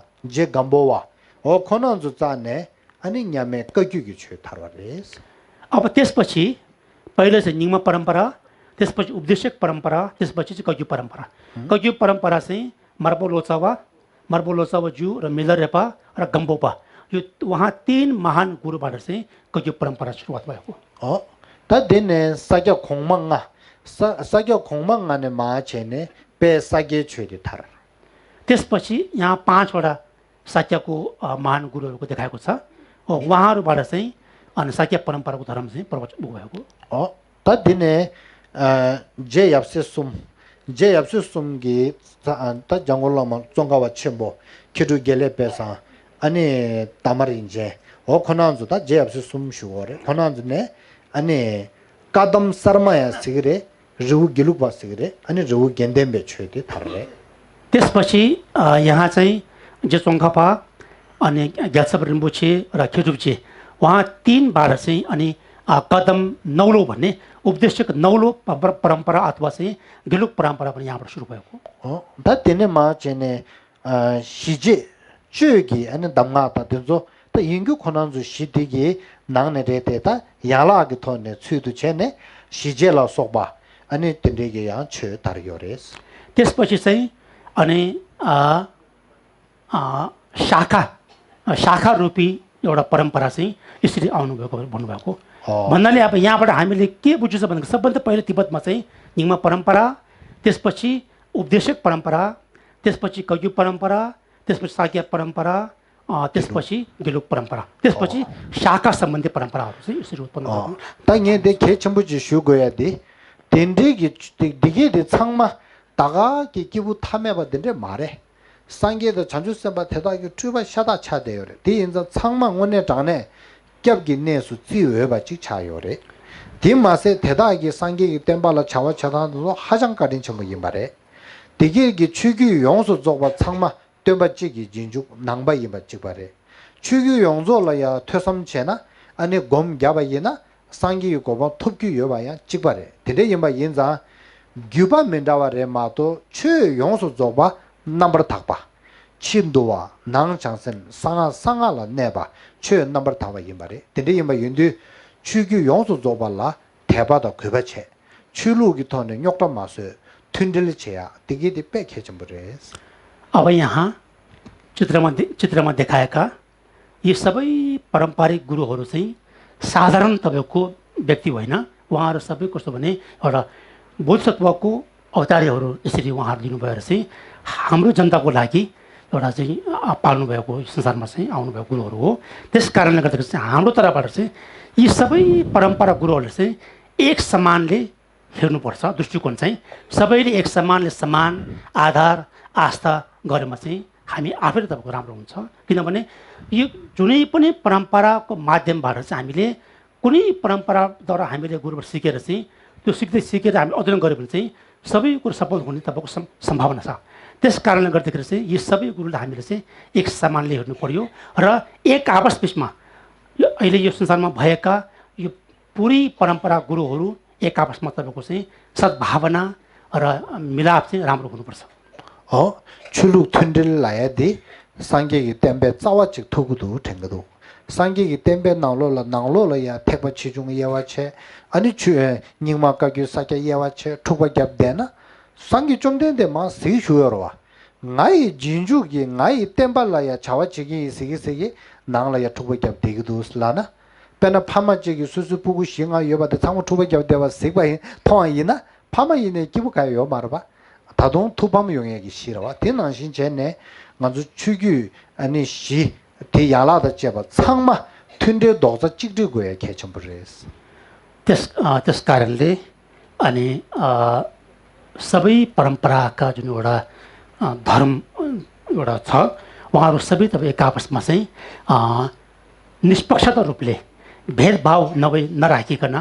རྗེ་སྒམ་པོ་བ། འོ་ཁོ་རྣམ་ཚོ་རྩ་ནས་ཨ་ནི་མཉམ་མེད་བཀའ་བརྒྱུད་ཀྱི་ཆོས་དར་བ་རེད། अब त्यसपछि पहिला चाहिँ निङमा परम्परा, त्यसपछि उपदेशक परम्परा, त्यसपछि चाहिँ कज्यु परम्परा। कज्यु परम्परा चाहिँ मर्पो लोचावा, मर्पो लोचावा ज्यू र मिलर रेपा र गम्बोपा, यो उहाँ तीन महान गुरुबाट चाहिँ कज्यु परम्परा सुरुवात भएको। हो। ད་དེ་ནས་ས་སྐྱ་གོང་མ་ལྔ། ས་ས་སྐྱ་གོང་མ་ལྔ་ནས་མར་བྱས་ནས་དཔལ་ས་སྐྱའི་ཆོས་དེ་དར། त्यसपछि यहाँ पाँचवटा शाक्यको अ, महान गुरुहरूको देखाएको छ। हो, उहाँहरूबाट चाहिँ अनि शाक्य परम्पराको धर्म चाहिँ प्रवचन भएको। हो। ད་དེ་ནས་ཨ་རྗེ་ཡབ་སྲས་གསུམ། རྗེ་ཡབ་སྲས་གསུམ་གྱི་ད་འཇམ་མགོན་བླ་མ་ཙོང་ཁ་པ་ཆེན་པོ། མཁས་གྲུབ་དགེ་ལེགས་དཔལ་བཟང་། ཨ་ནི་དར་མ་རིན་ཆེན། འོ་ཁོ་རྣམ་ཚོ་ད་རྗེ་ཡབ་སྲས་གསུམ་ཞུ་བ་རེད། ཁོ་རྣམ་ཚོ་ནས་ཨ་ནི་བཀའ་གདམས་གསར་མ་ཡང་ཟེར་གི་རེད། རི་བོ་དགེ་ལུགས་པ་ཟེར་གི་རེད། ཨ་ནི་རི་བོ་དགེ་ལྡན་པའི་ཆོས་དེ་དར་རེད། त्यसपछि अ, यहाँ चाहिँ जे चोङ्खा पा अनि ग्याल्साप रिम्पोछे र खेजुपचे, उहाँ तिनबाट चाहिँ अनि अ, कदम नौलो भन्ने उपदेशक नौलो प- परम्परा अथवा चाहिँ गेलुक परम्परा पनि यहाँबाट सुरु भएको। हो। ད་དེ་ནས་མར་བྱས་ནས་ཨ་ཞི་བྱེད་གཅོད་ཀྱི་ཨ་ནི་གདམས་ངག་དང་དེ་ཚོ་ད་ཡིན་རྒྱུ་ཁོ་རང་ཚོ་བཞི་དེ་གི་ནང་ནས་རེད་དེ། ད་ཡན་ལག་གི་ཐོག་ནས་ཚུལ་དུ་བྱས་ནས་ཞི་བྱེད་ལ་སོགས་པ་ཨ་ནི་དེ་འདྲའི་གི་ཡང་ཆོས་དར་ཡོད་རེད། त्यसपछि चाहिँ अनि अ, अ, शाखा अ, शाखा रूपी एउटा परम्परा चाहिँ यसरी आउनुभएको भन्नुभएको। हो। भन्नाले अब यहाँबाट हामीले के बुझ्छ भन्दाखेरि सबभन्दा पहिला तिब्बतमा चाहिँ निङमा परम्परा, त्यसपछि उपदेशक परम्परा, त्यसपछि कज्यु परम्परा, त्यसपछि शाक्य परम्परा, अ, त्यसपछि गेलुक परम्परा, त्यसपछि शाखा सम्बन्धी परम्पराहरू चाहिँ यसरी उत्पन्न भयो। ད་ངས་འདི་གལ་ཆེན་པོ་ཅིག་ཞུ་དགོས་ཡ་འདི། དེ་འདྲའི་གི་འདི་གི་འདི་ཚང་མ་ད་ག་གི་སྐྱེས་བུ་ཐ་མལ་པ་འདི་འདྲས་མ་རེད། སངས་རྒྱས་དང་བྱང་ཆུབ་སེམས་དཔའ་དེ་དག་གི་སྤྲུལ་པ་ཤ་སྟག་ཆགས་བསྡད་ཡོད་རེད། དེ་ཡིན་ཙང་ཚང་མ་དངོས་གནས་དྲང་གནས་སྐྱབས་ཀྱི་གནས་སུ་བརྩི་འོས་པ་ཅིག་ཆགས་ཡོད་རེད། དེ་མ་ཟད་དེ་དག་གིས་སངས་རྒྱས་ཀྱི་བསྟན་པ་ལ་བྱ་བ་བྱེད་སྟངས་དེ་ཚོ་ཧ་ཅང་བཀའ་དྲིན་ཆེན་པོ་ཡིན་པ་རེད། དེ་གས་ཀྱི་ཆོས་བརྒྱུད་ཡོངས་སུ་རྫོགས་པ་ཚང་མ་སྟོན་པ་གཅིག་གི་རྗེས་འཇུག་ནང་པ་ཡིན་པ་གཅིག་པ་རེད། ཆོས་བརྒྱུད་ཡོངས་རྫོགས་ལ་ཡང་ཐོས་བསམ་བྱས་ན། ཨ་ནི་སྒོམ་བརྒྱབ་པ་ཡིན་ན་ སངས་རྒྱས་ཀྱི་གོ་འཕང་ཐོབ་རྒྱུ་ཡོད་པ་ཡང་གཅིག་པ་རེད། དེ་འདྲ་ཡིན་པ་ཡིན་ཙང་། བརྒྱུད་པ་མི་འདྲ་བ་རེད་མ་གཏོགས་ཆོས་ཡོངས་སུ་རྫོགས་པ་རྣམ་པར་དག་པ། ཕྱི་འདུལ་བ། ནང་བྱང་སེམས། གསང་སྔགས། གསང་སྔགས་ལ་གནས་པ། ཆོས་རྣམ་པར་དག་པ་ཡིན་པ་རེད། དེ་འདྲ་ཡིན་པ་ཡིན་དུས། ཆོས་བརྒྱུད་ཡོངས་སུ་རྫོགས་པ་ལ་དད་པ་དང་གུས་པ་བྱས། ཆོས་ལུགས་ཀྱི་ཐོག་ནས་རྙོག་དྲ་མ་བཟོས། མཐུན་སྒྲིལ་བྱེད་ཡག་དེ་གི་དེ་དཔེ་གལ་ཆེན་པོ་རེད། अब यहाँ चित्रमा दे- चित्रमा देखाएका यी सबै पारम्परिक गुरुहरू चाहिँ साधारण तपाईँको व्यक्ति होइन। उहाँहरू सबै कस्तो भने, एउटा बोधिसत्वको अवतारीहरू, यसरी उहाँहरू लिनुभएर चाहिँ हाम्रो जनताको लागि एउटा चाहिँ, अ, पाल्नुभएको, संसारमा चाहिँ आउनुभएको गुरुहरू हो। त्यस कारणले गर्दाखेरि चाहिँ हाम्रो तर्फबाट चाहिँ यी सबै परम्परा गुरुहरूले चाहिँ एक समानले हेर्नुपर्छ। दृष्टिकोण चाहिँ सबैले एक समानले समान आधार, आस्था गरेमा चाहिँ हामी आफैले तपाईँको राम्रो हुन्छ। किनभने यो जुनै पनि परम्पराको माध्यमबाट चाहिँ हामीले कुनै परम्पराद्वारा हामीले गुरुबाट सिकेर चाहिँ, त्यो सिक्दै सिकेर हामी अध्ययन गऱ्यो भने चाहिँ सबै कुरो सफल हुने तपाईँको सम्- सम्भावना छ। त्यस कारणले गर्दाखेरि चाहिँ यी सबै गुरुलाई हामीले चाहिँ एक समानले हेर्नु पर्‍यो र एक आपस बिचमा यो अहिले यो संसारमा भएका यो पुरै परम्परा गुरुहरू एक आपसमा तपाईँको चाहिँ सद्भावना र मिलाप चाहिँ राम्रो हुनुपर्छ। ཨོ། ཆོས་ལུགས་མཐུན་སྒྲིལ་ལབ་ཡ་དེ་སངས་རྒྱས་ཀྱི་བསྟན་པའི་རྩ་བ་གཅིག་ཐུག་གི་འདུག་དྲན་གྱི་འདུག་སངས་རྒྱས་ཀྱི་བསྟན་པའི་ནང་ལོགས་ལ་ནང་ལོགས་ལ་ཡ་ཐེག་པ་ཆེ་ཆུང་དབྱེ་བ་ཕྱེ། ཨ་ནི་ཆོས་རྙིང་མ་བཀའ་བརྒྱུད་ས་སྐྱ་དབྱེ་བ་ཕྱེ། འཁྲུག་པ་བརྒྱབ་བསྡད་ན། སངས་རྒྱས་བཅོམ་ལྡན་འདས་མར་གཟིགས་ཞུ་ཡོད་རེད་བ། ང་ཡི་རྗེས་འཇུག་གིས་ང་ཡི་བསྟན་པ་ལ་ཡ་བྱ་བ་བྱེད་ཀྱི་ཡིན་ཟེར་གྱི་ཟེར་གྱི་ནང་ལ་ཡ་འཁྲུག་པ་བརྒྱབ་བསྡད་ཀྱི་འདུག་ལབ་ན། དཔེར་ན་ཕ་མ་གཅིག་གིས་སོ་སོའི་སྤུ་གུ་བཞི་ལྔ་ཡོད་པ་དེ་ཚང་མ་འཁྲུག་པ་བརྒྱབ་བསྡད་པ་གཟིགས་པ་ཡིན་མཐོང་བ་ཡིན་ན། ཕ་མ་ཡིན་ནའི་སྐྱིད་པོ་ག་ཡང་ཡོད་མ་རེད་པ། ད་དུང་ཐུགས་ཕམ་ཡོང་ཡས་ཀྱི་གཞི་རེད་བ། དེ་ནང་བཞིན་བྱས་ནས་ང་ཚོ་ཆོས་བརྒྱུད་ཨ་ནི་བཞི་དེ་ཡན་ལག་དང་བཅས་པ་ཚང་མ་མཐུན་སྒྲིལ་རྡོག་རྩ་གཅིག་སྒྲིལ་དགོས་ཡ་གལ་ཆེན་པོ་རེད། त्यस अ, त्यस कारणले अनि अ, सबै परम्पराका जुन एउटा अ, धर्म अ, एउटा छ, उहाँहरू सबै तपाईँ एक आपसमा चाहिँ अ, निष्पक्षता रूपले भेदभाव नभई नराखिकन,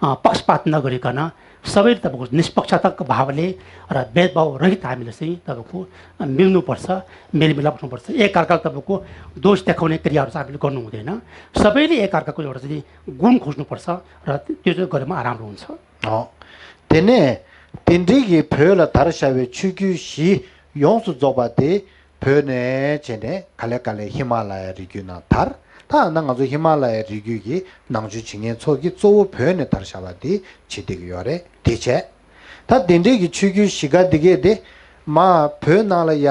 अ, पक्षपात नगरिकन सबैले तपाईँको निष्पक्षताको भावले र भेदभाव रहित हामीले चाहिँ तपाईँको, अ, मिल्नुपर्छ, मेलमिलाप हुनुपर्छ। एकअर्कालाई तपाईँको दोष देखाउने क्रियाहरू चाहिँ हामीले गर्नु हुँदैन। सबैले एकअर्काको एउटा चाहिँ गुण खोज्नुपर्छ र त्यो चाहिँ गरेमा राम्रो हुन्छ। ཨོ། དེ་ནས་དེ་འདྲའི་གི་བོད་ལ་དར་བཞག་པའི་ཆོས་བརྒྱུད་བཞི་ཡོངས་སུ་རྫོགས་པ་དེ། བོད་ནས་བྱས་ནས་ག་ལེ་ག་ལེ་ཧི་མ་ལ་ཡའི་རི་རྒྱུད་ནང་དར། ད་ཨ་ན་ང་ཚོ་ཧི་མ་ལ་ཡའི་རི་རྒྱུད་ཀྱི་ནང་ཆོས་བྱེད་མཁན་ཚོ་གི་གཙོ་བོ་བོད་ནས་དར་བཞག་པ་དེ་བྱེད་བསྡད་ཀྱི་ཡོད་རེད། དེ་བྱས། ད་དེ་འདྲའི་གི་ཆོས་བརྒྱུད་བཞི་ཀ་འདི་གས་དེ་མ་བོད་ནང་ལ་ཡ་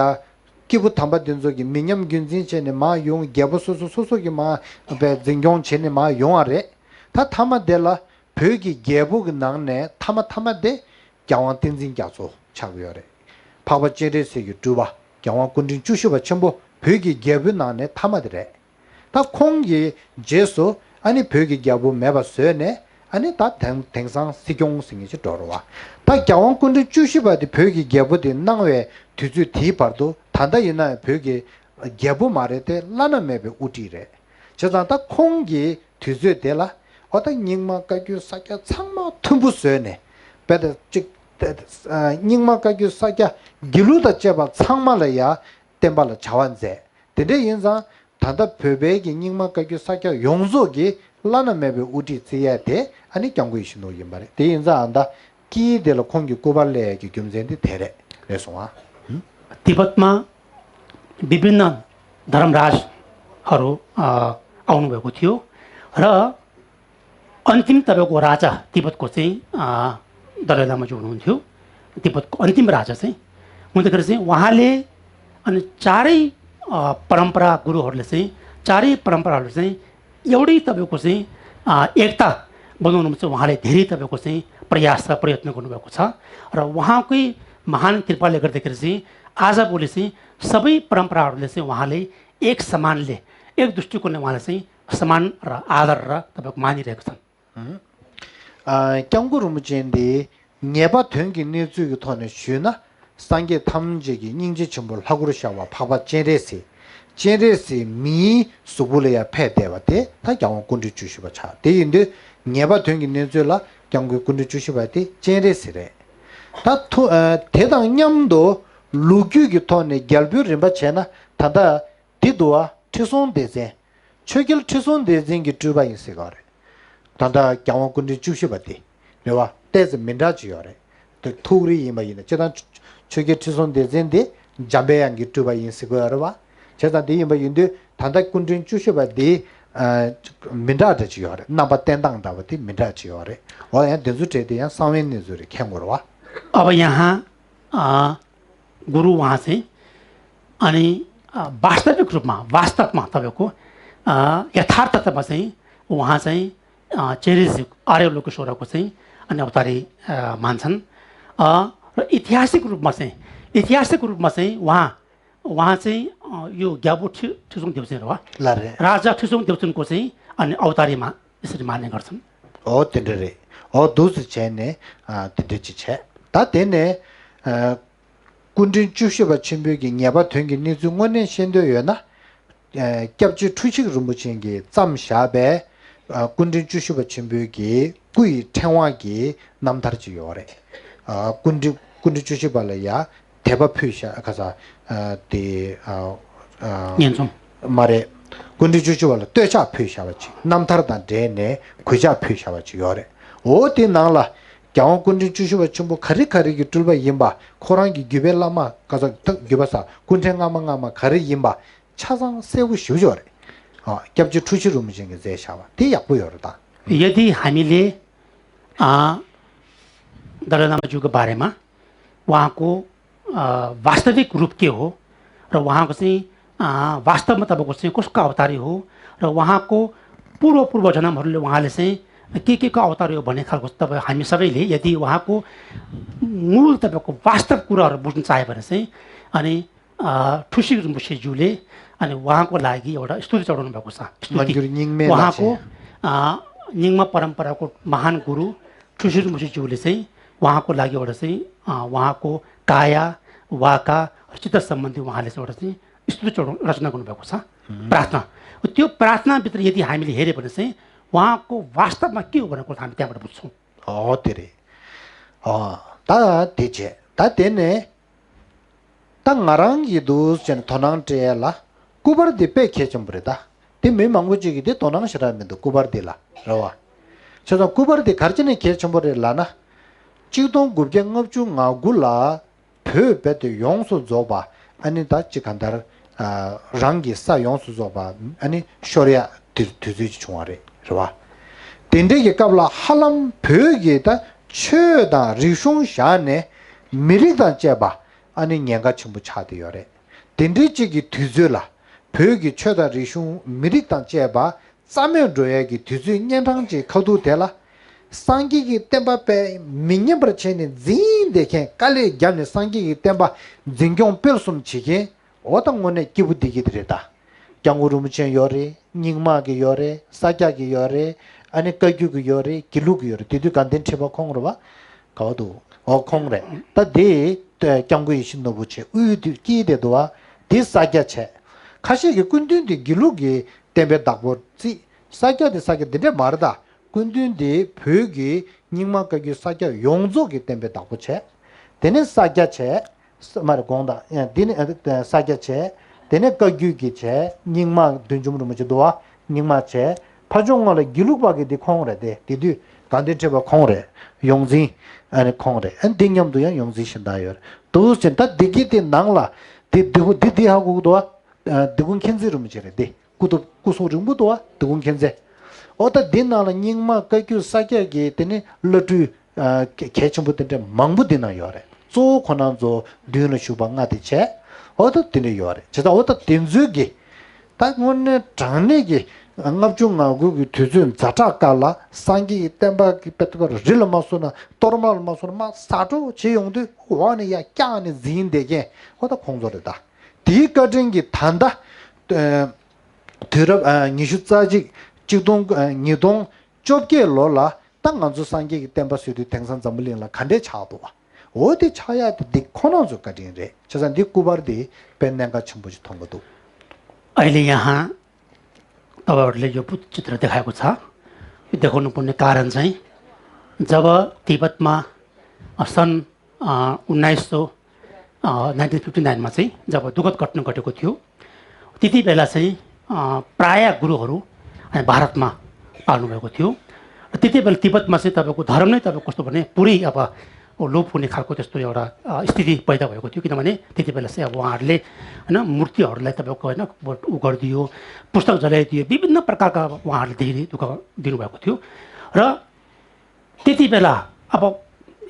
སྐྱེས་བུ་དམ་པ་དེ་ཚོ་གི་མི་ཉམས་རྒྱུན་འཛིན་བྱས་ནས་མ་ཡོང་། རྒྱལ་པོ་སོ་སོ་སོ་སོ་གི་མ་བས་འཛིན་སྐྱོང་བྱས་ནས་མ་ཡོང་བ་རེད། ད་མཐའ་མ་དེ་ལ་བོད་ཀྱི་རྒྱལ་པོ་གི་ནང་ནས་མཐའ་མ་མཐའ་མ་དེ་རྒྱལ་དབང་བསྟན་འཛིན་རྒྱ་མཚོ་ཆགས་ཀྱི་ཡོད་རེད། འཕགས་པ་སྤྱན་རས་གཟིགས་ཀྱི་སྤྲུལ་པ་རྒྱལ་དབང་སྐུ་ཕྲེང་བཅུ་བཞི་པ་ཆེན་པོ་བོད་ཀྱི་རྒྱལ་པོའི་ནང་ནས་མཐའ་མ་དེ་རེད། ད་ཁོང་གི་རྗེས་སུ་ཨ་ནི་བོད་ཀྱི་རྒྱལ་པོ་མེད་པ་བཟོས་ནས་ཨ་ནི་ད་དེང་དེང་སང་སྲིད་སྐྱོང་ཟེར་མཁན་ཅིག་འགྲོ་རེད་བ། ད་རྒྱལ་དབང་སྐུ་ཕྲེང་བཅུ་བཞི་པ་དེ་བོད་ཀྱི་རྒྱལ་པོ་དེ་གནང་བའི་དུས་ཚོད་དེའི་བར་དུ་ད་ལྟ་ཡིན་ན་བོད་ཀྱི་རྒྱལ་པོ་མ་རེད་དེ་བླ་ན་མེད་པའི་དབུ་ཁྲིད་རེད། བྱས་ཙང་ད་ཁོང་གི་དུས་ཚོད་དེ་ལ་ཨོ་ད་རྙིང་མ་བཀའ་བརྒྱུད་ས་སྐྱ་ཚང་མ་མཐུན་པོ་བཟོས་ནས་དཔེ་ད་ཅིག་རྙིང་མ་བཀའ་བརྒྱུད་ས་སྐྱ་དགེ་ལུགས་དང་བཅས་པ་ཚང་མ་ལ་ཡ་བསྟན་པ་ལ་བྱ་བ་མཛད། དེ་འདྲ་ཡིན་ཙང་ད་ལྟ་བོད་པའི་གི་རྙིང་མ་བཀའ་བརྒྱུད་ས་སྐྱ་ཡོངས་རྫོགས་ཀྱི་བླ་ན་མེད་པའི་དབུ་ཁྲིད་བརྩི་ཡས་དེ་ཨ་ནི་སྐྱབས་མགོན་ཡིད་བཞིན་ནོར་བུ་ཡིན་པ་རེད། དེ་ཡིན་ཙང་ཨ་ད་དཀྱིལ་དེ་ལ་ཁོང་གི་སྐུ་པར་སླེབས་ཡས་ཀྱི་རྒྱུ་མཚན་དེ་དེ་རེད། རེད་སོང་ཨ། हम्म। तिब्बतमा विभिन्न धर्मराजहरू, अ, आउनुभएको थियो र अन्तिम तपाईँको राजा तिब्बतको चाहिँ, अ, दलाई लामाज्यू हुनुहुन्थ्यो। तिब्बतको अन्तिम राजा चाहिँ हुँदाखेरि चाहिँ उहाँले अनि चारै, अ, परम्परा गुरुहरूले चाहिँ, चारै परम्पराहरूले चाहिँ एउटै तपाईँको चाहिँ, अ, एकता बनाउनुमा चाहिँ उहाँले धेरै तपाईँको चाहिँ प्रयास र प्रयत्न गर्नुभएको छ। र उहाँकै महान कृपाले गर्दाखेरि चाहिँ आजभोलि चाहिँ सबै परम्पराहरूले चाहिँ उहाँले एक समानले, एक दृष्टिकोणले उहाँलाई चाहिँ सम्मान र आदर र तपाईँको मानिरहेका छन्। ཨ། སྐྱབས་མགོན་རིན་པོ་ཆེ་འདི་ངེས་པ་དོན་གྱི་གནས་ཚུལ་གྱི་ཐོག་ནས་ཞུས་ན། སངས་རྒྱས་ཐམས་ཅད་ཀྱི་སྙིང་རྗེ་ཆེན་པོ་ལྷ་སྐུར་ཤར་བ་འཕགས་པ་སྤྱན་རས་གཟིགས། སྤྱན་རས་གཟིགས་མིའི་གཟུགས་པོ་ལ་ཡང་ཕེབས་བསྡད་པ་དེ་ད་རྒྱལ་དབང་སྐུ་ཕྲེང་བཅུ་བཞི་པ་ཆགས། དེ་ཡིན་དུས་ངེས་པ་དོན་གྱི་གནས་ཚུལ་ལ་སྐྱབས་མགོན་སྐུ་ཕྲེང་བཅུ་བཞི་པ་དེ་སྤྱན་རས་གཟིགས་རེད། ད་ཐུ་ཨ་དེ་དང་མཉམ་དུ་ལོ་རྒྱུས་ཀྱི་ཐོག་ནས་རྒྱལ་པོའི་རིམ་པ་བྱས་ན་ད་ལྟ་འདི་འདུག་བ། ཁྲི་སྲོང་ལྡེ་བཙན། ཆོས་རྒྱལ་ཁྲི་སྲོང་ལྡེ་བཙན་གྱི་སྤྲུལ་པ་ཡིན་ཟེར་ག་རེད། ད་ལྟ་རྒྱལ་དབང་སྐུ་ཕྲེང་བཅུ་བཞི་པ་དེ་རེད་བ། ཏོག་ཙམ་མི་འདྲ་ཅིག་ཡོད་རེད། དེ་ཐུགས་རིག་ཡིན་པ་ཡིན་ན་སྤྱིར་བཏང་ཆོས་རྒྱལ་ཁྲི་སྲོང་ལྡེ་བཙན་དེ་འཇམ་པའི་དབྱངས་ཀྱི་སྤྲུལ་པ་ཡིན་ཟེར་གྱི་ཡོད་རེད་བ། བྱས་ཙང་དེ་ཡིན་པ་ཡིན་དུས་ད་ལྟ་སྐུ་ཕྲེང་བཅུ་བཞི་པ་དེ་མི་འདྲ་འདྲ་ཅིག་ཡོད་རེད། རྣམ་པ་བསྟན་སྟངས་འདྲ་བ་དེ་མི་འདྲ་ཅིག་ཡོད་རེད། འོ་ཡང་དེ་ཚོའི་གྲས་དེ་ཡང་གསང་བའི་གནས་ཚུལ་རེད། མཁྱེན་དགོས་རེད་བ། अवयहा गुरुवंशे अनि वास्तविक रूपमा वास्तवमा तपाईँको यथार्थतमा चाहिँ उहाँ चाहिँ चेरिज आर्य लोकेश्वरको चाहिँ अनि अवतारी मान्छन्। र ऐतिहासिक रूपमा चाहिँ ऐतिहासिक रूपमा चाहिँ उहाँ उहाँ चाहिँ यो ग्याबु ठि ठिसुङ देउसेन हो। राजा ठिसुङ देउसेनको चाहिँ अनि अवतारीमा यसरी मान्ने गर्छन्। ཨོ་དེ་འདྲ་རེད། ཨོ་འདུག་སེ་བྱས་ནས་དེ་འདྲ་ཅིག་བྱས། ད་དེ་ནས་སྐུ་ཕྲེང་བཅུ་བཞི་པ་ཆེན་པོའི་གི་ངེས་པ་དོན་གྱི་གནས་ཚུལ་དངོས་གནས་ཤེས་འདོད་ཡོད་ན། སྐྱབས་རྗེ་འཁྲུལ་ཞིག་རིན་པོ་ཆེ་གིས་བརྩམས་བཞག་པའི་སྐུ་ཕྲེང་བཅུ་བཞི་པ་ཆེན་པོའི་གི་སྐུ་ཡི་ཕྲེང་བ་གི་རྣམ་ཐར་ཅིག་ཡོད་རེད། སྐུ་ཕྲེང་སྐུ་ཕྲེང་བཅུ་བཞི་པ་ལ་ཡ་དད་པ་ཕུལ་བཞག་ག་ས་དེ་ཉེན་ཚོམ། མ་རེད། སྐུ་ཕྲེང་བཅུ་བཞི་པ་ལ་བསྟོད་ཕྱག་ཕུལ་བཞག་པ་ཅིག་རྣམ་ཐར་དང་འབྲེལ་ནས་གུས་ཕྱག་ཕུལ་བཞག་པ་ཅིག་ཡོད་རེད། འོ་དེ་ནང་ལ་རྒྱལ་དབང་སྐུ་ཕྲེང་བཅུ་བཞི་པ་ཆེན་པོ་ག་རེ་ག་རེ་གི་སྤྲུལ་པ་ཡིན་པ། ཁོ་རང་གི་བརྒྱུད་པའི་བླ་མ་ག་ས་བརྒྱུད་པ་ས་སྐུ་ཕྲེང་སྔ་མ་སྔ་མ་ག་རེ་ཡིན་པ་ཆ་ཚང་གསལ་པོ་ཞེ་པོ་ཅིག་ཡོད་རེད། སྐྱབས་རྗེ་འཁྲུལ་ཞིག་རིན་པོ་ཆེ་གིས་མཛད་བཞག་པ་དེ་ཡག་པོ་ཡོད་རེད་ད། यदि हामीले दलाइ लामाज्यूको बारेमा उहाँको वास्तविक रूप के हो र उहाँको चाहिँ वास्तवमा तपाईँको चाहिँ कसको अवतारी हो र उहाँको पूर्व पूर्व जन्महरूले उहाँले चाहिँ के के को अवतारी हो भन्ने खालको तपाईँ हामी सबैले यदि उहाँको मूल तपाईँको वास्तव कुराहरू बुझ्न चाह्यो भने चाहिँ अनि ठुसी रिम्पोछेज्यूले अनि उहाँको लागि एउटा स्तुति चढाउनु भएको छ। स्तुति। उहाँको निङमा परम्पराको महान गुरु ठुसी रिम्पोछेज्यूले चाहिँ उहाँको लागि एउटा चाहिँ उहाँको काया वाका र चित्त सम्बन्धी उहाँले चाहिँ एउटा चाहिँ स्तुति चढाउ रचना गर्नुभएको छ। प्रार्थना। त्यो प्रार्थनाभित्र यदि हामीले हेऱ्यो भने चाहिँ उहाँको वास्तवमा के हो भनेको हामी त्यहाँबाट बुझ्छौँ। ཨོ་དེ་རེད། ཨོ་ད་དེ་བྱས་ད་དེ་ནས་ད་ང་རང་གིས་འདུག་ཟེར་ནས་དོ་སྣང་སྤྲད་ཡ་ལ་སྐུ་པར་འདི་དཔེ་གལ་ཆེན་པོ་རེད་ད། དེ་མི་མང་པོ་ཅིག་གིས་དེ་དོ་སྣང་ཞེ་དྲག་མི་འདུག་སྐུ་པར་འདི་ལ་རེད་བ། བྱས་ཙང་སྐུ་པར་འདི་ག་རེ་བྱས་ནས་གལ་ཆེན་པོ་རེད་ལབ་ན། གཅིག་སྟོང་དགུ་བརྒྱ་ལྔ་བཅུ་ང་དགུ་ལ་བོད་རྦད་དེ་ཡོངས་སུ་རྫོགས་པ་ཨ་ནི་ད་ཅི་ག་འདར་རང་གི་ས་ཡོངས་སུ་རྫོགས་པ་ཨ་ནི་ཤོར་ཡ་དུས་དུས་ཚོད་ཅིག་བྱུང་བ་རེད་རེད་བ། དེ་འདྲའི་གི་སྐབས་ལ་ཧ་ལམ་བོད་ཀྱི་ད་ཆོས་དང་རིག་གཞུང་བཞག་ནས་མི་རིགས་དང་བཅས་པ་ཨ་ནི་ཉེན་ཁ་ཆེན་པོ་ཆགས་བསྡད་ཡོད་རེད། དེ་འདྲའི་ཅིག་གི་དུས་ཚོད་ལ་བོད་ཀྱི་ཆོས་དང་རིག་གཞུང་མི་རིགས་དང་བཅས་པ་རྩ་མེད་འགྲོ་ཡས་ཀྱི་དུས་ཚོད་གཉན་འཕྲང་ཅིག་ཁ་ཐུག་དེ་ལ། སངས་རྒྱས་ཀྱི་བསྟན་པ་དཔེ་མི་ཉམས་པར་བྱས་ནས་འཛིན་བསྡད་མཁན། དཀའ་ལས་བརྒྱབ་ནས་སངས་རྒྱས་ཀྱི་བསྟན་པ་འཛིན་སྐྱོང་སྤེལ་གསུམ་བྱེད་མཁན། འོ་ད་དངོས་གནས་སྐྱིད་པོ་བདེ་སྐྱིད་དེ་རེད་ད། སྐྱབས་མགོན་རིན་པོ་ཆེ་ཡོད་རེད། རྙིང་མ་གི་ཡོད་རེད། ས་སྐྱ་གི་ཡོད་རེད། ཨ་ནི་བཀའ་བརྒྱུད་ཀྱི་ཡོད་རེད། དགེ་ལུགས་ཀྱི་ཡོད་རེད། དེ་དུས་དགའ་ལྡན་ཁྲི་པ་ཁོང་རེད་བ། ག་བ་འདུག་འོ་ཁོང་རེད། ད་དེ་སྐྱབས་མགོན་ཡིད་བཞིན་ནོར་བུ་ཆེ་དབུས་དུས་སྐྱིད་བསྡད་འདུག་བ། དེ་ས་སྐྱ་བྱས། ཁ་ཤས་ཀྱི་སྐུ་མདུན་དེ་དགེ་ལུགས་ཀྱི་བསྟན་པའི་བདག་པོ་རྩིས། ས་སྐྱ་དེ་ས་སྐྱ་འདི་འདྲས་མ་རེད་ད། སྐུ་མདུན་དེ་བོད་ཀྱི་རྙིང་མ་བཀའ་བརྒྱུད་ས་སྐྱ་ཡོངས་རྫོགས་ཀྱི་བསྟན་པའི་བདག་པོ་བྱས། དེ་ནས་ས་སྐྱ་བྱས། ས་མ་རེད་དགོངས་དག་འདི་ནས་ས་སྐྱ་བྱས། དེ་ནས་བཀའ་བརྒྱུད་ཀྱི་བྱས། རྙིང་མ་བདུད་འཇོམས་རིན་པོ་ཆེ་འདུག་བ། རྙིང་མ་བྱས། ཕར་ཕྱོགས་སྔོན་ལ་དགེ་ལུགས་པ་གི་འདི་ཁོང་རེད་དེ། དེ་དུས་དགའ་ལྡན་ཁྲི་པ་ཁོང་རེད། ཡོངས་འཛིན་ཨ་ནི་ཁོང་རེད། ཨ་ནི་འདི་མཉམ་དུ་ཡང་ཡོངས་འཛིན་གཞན་དག་ཡོད་རེད། འདུག་ཟེར་ད་འདི་གི་དེ་ནང་ལ་དེ་དེ་ཁོ་དེ་དེ་ཧ་གོ་གི་འདུག་བ། དེ་ཁོ་མཁྱེན་བརྩེ་རིན་པོ་ཆེ་རེད་དེ། སྐུ་ཐོབ་སྐུ་གསུང་རིང་པོ་འདུག་བ། དེ་ཁོ་མཁྱེན་བརྩེ། ཨོ་ད་འདི་ནང་ལ་རྙིང་མ་བཀའ་བརྒྱུད་ས་སྐྱ་གི་དེ་ནི་བླ་སྤྲུལ་གལ་ཆེན་པོ་དེ་འདྲ་མང་པོ་འདི་ན་ཡོད་རེད། གཙོ་བོ་ཁོ་ན་ཚོ་མདུན་ལ་བཞུགས་པ་ལྔ་དེ་བྱས། ཨོ་ད་དེ་འདྲ་ཡོད་རེད། བྱས་ཙང་ཨོ་ད་དེ་ཚོའི་གི་ད་དངོས་གནས་དྲང་གནས་ཀྱི་ལྔ་བཅུ་ང་དགུ་གི་དུས་ཚོད་ཛ་དྲག་སྐབས་ལ་སངས་རྒྱས་ཀྱི་བསྟན་པ་གི་དཔེ་ཐོག་རི་ལ་མ་སོང་ན་གཏོར་མ་ལ་མ་སོང་ན་མ་ཟ་འཕྲོ་བྱེད་ཡོང་དུས་འོག་ནས་ཡར་བཀྱགས་ནས་འཛིན་བསྡད་མཁན་ཨོ་ད་ཁོང་ཚོ་རེད་ད། དེའི་བཀའ་དྲིན་གྱིས་ད་ལྟ་དུས་རབས་ཉི་ཤུ་རྩ་གཅིག་གཅིག་སྟོང་ཉིས་སྟོང་བཅོ་བརྒྱད་ལོ་ལ་ད་ང་ཚོ་སངས་རྒྱས་ཀྱི་བསྟན་པ་སྲོལ་དུས་དེང་སང་འཛམ་བུ་གླིང་ལ་ག་འདྲས་ཆགས་འདུག་བ། འོ་དེ་ཆགས་ཡག་དེ་འདི་ཁོ་རང་ཚོའི་བཀའ་དྲིན་རེད། བྱས་ཙང་འདི་སྐུ་པར་དེ་དཔེ་གནད་འགག་ཆེན་པོ་ཞིག་མཐོང་གི་འདུག अहिले यहाँ तपाईँहरूले यो बुद्ध चित्र देखाएको छ। यो देखाउनु पर्ने कारण चाहिँ जब तिब्बतमा सन् उन्नाइस सौ नाइन्टिन फिफ्टी नाइनमा चाहिँ जब दुःखद घटना घटेको थियो, त्यति बेला चाहिँ प्रायः गुरुहरू भारतमा आउनुभएको थियो। त्यति बेला तिब्बतमा चाहिँ तपाईँको धर्म नै तपाईँको कस्तो भने पुरै अब लोप हुने खालको त्यस्तो एउटा अ, स्थिति पैदा भएको थियो। किनभने त्यति बेला चाहिँ अब उहाँहरूले होइन मूर्तिहरूलाई तपाईँको होइन उ गरिदियो, पुस्तक जलाइदियो, विभिन्न प्रकारका अब उहाँहरूले धेरै दुःख दिनुभएको थियो। र त्यति बेला अब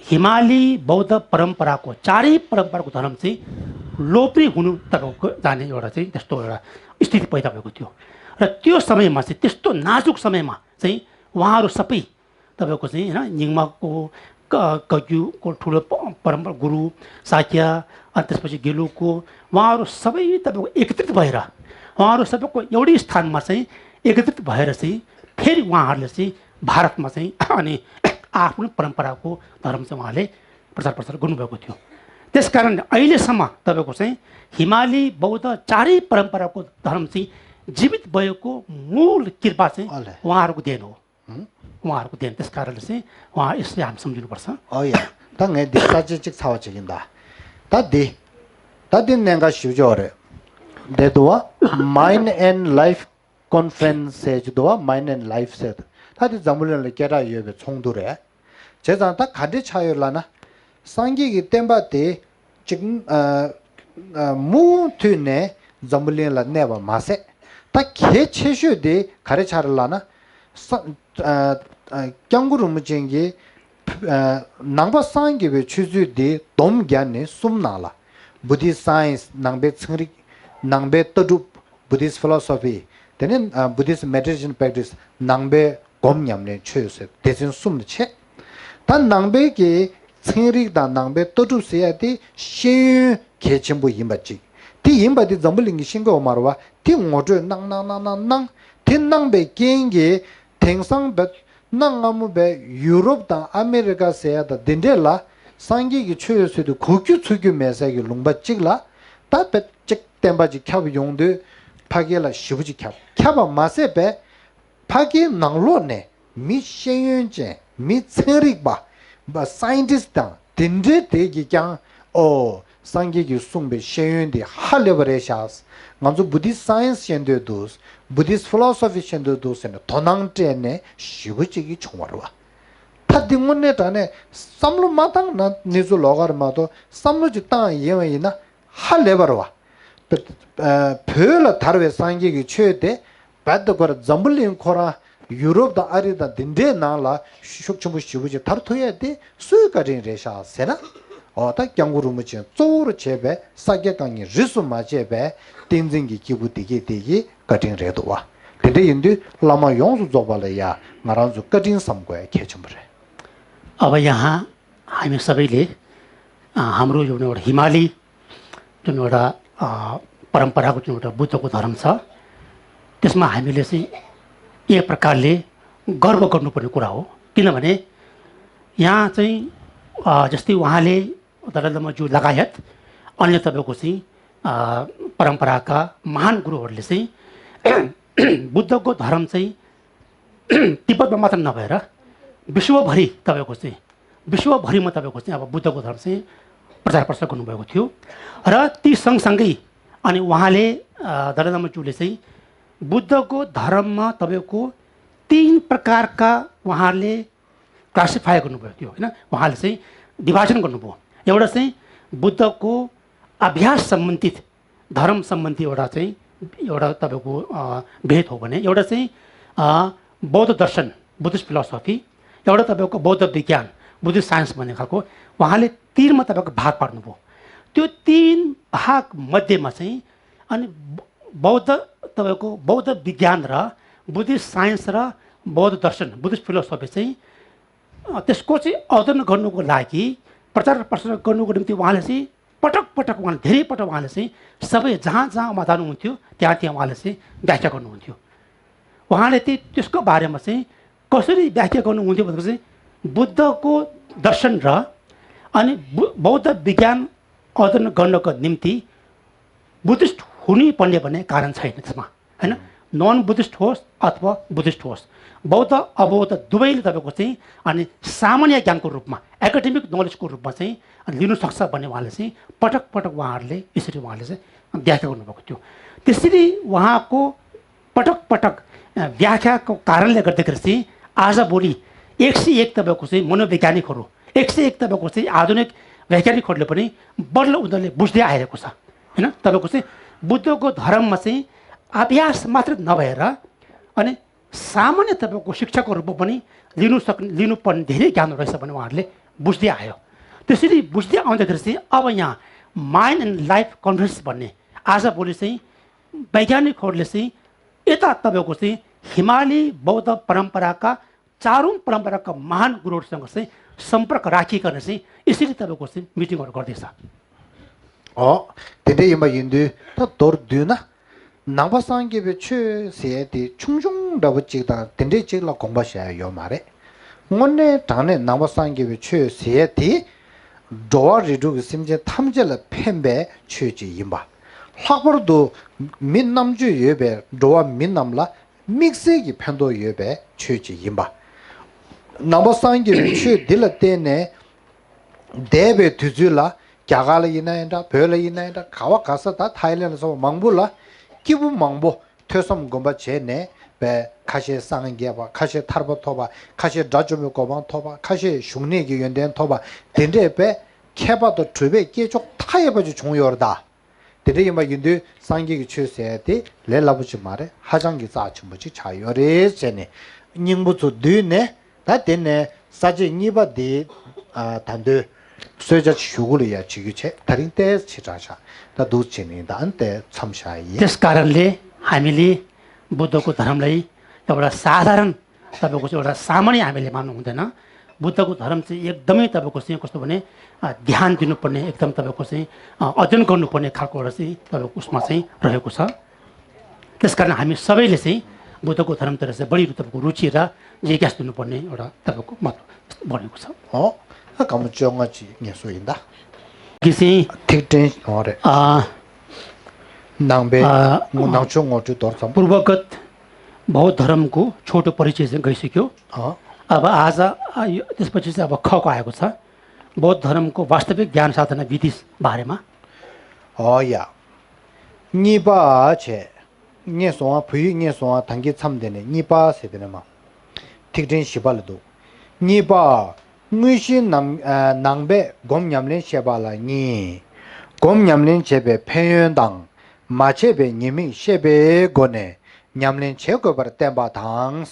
हिमाली बौद्ध परम्पराको, चारै परम्पराको धर्म चाहिँ लोप नै हुनु तपाईँको जाने एउटा चाहिँ त्यस्तो एउटा स्थिति पैदा भएको थियो। र त्यो समयमा चाहिँ, त्यस्तो नाजुक समयमा चाहिँ उहाँहरू सबै तपाईँको चाहिँ होइन निङ्माको क- कग्युको ठुलो प- परम्परा गुरु शाक्य, अनि त्यसपछि गेलुको, उहाँहरू सबै तपाईँको एकत्रित भएर, उहाँहरू सबैको एउटै स्थानमा चाहिँ एकत्रित भएर चाहिँ फेरि उहाँहरूले चाहिँ भारतमा चाहिँ अनि आफ्नो परम्पराको धर्म चाहिँ उहाँले प्रचार प्रसार गर्नुभएको थियो। त्यस कारण अहिलेसम्म तपाईँको चाहिँ हिमाली बौद्ध चारै परम्पराको धर्म चाहिँ जीवित भएको मूल कृपा चाहिँ उहाँहरूको देन हो। उहाँहरूको देन। त्यस कारणले चाहिँ उहाँ यसलाई हामी सम्झिनुपर्छ। ཨོ་ཡ། ད་ངས་འདི་ས་བཅད་གཅིག་ཚར་བ་བྱེད་ཀྱིན་གདའ། ད་འདི། ད་འདི་གནད་འགག་ཞེ་པོ་ཅིག་ཡོད་རེད། འདི་འདུག་བ། Mind and Life Conference ཟེར་གྱི་འདུག་བ། Mind and Life ཟེར། ད་འདི་འཛམ་བུ་གླིང་ལ་སྐད་གྲགས་ཡོད་པའི་ཚོགས་འདུ་རེད། བྱས་ཙང་ད་ག་འདྲས་ཆགས་ཡོད་ལབ་ན། སངས་རྒྱས་ཀྱི་བསྟན་པ་དེ་གཅིག་ཨ། ཨ། མུ་མཐུད་ནས་འཛམ་བུ་གླིང་ལ་གནས་པ་མ་ཟད། ད་གལ་ཆེ་ཤོས་དེ་ག་རེ་ཆགས་རེད་ལབ་ན། ས- ཨ། ཨ། སྐྱབས་མགོན་རིན་པོ་ཆེ་གིས་ཨ། ནང་པ་སངས་རྒྱས་པའི་ཆོས་ཚུལ་དེ་སྡོམ་བརྒྱབ་ནས་གསུམ་ནང་ལ། Buddhist Science ནང་པའི་ཚན་རིག་ནང་པའི་ལྟ་གྲུབ། Buddhist Philosophy། དེ་ནས་ཨ། Buddhist Meditation Practice ནང་པའི་སྒོམ་ཉམས་ལེན་ཆོས་ཟེར་སྡེ་ཚན་གསུམ་ལ་ཕྱེ། ད་ནང་པའི་གི་ཚན་རིག་དང་ནང་པའི་ལྟ་གྲུབ་ཟེར་ཡ་དེ་ཤེས་ཡོན་གལ་ཆེན་པོ་ཡིན་པ་གཅིག་དེ་ཡིན་པ་དེ་འཛམ་བུ་གླིང་གིས་ཤེས་ཀྱི་ཡོད་མ་རེད་བ། དེ་ངོ་སྤྲོད་གནང་གནང་གནང་གནང་གནང་། དེ་གནང་པའི་རྐྱེན་གྱིས་དེང་སང་བོད་གནའ་སྔ་མོ་བོད་ཡུ་རོབ་དང་ཨ་མེ་རི་ཀ་ཟེར་ཡ་དང་དེ་འདྲས་ལ་སངས་རྒྱས་ཀྱི་ཆོས་ཡོད་ཚུལ་དུ་གོ་རྒྱུ་ཚོར་རྒྱུ་མེད་སའི་གི་ལུང་པ་གཅིག་ལ་ད་བོད་གཅིག་བསྟན་པ་གཅིག་ཁྱབ་ཡོང་དུས་ཕ་གི་ལ་ཞེ་པོ་གཅིག་ཁྱབ། ཁྱབ་པ་མ་ཟད་པས། ཕ་གིའི་ནང་ལོགས་ནས་མི་ཤེས་ཡོན་ཅན། མི་ཚན་རིག་པ། སའེན་ཊིསི་དང་དེ་འདྲའི་དེ་གིས་ཀྱང་། ཨོ། སངས་རྒྱས་ཀྱིས་གསུངས་པའི་ཤེས་ཡོན་འདི་ཧ་ལས་པ་རེད་ཤག་ང་ཚོ་Buddhist Science ཤེས་འདོད་འདུག Buddhist Philosophy ཤེས་འདོད་འདུག་ཟེར་ནས་དོ་སྣང་སྤྲད་ནས་ཞེ་པོ་ཅིག་གིས་བྱུང་བ་རེད་བ། ད་འདི་དངོས་གནས་དྲང་གནས་བསམ་བློ་མ་བཏང་ན་གནས་ཚུལ་ལོགས་ཀ་རེད་མ་གཏོགས། བསམ་བློ་ཅིག་བཏང་ཡིན་པ་ཡིན་ན་ཧ་ལས་པ་རེད་བ། བོད་ལ་དར་བའི་སངས་རྒྱས་ཀྱི་ཆོས་དེ། བད་དེ་ཁོ་ར་འཛམ་བུ་གླིང་ཁོ་རང་ཡུ་རོབ་དང་ཨ་རི་དང་འདི་འདྲའི་ནང་ལ་ཤུགས་ཆེན་པོ་ཞེ་པོ་ཅིག་དར་ཐུབ་ཡ་དེ་སུའི་བཀའ་དྲིན་རེད་ཤག་ཟེར་ན། འོ་ད་སྐྱབས་མགོན་རིན་པོ་ཆེ་གཙོ་བོར་བྱས་པའི་ས་སྐྱ་བཀའ་རྙིང་རིས་སུ་མ་ཆད་པའི་བསྟན་འཛིན་གྱི་སྐྱེས་བུ་སྡེ་བརྒྱད་དེ་གི་བཀའ་དྲིན་རེད་འདུག་བ། དེ་འདྲ་ཡིན་དུས་བླ་མ་ཡོངས་སུ་རྫོགས་པ་ལ་ཡ་ང་རང་ཚོ་བཀའ་དྲིན་བསམ་དགོས་ཡ་གལ་ཆེན་པོ་རེད། अब यहाँ हामी सबैले, अ, हाम्रो जुन एउटा हिमाली जुन एउटा, अ, परम्पराको जुन एउटा बुद्धको धर्म छ, त्यसमा हामीले चाहिँ एक प्रकारले गर्व गर्नुपर्ने कुरा हो। किनभने यहाँ चाहिँ, अ, जस्तै उहाँले, दलाइ लामाज्यू लगायत अन्य तपाईँको चाहिँ, अ, परम्पराका महान गुरुहरूले चाहिँ बुद्धको धर्म चाहिँ तिब्बतमा मात्र नभएर विश्वभरि तपाईँको चाहिँ, विश्वभरिमा तपाईँको चाहिँ अब बुद्धको धर्म चाहिँ प्रचार प्रसार गर्नुभएको थियो। र ती सँगसँगै अनि उहाँले, अ, दलाइ लामाज्यूले चाहिँ बुद्धको धर्ममा तपाईँको तीन प्रकारका उहाँले क्लासिफाई गर्नुभयो, त्यो होइन, उहाँले चाहिँ विभाजन गर्नुभयो। एउटा चाहिँ बुद्धको अभ्यास सम्बन्धित, धर्म सम्बन्धी एउटा चाहिँ एउटा तपाईँको, अ, भेद हो भने, एउटा चाहिँ, अ, बौद्ध दर्शन, बुद्धिस्ट फिलोसफी, एउटा तपाईँको बौद्ध विज्ञान, बुद्धिस्ट साइन्स भन्ने खालको। उहाँले तिनमा तपाईँको भाग पार्नुभयो। त्यो तिन भाग मध्येमा चाहिँ अनि ब- बौद्ध, तपाईँको बौद्ध विज्ञान र बुद्धिस्ट साइन्स र बौद्ध दर्शन, बुद्धिस्ट फिलोसफी चाहिँ, अ, त्यसको चाहिँ अध्ययन गर्नुको लागि, प्रचार प्रसार गर्नुको निम्ति उहाँले चाहिँ पटक पटक, उहाँले धेरै पटक उहाँले चाहिँ सबै जहाँ जहाँ उहाँ जानुहुन्थ्यो, त्यहाँ त्यहाँ उहाँले चाहिँ व्याख्या गर्नुहुन्थ्यो। उहाँले त्यही त्यसको बारेमा चाहिँ कसरी व्याख्या गर्नुहुन्थ्यो भनेपछि बुद्धको दर्शन र अनि बु- बौद्ध विज्ञान अध्ययन गर्नको निम्ति बुद्धिस्ट हुनै पर्ने भन्ने कारण छैन त्यसमा, होइन? नन बुद्धिस्ट होस् अथवा बुद्धिस्ट होस्, बौद्ध अबौद्ध दुवैले तपाईँको चाहिँ अनि सामान्य ज्ञानको रूपमा, एकेडेमिक नलेजको रूपमा चाहिँ अनि लिनु सक्छ भन्ने उहाँले चाहिँ पटक पटक उहाँहरूले यसरी उहाँले चाहिँ व्याख्या गर्नुभएको थियो। त्यसरी उहाँको पटक पटक, अ, व्याख्याको कारणले गर्दाखेरि चाहिँ आजभोलि एक सय एक तपाईँको चाहिँ मनोवैज्ञानिकहरू, एक सय एक तपाईँको चाहिँ आधुनिक वैज्ञानिकहरूले पनि बल्ल उनीहरूले बुझ्दै आइरहेको छ, होइन? तपाईँको चाहिँ बुद्धको धर्ममा चाहिँ अभ्यास मात्र नभएर अनि सामान्य तपाईँको शिक्षाको रूपमा पनि लिनु सक् लिनुपर्ने धेरै ज्ञान रहेछ भने उहाँहरूले बुझ्दै आयो। त्यसरी बुझ्दै आउँदाखेरि चाहिँ अब यहाँ माइन्ड एन्ड लाइफ कन्फरेन्स भन्ने आजभोलि चाहिँ वैज्ञानिकहरूले चाहिँ यता तपाईँको चाहिँ हिमाली बौद्ध परम्पराका चारौँ परम्पराका महान गुरुहरूसँग चाहिँ सम्पर्क राखिकन चाहिँ यसरी तपाईँको चाहिँ मिटिङहरू गर्दैछ। ཨོ། དེ་འདྲ་ཡིན་པ་ཡིན་དུས་ད་མདོར་བསྡུས་ན། ནང་པ་སངས་རྒྱས་པའི་ཆོས་ཟེར་ཡས་དེ་ཆུང་ཆུང་འདྲ་པོ་གཅིག་དང་དེ་འདྲས་གཅིག་ལ་དགོངས་པ་བཞག་ཡ་ཡོད་མ་རེད། དངོས་གནས་དྲང་གནས་ནང་པ་སངས་རྒྱས་པའི་ཆོས་ཟེར་ཡས་དེ། འགྲོ་བ་རིགས་དྲུག་གི་སེམས་ཅན་ཐམས་ཅད་ལ་ཕན་པའི་ཆོས་ཅིག་ཡིན་པ། ལྷག་པར་དུ་མི་རྣམ་དཔྱོད་ཡོད་པའི་འགྲོ་བ་མི་རྣམས་ལ་དམིགས་བསལ་གྱི་ཕན་ཐོགས་ཡོད་པའི་ཆོས་ཅིག་ཡིན་པ། ནང་པ་སངས་རྒྱས་པའི་ཆོས་འདི་ལ་བརྟེན་ནས། འདས་པའི་དུས་ཚོད་ལ་རྒྱ་གར་ལ་ཡིན་ན་ཡང་འདྲ། བོད་ལ་ཡིན་ན་ཡང་འདྲ། ག་བ་ག་ས། ད་ཐའི་ལེན་ལ་སོགས་པ་མང་པོ་ལ་སྐྱེས་བུ་མང་པོ་ཐོས་བསམ་སྒོམ་པ་བྱས་ནས་པའི་ཁ་ཤས་སངས་རྒྱས་པ། ཁ་ཤས་ཐར་པ་ཐོབ་པ། ཁ་ཤས་དགྲ་བཅོམ་པའི་གོ་འཕང་ཐོབ་པ། ཁ་ཤས་བཞུགས་གནས་ཀྱི་ཡོན་ཏན་ཐོབ་པ། དེ་འདྲས་པའི་མཁས་པ་དང་གྲུབ་པའི་སྐྱེས་མཆོག་མཐའ་ཡས་པ་ཅིག་བྱུང་ཡོད་རེད་ད། དེ་འདྲ་ཡིན་པ་ཡིན་དུས་སངས་རྒྱས་ཀྱི་ཆོས་ཟེར་ཡ་དེ་ལས་སླ་པོ་ཅིག་མ་རེད། ཧ་ཅང་གི་རྩ་ཆེན་པོ་ཅིག་ཆགས་ཡོད་རེད་ཟེར་ནས་སྙིང་པོ་ཚོ་བསྡུས་ནས། ད་དེ་ནས་ས་བཅད་གཉིས་པ་འདི་ད་འདོད་གསོལ་ཇ་ཞུ་གུ་ལ་ཡ་བྱེད་རྒྱུ་བྱས། ད་རིང་ཏོག་ཙམ་ཕྱི་དྲགས་ཤག་ད་འདུག་བྱས་ནས་ད་ཨ་ནི་ཏོག་ཙམ་མཚམས་བཞག་ཡིན། त्यस कारणले हामीले बुद्धको धर्मलाई एउटा साधारण तपाईँको चाहिँ एउटा सामान्य हामीले मान्नु हुँदैन। बुद्धको धर्म चाहिँ एकदमै तपाईँको चाहिँ कस्तो भने ध्यान दिनुपर्ने, एकदम तपाईँको चाहिँ अध्ययन गर्नुपर्ने खालको एउटा चाहिँ तपाईँको उसमा चाहिँ रहेको छ। त्यस कारण हामी सबैले चाहिँ बुद्धको धर्मतिर चाहिँ बढी तपाईँको रुचि र जिज्ञासा दिनुपर्ने एउटा तपाईँको महत्त्व बढेको छ। ཨོ། ཨ་སྐར་མ་བཅོ་ལྔ་ཅིག་ངལ་གསོ་ཡིན་ད། གི་སིང་། ཐིག་ཕྲེང་ཨོ་རེད། ཨ། ནང་པའི་ཨ་ངོ་ནང་ཆོས་ངོ་སྤྲོད་མདོར་ཙམ། पूर्वगत बौद्ध धर्मको छोटो परिचय चाहिँ गइसक्यो। अँ। अब आज आ, यो- त्यसपछि चाहिँ अब खको आएको छ। बौद्ध धर्मको वास्तविक ध्यान साधना विधि बारेमा। ཨོ་ཡ། གཉིས་པ་བྱས། ངས་སོང་བ་བོད་ཡིག་ངས་སོང་བ་ད་གིན་མཚམས་དེ་ནས་གཉིས་པ་ཟེར་དེ་ནས་མ། ཐིག་ཕྲེང་བཞི་པ་ལ་འདུག་གཉིས་པ། དངོས་གཞིའི་ནང་ཨ་ནང་པས་སྒོམ་ཉམས་ལེན་བཤད་པ་ལ་གཉིས། སྒོམ་ཉམས་ལེན་བྱེད་པའི་ཕན་ཡོན་དང་མ་བྱས་པའི་ཉེས་དམིགས་བཤད་པའི་སྒོ་ནས་ཉམས་ལེན་བྱེད་དགོས་པར་བསྟན་པ་དང་།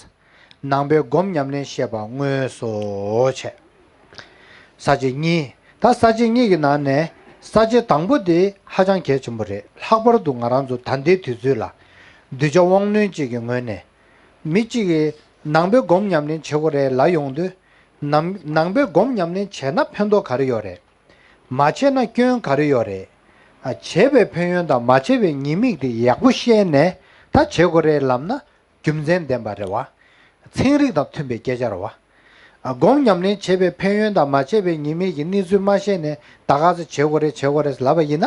ནང་པའི་སྒོམ་ཉམས་ལེན་བཤད་པ་དངོས་སུ་བྱས། ས་བཅད་གཉིས། ད་ས་བཅད་གཉིས་ཀྱི་ནང་ནས་ས་བཅད་དང་པོ་དེ་ཧ་ཅང་གལ་ཆེན་པོ་རེད། ལྷག་པར་དུ་ང་རང་ཚོ་ད་ལྟའི་དུས་ཚོད་ལ་གདུལ་བྱ་དབང་རྣོན་ཅིག་གི་ངོས་ནས་མི་གཅིག་གིས་ནང་པའི་སྒོམ་ཉམས་ལེན་བྱེད་དགོས་རེད་ལབ་ཡོང་དུས། ནང་ནང་པའི་སྒོམ་ཉམས་ལེན་བྱས་ན་ཕན་ཐོགས་ག་རེ་ཡོད་རེད། མ་བྱས་ན་སྐྱོན་ག་རེ་ཡོད་རེད། ཨ་བྱས་པའི་ཕན་ཡོན་དང་མ་བྱས་པའི་ཉེས་དམིགས་དེ་ཡག་པོ་ཤེས་ནས་ད་བྱེད་དགོས་རེད་ལབ་ན། རྒྱུ་མཚན་ལྡན་པ་རེད་བ། ཚན་རིག་དང་མཐུན་པའི་སྐད་ཆ་རེད་བ། ཨ་སྒོམ་ཉམས་ལེན་བྱེད་པའི་ཕན་ཡོན་དང་མ་བྱས་པའི་ཉེས་དམིགས་ཀྱི་གནས་ཚུལ་མ་ཤེས་ནས་ད་ག་ཚོད་བྱེད་དགོས་རེད་བྱེད་དགོས་རེད་ལབ་པ་ཡིན་ན།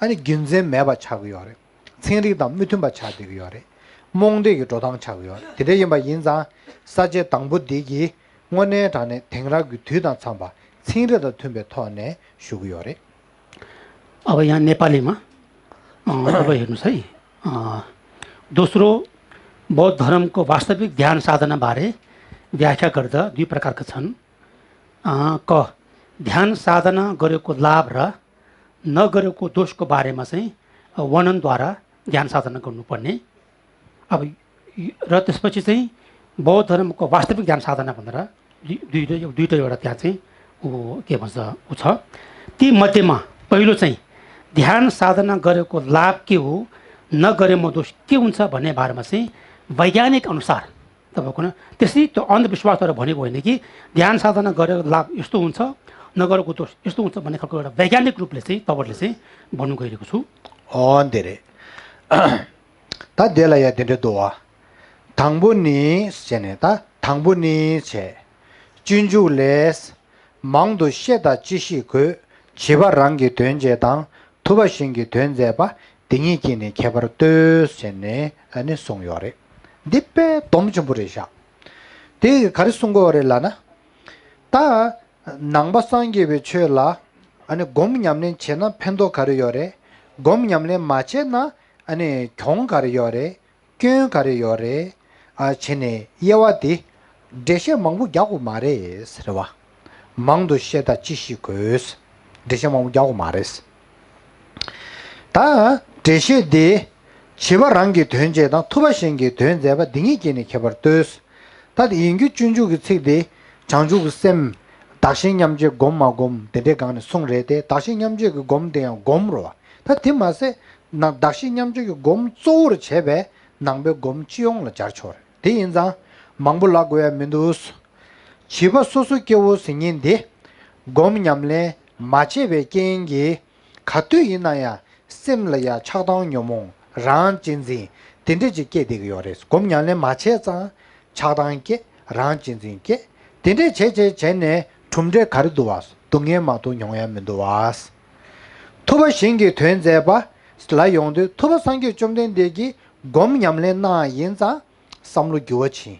ཨ་ནི་རྒྱུ་མཚན་མེད་པ་ཆགས་ཀྱི་ཡོད་རེད། ཚན་རིག་དང་མི་མཐུན་པ་ཆགས་བསྡད་ཀྱི་ཡོད་རེད། རྨོངས་དད་ཀྱི་འགྲོ་སྟངས་ཆགས་ཀྱི་ཡོད་རེད། དེ་འདྲ་ཡིན་པ་ཡིན་ཙང་ས་བཅད་དང་པོ་འདི་གིས་དངོས་གནས་དྲང་གནས་དེང་རབས་ཀྱི་དུས་དང་འཚམས་པ་ཚན་རིག་དང་མཐུན་པའི་ཐོག་ནས་ཞུ་གི་ཡོད་རེད། अब यहाँ नेपालीमा अ, अब हेर्नुहोस् है। अ, दोस्रो, बौद्ध धर्मको वास्तविक ध्यान साधनाबारे व्याख्या गर्दा दुई प्रकारका छन्। अ, क, ध्यान साधना गरेको लाभ र नगरेको दोषको बारेमा चाहिँ वर्णनद्वारा ध्यान साधना गर्नुपर्ने। अब र त्यसपछि चाहिँ बौद्ध धर्मको वास्तविक ध्यान साधना भनेर दुई दुईवटा दुईवटा एउटा त्यहाँ चाहिँ ऊ के भन्छ ऊ छ। ती मध्येमा पहिलो चाहिँ ध्यान साधना गरेको लाभ के हो, नगरेमा दोष के हुन्छ भन्ने बारेमा चाहिँ वैज्ञानिक अनुसार तपाईँको न त्यसरी त्यो अन्धविश्वासद्वारा भनेको होइन कि ध्यान साधना गरेर लाभ यस्तो हुन्छ, नगरेको दोष यस्तो हुन्छ भन्ने खालको एउटा वैज्ञानिक रूपले चाहिँ तपाईँहरूले चाहिँ भन्नु गइरहेको छु। ཨོ་འདི་རེད། ད་དེ་ལ་ཡ་དེ་འདྲ་འདུག་བ། དང་པོ་ནི་ཟེར་ནས་ད་དང་པོ་ནི་བྱས། སྤྱོད་འཇུག་ལས། མང་དུ་བཤད་དང་ཅི་ཞིག་དགོས། བྱིས་པ་རང་གི་དོན་བྱེད་དང་ཐུབ་པ་གཞན་གྱི་དོན་མཛད་པ་འདི་ཉིད་ཀྱིས་ནི་ཁྱད་པར་ལྟོས་ཟེར་ནས་ཨ་ནི་གསུངས་ཡོད་རེད། འདི་དཔེ་སྡོམ་ཆེན་པོ་རེད་ཤག་དེ་ག་རེ་གསུང་གི་ཡོད་རེད་ལབ་ན། ད་ནང་པ་སངས་རྒྱས་པའི་ཆོས་ལ་ཨ་ནི་སྒོམ་ཉམས་ལེན་བྱས་ན་ཕན་ཐོགས་ག་རེ་ཡོད་རེད། སྒོམ་ཉམས་ལེན་མ་བྱས་ན་ཨ་ནི་གྱོང་ག་རེ་ཡོད་རེད། སྐྱོན་ག་རེ་ཡོད་རེད། ཨ་བྱས་ནས་དབྱེ་བ་དེ་ འགྲེལ་བཤད་མང་པོ་རྒྱག་དགོས་མ་རེད་རེད་བ། མང་དུ་བཤད་ད་ཅི་ཞིག་དགོས། འགྲེལ་བཤད་མང་པོ་རྒྱག་དགོས་མ་རེད། ད་འགྲེལ་བཤད་འདི་བྱིས་པ་རང་གི་དོན་བྱེད་དང་ཐུབ་པ་གཞན་གྱི་དོན་མཛད་པ་འདི་གཉིས་ཀྱིས་ནི་ཁྱད་པར་ལྟོས། ད་དེ་ཡིན་རྒྱུ་སྤྱོད་འཇུག་གི་ཚིག་དེ། བྱང་ཆུབ་ཀྱི་སེམས། བདག་གཞན་མཉམ་བརྗེ་སྒོམ་མ་སྒོམ་དེ་འདྲའི་སྒང་ནས་གསུངས་རེད་དེ། བདག་གཞན་མཉམ་བརྗེ་གི་སྒོམ་དེ་ཡང་སྒོམ་རེད་བ། ད་དེ་མ་ཟད་ན་བདག་གཞན་མཉམ་བརྗེ་གི་སྒོམ་གཙོ་བོར་བྱས་པའི་ནང་པའི་སྒོམ་སྤྱི་ཡོངས་ལ་སྦྱར་ཆོག་རེད། དེ་ཡིན་ཙང་མང་པོ་ལབ་དགོས་ཡ་མི་འདུག། བྱིས་པ་སོ་སོ་སྐྱེ་བོ་ཟེར་མཁན་འདི་སྒོམ་ཉམས་ལེན་མ་བྱས་པའི་རྐྱེན་གྱིས། ག་དུས་ཡིན་ན་ཡང་སེམས་ལ་ཡང་ཆགས་སྡང་ཉོན་མོངས་རང་གཅེས་འཛིན་དེ་འདྲ་ཅིག་སྐྱེས་བསྡད་ཀྱི་ཡོད་རེད། སྒོམ་ཉམས་ལེན་མ་བྱས་ཙང་ཆགས་སྡང་སྐྱེ། རང་གཅེས་འཛིན་སྐྱེ། དེ་འདྲ་བྱས་བྱས་བྱས་ནས་གྲུབ་འབྲས་ག་རེ་འདུག་བ། སྡུག་བསྔལ་མ་གཏོགས་མྱོང་ཡ་མི་འདུག་བ། ཐུབ་པ་གཞན་གྱི་དོན་མཛད་པ་ལ་ཡོང་དུས་ཐུབ་པ་སངས་རྒྱས་བཅོམ་ལྡན་འདས་ཀྱིས་སྒོམ་ཉམས་ལེན་གནང་ཡིན་ཙང་བསམ་བློ་འགྱུར་བ་ཕྱིན།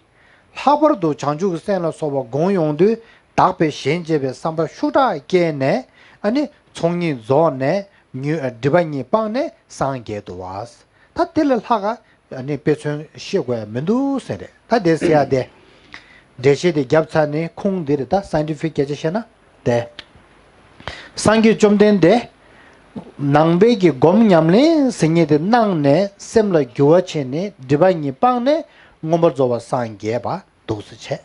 ལྷག་པར་དུ་བྱང་ཆུབ་ཀྱི་སེམས་ལ་སོགས་པ་སྒོམ་ཡོང་དུས་བདག་པས་གཞན་གཅེས་པའི་བསམ་པ་ཤུགས་དྲག་སྐྱེས་ནས། ཨ་ནི་ཚོགས་གཉིས་རྫོགས་ནས་ཉོན་སྒྲིབ་པ་གཉིས་སྤངས་ནས་སངས་རྒྱས་འདུག་བ། ད་དེ་ལས་ལྷག་ག་ཨ་ནི་དཔེ་མཚོན་བཤད་དགོས་ཡ་མི་འདུག་ཟེར་རེད། ད་དེ་ཟེར་ཡ་དེ། འགྲེལ་བཤད་དེ་བརྒྱབ་ཚར་ནས་ཁུངས་འདི་རེད། ད་སའིན་ཊི་ཕིག་སྐད་ཆ་བཤད་ན་དེ། སངས་རྒྱས་བཅོམ་ལྡན་འདས་ནང་པའི་གི་སྒོམ་ཉམས་ལེན་ཟེར་མཁན་དེ་གནང་ནས་སེམས་ལ་འགྱུར་བ་ཕྱིན་ནས་སྒྲིབ་པ་གཉིས་སྤངས་ནས་མངོན་པར་རྫོགས་པར་སངས་རྒྱས་པ་འདུག་སེ་བྱས།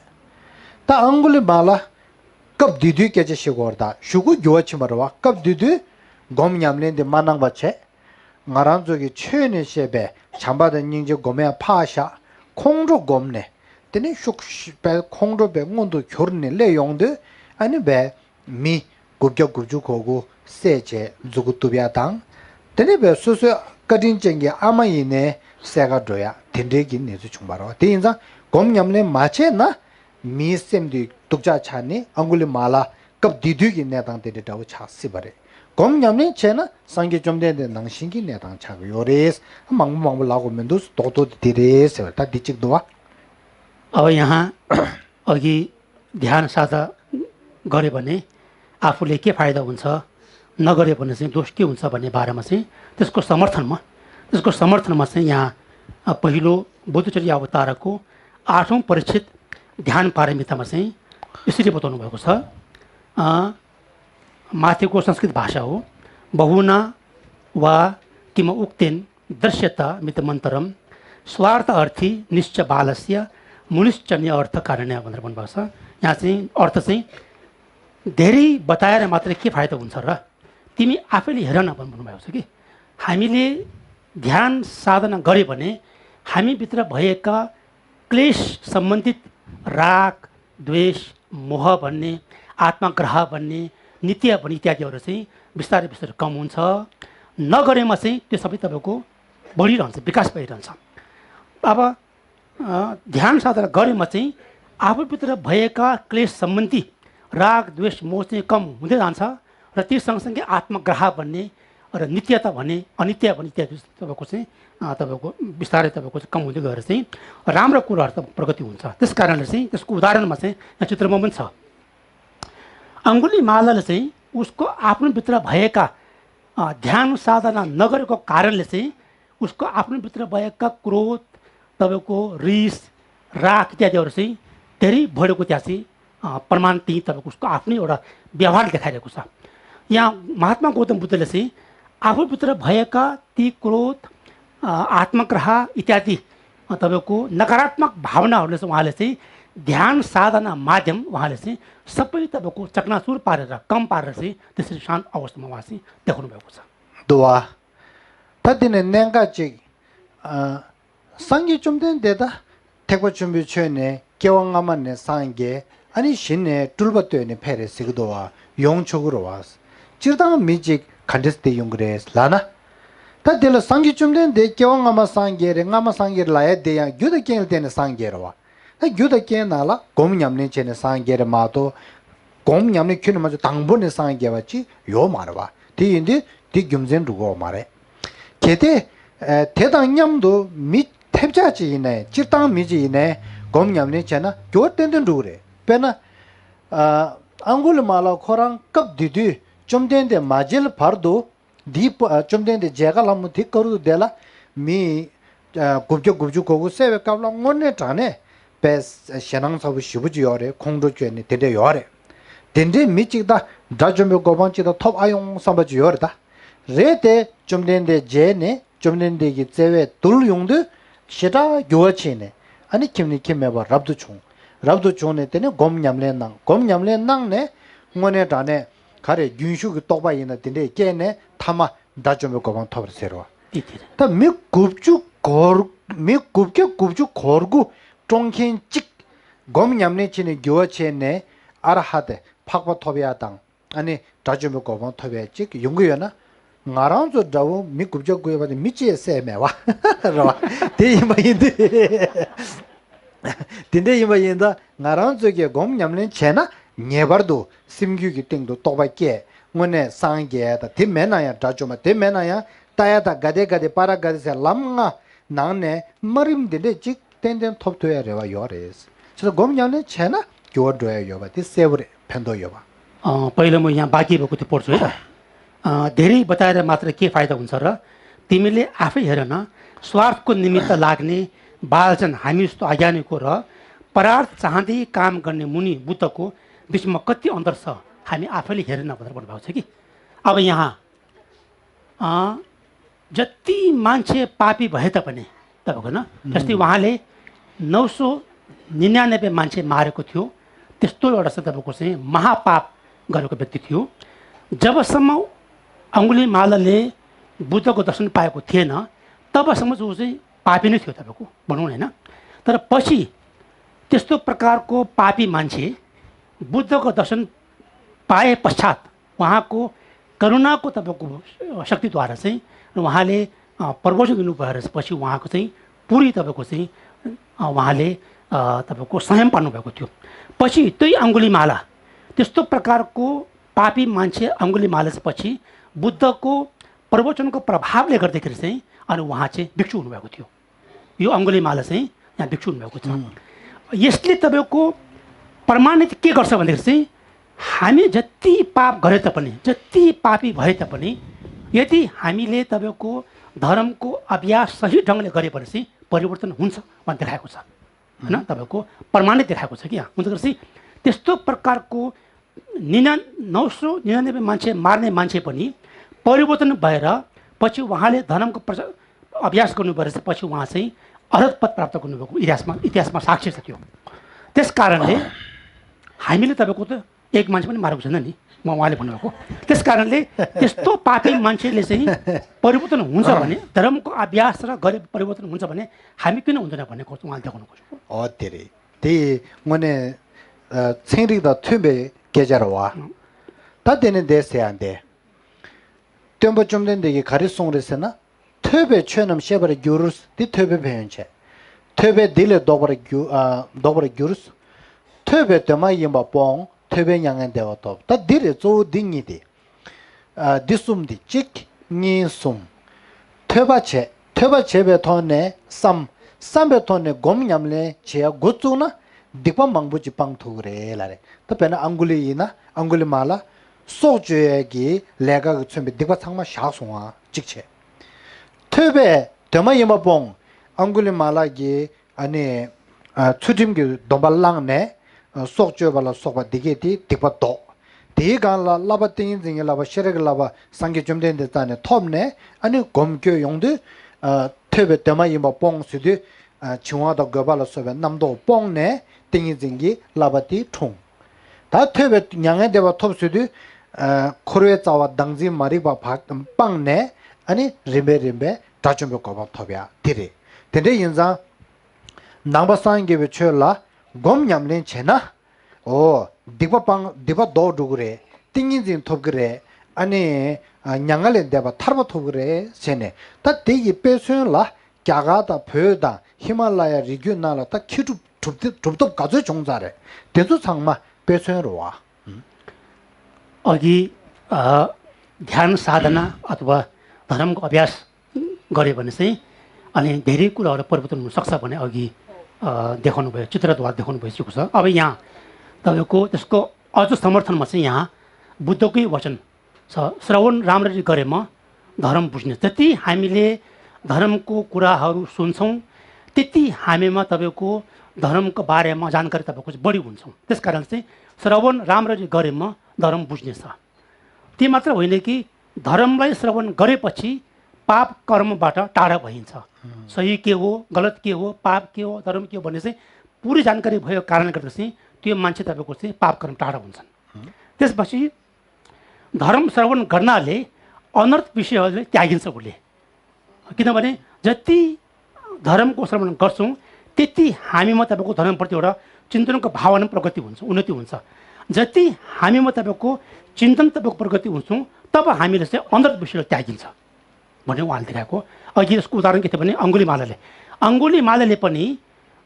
ད་ཨང་གུ་ལི་མ་ལ་སྐབས་དེ་དུས་སྐད་ཆ་བཤད་དགོས་རེད། ད་གཞུག་གུ་འགྱུར་བ་ཕྱིན་པ་རེད་བ། སྐབས་དེ་དུས་སྒོམ་ཉམས་ལེན་དེ་མ་གནང་བ་བྱས། ང་རང་ཚོ་གི་ཆོས་ནས་བཤད་པའི་བྱམས་པ་དང་སྙིང་རྗེ་སྒོམ་ཡ་ཕར་བཞག་ཁོང་ཁྲོ་སྒོམ་ནས་དེ་ནས་ཤུགས་པའི་ཁོང་ཁྲོ་པའི་མངོན་དུ་གྱུར་ནས་སླེབས་ཡོང་དུས། ཨ་ནི་བས་མི་དགུ་བརྒྱ་དགུ་བཅུ་གོ་དགུ་བསད་བྱས་མཛུ་གུ་གཏུབ་ཡ་དང་། དེ་ནས་བས་སོ་སོའི་བཀའ་དྲིན་ཅན་གྱི་ཨ་མ་ཡིན་ནའི་བསད་ག་འགྲོ་ཡ་དེ་འདྲའི་གི་གནས་ཚུལ་བྱུང་བ་རེད། དེ་ཡིན་ཙང་སྒོམ་ཉམས་ལེན་མ་བྱས་ན། མིའི་སེམས་དེ་སྡུག་ཅག་ཆགས་ནས་ཨང་གུ་ལི་མ་ལ་སྐབས་དེ་དུས་ཀྱི་གནས་སྟངས་དེ་འདྲ་འདྲ་བོ་ཆགས་སྲིད་པ་རེད། སྒོམ་ཉམས་ལེན་བྱས་ན་སངས་རྒྱས་བཅོམ་ལྡན་འདས་ནང་བཞིན་གྱི་གནས་སྟངས་ཆགས་ཀྱི་ཡོད་རེད། མང་པོ་མང་པོ་ལབ་དགོས་མི་འདུག་རྡོག་རྡོག་དེ་དེ་རེད་ཟེར་བ། ད་འདི་གཅིག་འདུག་བ། अब यहाँ अघि ध्यान साधना गरे भने आफूले के फाइदा हुन्छ, नगरे भने चाहिँ दोष के हुन्छ भन्ने बारेमा चाहिँ त्यसको समर्थनमा, त्यसको समर्थनमा चाहिँ यहाँ, अ, पहिलो बुद्धचर्या अवतारको आठौँ परीक्षित ध्यान पारमितामा चाहिँ यसरी बताउनु भएको छ। अ, माथिको संस्कृत भाषा हो। बहुना वा किम उक्तेन दृश्यता मितमन्तरम स्वार्थ अर्थी निश्च बालस्य मुनिश्च अन्य अर्थ कारिण्य भनेर भन्नुभएको छ। यहाँ चाहिँ अर्थ चाहिँ धेरै बताएर मात्रै के फाइदा हुन्छ र, तिमी आफैले हेर न भन्नुभएको छ कि। हामीले ध्यान साधना गऱ्यो भने हामीभित्र भएका क्लेश सम्बन्धित राग, द्वेष, मोह भन्ने, आत्माग्रह भन्ने, नित्य भन्ने इत्यादिहरू चाहिँ बिस्तारै बिस्तारै कम हुन्छ। नगरेमा चाहिँ त्यो सबै तपाईँको बढिरहन्छ, विकास भइरहन्छ। अब अ, ध्यान साधना गरेमा चाहिँ आफूभित्र भएका क्लेश सम्बन्धी राग, द्वेष, मोह चाहिँ कम हुँदै जान्छ र त्यो सँगसँगै आत्माग्रह भन्ने र नित्यता भन्ने, अनित्य भन्ने इत्यादि तपाईँको चाहिँ, अ, तपाईँको बिस्तारै तपाईँको चाहिँ कम हुँदै गएर चाहिँ राम्रो कुराहरू त प्रगति हुन्छ। त्यस कारणले चाहिँ त्यसको उदाहरणमा चाहिँ यहाँ चित्रमा पनि छ। अङ्गुलीमालाले चाहिँ उसको आफ्नोभित्र भएका, अ, ध्यान साधना नगरेको कारणले चाहिँ उसको आफ्नोभित्र भएका क्रोध, तपाईँको रिस, राग इत्यादिहरू चाहिँ धेरै बढेको त्यहाँ चाहिँ, अ, प्रमाण त्यही तपाईँको उसको आफ्नै एउटा व्यवहारले देखाइरहेको छ। यहाँ महात्मा गौतम बुद्धले चाहिँ आफूभित्र भएका ती क्रोध, अ, आत्माग्रह इत्यादि, अ, तपाईँको नकारात्मक भावनाहरूलाई चाहिँ उहाँले चाहिँ ध्यान साधना माध्यम उहाँले चाहिँ सबै तपाईँको चकनाचुर पारेर, कम पारेर चाहिँ त्यसरी शान्त अवस्थामा उहाँ चाहिँ देखाउनु भएको छ। འདུག་བ། ད་འདི་ནས་གནད་འགག་ཅིག་ཨ། སངས་རྒྱས་བཅོམ་ལྡན་འདས་ད་ཐེག་པ་ཆེན་པོའི་ཆོས་ནས་སྐྱེ་བ་སྔ་མ་ནས་སངས་རྒྱས། ཨ་ནི་གཞི་ནས་སྤྲུལ་པ་བཏོན་ནས་ཕེབས་རེད་ཟེར་གྱི་འདུག་བ། ཡོང་ཆོག་གི་རེད་བ། སྤྱིར་བཏང་མི་གཅིག་ག་འདྲས་དེ་ཡོང་གི་རེད་ལབ་ན། ད་དེ་ལ་སངས་རྒྱས་བཅོམ་ལྡན་འདས་སྐྱེ་བ་སྔ་མ་སངས་རྒྱས་རེད། སྔ་མ་སངས་རྒྱས་རེད་ལབ་ཡ་དེ་ཡང་རྒྱུ་དང་རྐྱེན་ལ་བརྟེན་ནས་སངས་རྒྱས་རེད་བ། ད་རྒྱུ་དང་རྐྱེན་ནང་ལ་སྒོམ་ཉམས་ལེན་བྱས་ནས་སངས་རྒྱས་རེད་མ་གཏོགས། སྒོམ་ཉམས་ལེན་ཁྱོན་ནས་མ་བྱས་དང་པོ་ནས་སངས་རྒྱས་པ་ཅིག་ཡོད་མ་རེད་བ། དེ་ཡིན་དུས་དེ་རྒྱུ་མཚན་འགྲོ་གི་ཡོད་མ་རེད། གལ་ཏེ། ཨ། དེ་དང་མཉམ་དུ་མི་ཐེབས་ཆག་ཅིག་ཡིན་ནའི་སྤྱིར་བཏང་མི་ཅིག་ཡིན་ནའི་སྒོམ་ཉམས་ལེན་བྱས་ན་འགྱུར་བ་ཏན་ཏན་འགྲོ་གི་རེད། དཔེར་ན། ཨ། ཨང་གུ་ལི་མ་ལ་ཁོ་རང་སྐབས་དེ་དུས་བཅོམ་ལྡན་འདས་མ་མཇལ་བར་དུ། འདིའི་བ། བཅོམ་ལྡན་འདས་མཇལ་ཁ་ལྷ་མོ་དེ་ཀ་རུ་དེ་ལ་མི། ཨ། དགུ་བརྒྱ་དགུ་བཅུ་གོ་དགུ་བསད་པའི་སྐབས་ལ་དངོས་གནས་དྲང་གནས་ དཔེ་ཞེད་སྣང་ཚ་པོ་ཞེ་པོ་ཅིག་ཡོད་རེད། ཁོང་ཁྲོ་སྐྱེས་ནས་དེ་འདྲས་ཡོད་རེད། དེ་འདྲའི་མི་གཅིག་ད་དགྲ་བཅོམ་པའི་གོ་འཕང་ཅིག་ད་ཐོབ་ཨ་ཡོང་བསམ་པ་ཅིག་ཡོད་རེད་ད། རེད་དེ་བཅོམ་ལྡན་འདས་མཇལ་ནས་བཅོམ་ལྡན་འདས་ཀྱི་བརྩེ་བས་དུལ་ཡོང་དུས་ཞེ་དྲག་འགྱུར་བ་ཕྱིན་ནས་ཨ་ནི་ཁྱིམ་ནས་ཁྱིམ་མེད་པར་རབ་ཏུ་བྱུང་། རབ་ཏུ་བྱུང་ནས་དེ་ནས་སྒོམ་ཉམས་ལེན་གནང་། སྒོམ་ཉམས་ལེན་གནང་ནས་དངོས་གནས་དྲང་གནས་ག་རེ་རྒྱུན་ཞུགས་ཀྱི་རྟོགས་པ་ཡིན་ན་དེ་འདྲས་སྐྱེས་ནས་ཐ་མ་དགྲ་བཅོམ་པའི་གོ་འཕང་ཐོབ་པར་ཟེར་བ། ཨེ་དེ་རེད། ད་མི་དགུ་བཅུ་གོ་མི་དགུ་བརྒྱ་དགུ་བཅུ་གོ་དགུ་བཀྲོངས་མཁན་གཅིག་སྒོམ་ཉམས་ལེན་བྱས་ནས་འགྱུར་བ་ཕྱིན་ནས་ཨ་ར་ཧ་ཏེ་འཕགས་པ་ཐོབ་ཡ་དང་། ཨ་ནི་དགྲ་བཅོམ་པའི་གོ་འཕང་ཐོབ་ཡ་གཅིག་ཡོང་གི་ཡོད་ན། ང་རང་ཚོ་འདྲ་བོ་མི་དགུ་བརྒྱ་དགུ་བརྒྱ་བ་དེ་མི་གཅིག་བསད་མེད་བ་རེད་བ། དེ་ཡིན་པ་ཡིན་དུས། དེ་འདྲ་ཡིན་པ་ཡིན་ད་ང་རང་ཚོ་གིས་སྒོམ་ཉམས་ལེན་བྱས་ན་ངེས་པར་དུ་སེམས་རྒྱུད་ཀྱི་སྟེང་དུ་རྟོགས་པ་སྐྱེས། དངོས་གནས་སངས་རྒྱས་དང་དེ་མེད་ན་ཡང་དགྲ་བཅོམ་པ་དེ་མེད་ན་ཡང་ཏདྱ་ཐཱ་ག་ཏེ་ག་ཏེ་པཱ་ར་ག་ཏེ་ཟེར་ལམ་ལྔ་ནང་ནས་དམའ་རིམ་འདི་འདྲས་གཅིག་ཏན་ཏན་ཐོབ་ཐུབ་ཡ་རེ་བ་ཡོད་རེད། བྱས་ཙང་སྒོམ་ཉམས་ལེན་བྱས་ན་འགྱུར་བ་འགྲོ་ཡ་ཡོད་པ་དེ་གསལ་པོ་རེད། ཕན་ཐོགས་ཡོད་པ། अ, पहिलो म यहाँ बाँकी भएको त्यो पढ्छु है। अ, धेरै बताएर मात्र के फाइदा हुन्छ र? तिमीले आफै हेर न, स्वार्थको निमित्त लाग्ने बालजन, हामी जस्तो अज्ञानीको र परार्थ चाहँदै काम गर्ने मुनि बुद्धको बिचमा कति अन्तर छ, हामी आफैले हेर न भनेर भन्नुभएको छ कि। अब यहाँ अँ, जति मान्छे पापी भए तापनि, तपाईँको होइन, जस्तै उहाँले नौ सौ निन्यानब्बे मान्छे मारेको थियो, त्यस्तो एउटा चाहिँ तपाईँको चाहिँ महापाप गरेको व्यक्ति थियो। जबसम्म अङ्गुलिमालाले बुद्धको दर्शन पाएको थिएन, तबसम्म चाहिँ ऊ चाहिँ पापी नै थियो तपाईँको, भनौँ न, होइन? तर पछि त्यस्तो प्रकारको पापी मान्छे बुद्धको दर्शन पाए पश्चात उहाँको करुणाको तपाईँको शक्तिद्वारा चाहिँ उहाँले, अ, प्रवचन दिनुभएर पछि उहाँको चाहिँ पुरै तपाईँको चाहिँ, अ, उहाँले, अ, तपाईँको संयम पाउनुभएको थियो। पछि त्यही अङ्गुलिमाला, त्यस्तो प्रकारको पापी मान्छे अङ्गुलिमाला चाहिँ पछि बुद्धको प्रवचनको प्रभावले गर्दाखेरि चाहिँ अनि उहाँ चाहिँ भिक्षु हुनुभएको थियो। यो अङ्गुलिमाला चाहिँ यहाँ भिक्षु हुनुभएको छ। यसले तपाईँको प्रमाणित के गर्छ भन्दाखेरि चाहिँ हामी जति पाप गरे तापनि, जति पापी भए तापनि, यदि हामीले तपाईँको धर्मको अभ्यास सही ढङ्गले गरे भने चाहिँ परिवर्तन हुन्छ भन्ने देखाएको छ, होइन? तपाईँको प्रमाणित देखाएको छ कि यहाँ। हुन्छ, त्यसै त्यस्तो प्रकारको निना नौ सौ निनानब्बे मान्छे मार्ने मान्छे पनि परिवर्तन भएर पछि उहाँले धर्मको प्रचार अभ्यास गर्नुभएर चाहिँ पछि उहाँ चाहिँ अरहत पद प्राप्त गर्नुभएको इतिहासमा, इतिहासमा साक्षी छ त्यो। त्यस कारणले हामीले तपाईँको त एक मान्छे पनि मारेको छैन नि, म उहाँले भन्नुभएको। त्यस कारणले त्यस्तो पापी मान्छेले चाहिँ परिवर्तन हुन्छ भने, धर्मको अभ्यास र गरे परिवर्तन हुन्छ भने हामी किन हुँदैन भन्ने कुरा उहाँले देखाउनु खोजेको। हो, धेरै, དེ་དངོས་གནས་ཚན་རིག་དང་མཐུན་པའི་སྐད་ཆ་རེད་བ། ད་དེ་ནི་འདས་ཟེར་ཡང་འདས། སྟོན་པ་བཅོམ་ལྡན་འདས་ཀྱིས་ག་རེ་གསུངས་རེད་ཟེར་ན། ཐོས་པས་ཆོས་རྣམས་ཤེས་པར་འགྱུར། འདི་ཐོས་པའི་ཕན་ཡོན་བྱས། ཐོས་པས་འདི་ལས་ལྡོག་པར་འགྱུར། ཨ་ལྡོག་པར་འགྱུར། ཐོས་པས་དོན་མ་ཡིན་པ་སྤོང་། ཐོས་པས་མྱ་ངན་འདས་པ་ཐོབ། ད་འདི་རེད། གཙོ་བོ་འདི་གཉིས་ཏེ། ཨ་འདི་གསུམ་འདི་གཅིག་གཉིས་གསུམ། ཐོས་པ་བྱས། ཐོས་པ་བྱས་པའི་ཐོག་ནས་བསམ། བསམ་པའི་ཐོག་ནས་སྒོམ་ཉམས་ལེན་བྱེད་ཡ་འགོ་བཙུགས་ན་སྡིག་པ་མང་པོ་ཅིག་སྤང་ཐུབ་ཀྱི་རེད་ལ་རེད། ད་དཔེར་ན་ཨང་གུ་ལི་ཡིན་ན་ཨང་གུ་ལི་མ་ལ་སྲོག་གཅོད་ཡས་ཀྱི་ལས་ཀ་གིས་མཚོན་པའི་སྡིག་པ་ཚང་མ་བཤགས་སོང་བ་གཅིག་བྱས། ཐོས་པས་དོན་མ་ཡིན་པ་སྤོང་། ཨང་གུ་ལི་མ་ལ་གིས་ཨ་ནི་ཨ་ཚུལ་ཁྲིམས་ཀྱི་སྡོམ་པ་བླངས་ནས་ཨ་སྲོག་གཅོད་པ་ལ་སོགས་པ་འདི་གས་དེ་སྡིག་པ་ལྡོག། དེའི་སྒང་ལ་བསླབ་པ་ཏིང་ངེ་འཛིན་གྱི་བསླབ་པ་ཤེས་རབ་ཀྱི་བསླབ་པ་སངས་རྒྱས་བཅོམ་ལྡན་འདས་རྩ་ནས་ཐོབ་ནས་ཨ་ནི་སྒོམ་སྐྱོད་ཡོང་དུས་ཨ་ཐོས་པས་དོན་མ་ཡིན་པ་སྤོང་ཟེར་དུས་ཨ་བྱིང་བ་དང་རྒོད་པ་ལ་སོགས་པའི་རྣམ་རྟོག་སྤོང་ནས་ཏིང་ངེ་འཛིན་གྱི་བསླབ་པ་དེ་འཁྲུངས། ད་ཐོས་པས་མྱ་ངན་འདས་པ་ཐོབ་ཟེར་དུས་ཨ་འཁོར་བའི་རྩ་བ་བདག་འཛིན་མ་རིག་པ་བག་སྤངས་ནས་ཨ་ནི་རིམ་པས་རིམ་པས་དགྲ་བཅོམ་པའི་གོ་འཕང་ཐོབ་ཡ་དེ་རེད། དེ་འདྲ་ཡིན་ཙང་། ནང་པ་སངས་རྒྱས་པའི་ཆོས་ལ་སྒོམ་ཉམས་ལེན་བྱས་ན། འོ། སྡིག་པ་སྤང་སྡིག་པ་ལྡོག་འགྲོ་གི་རེད། ཏིང་ངེ་འཛིན་ཐོབ་གི་རེད། ཨ་ནི། མྱ་ངན་ལས་འདས་པ་ཐར་པ་ཐོབ་གི་རེད་ཟེར་ནས་ད་དེ་ཡི་དཔེ་མཚོན་ལ་རྒྱ་གར་དང་བོད་དང་ཧི་མ་ལ་ཡ་རི་རྒྱུད་ནང་ལ་ད་མཁས་གྲུབ་གྲུབ་གྲུབ་ཐོབ་ག་ཚོད་བྱུང་ཚར་རེད། དེ་ཚོ་ཚང་མ་དཔེ་མཚོན་རེད་བ། अघि अ, ध्यान साधना अथवा धर्मको अभ्यास गरे भने चाहिँ अनि धेरै कुराहरू परिवर्तन हुनसक्छ भने अघि अ, देखाउनु भयो, चित्रद्वारा देखाउनु भइसकेको छ। अब यहाँ तपाईँको त्यसको अझ समर्थनमा चाहिँ यहाँ बुद्धकै वचन छ, श्रवण राम्ररी गरेमा धर्म बुझ्ने। जति हामीले धर्मको कुराहरू सुन्छौँ, त्यति हामीमा तपाईँको धर्मको बारेमा जानकारी तपाईँको चाहिँ बढी हुन्छ। त्यस कारण चाहिँ श्रवण राम्ररी गरेमा धर्म बुझ्नेछ। त्यही मात्र होइन कि धर्मलाई श्रवण गरेपछि पाप कर्मबाट टाढा भइन्छ। सही के हो, गलत के हो, पाप के हो, धर्म के हो भन्ने चाहिँ पुरै जानकारी भएको कारणले गर्दा चाहिँ त्यो मान्छे तपाईँको चाहिँ पाप कर्म टाढा हुन्छन्। त्यसपछि धर्म श्रवण गर्नाले अनर्थ विषयहरूले त्यागिन्छ उसले। किनभने जति धर्मको श्रवण गर्छौँ, त्यति हामीमा तपाईँको धर्मप्रति एउटा चिन्तनको भावना प्रगति हुन्छ, उन्नति हुन्छ। जति हामीमा तपाईँको चिन्तन, तपाईँको प्रगति हुन्छौँ, तब हामीले चाहिँ अनर्थ विषयलाई त्यागिन्छ भन्ने उहाँले देखाएको। अघि यसको उदाहरण के थियो भने अङ्गुलीमालाले, अङ्गुलीमालाले पनि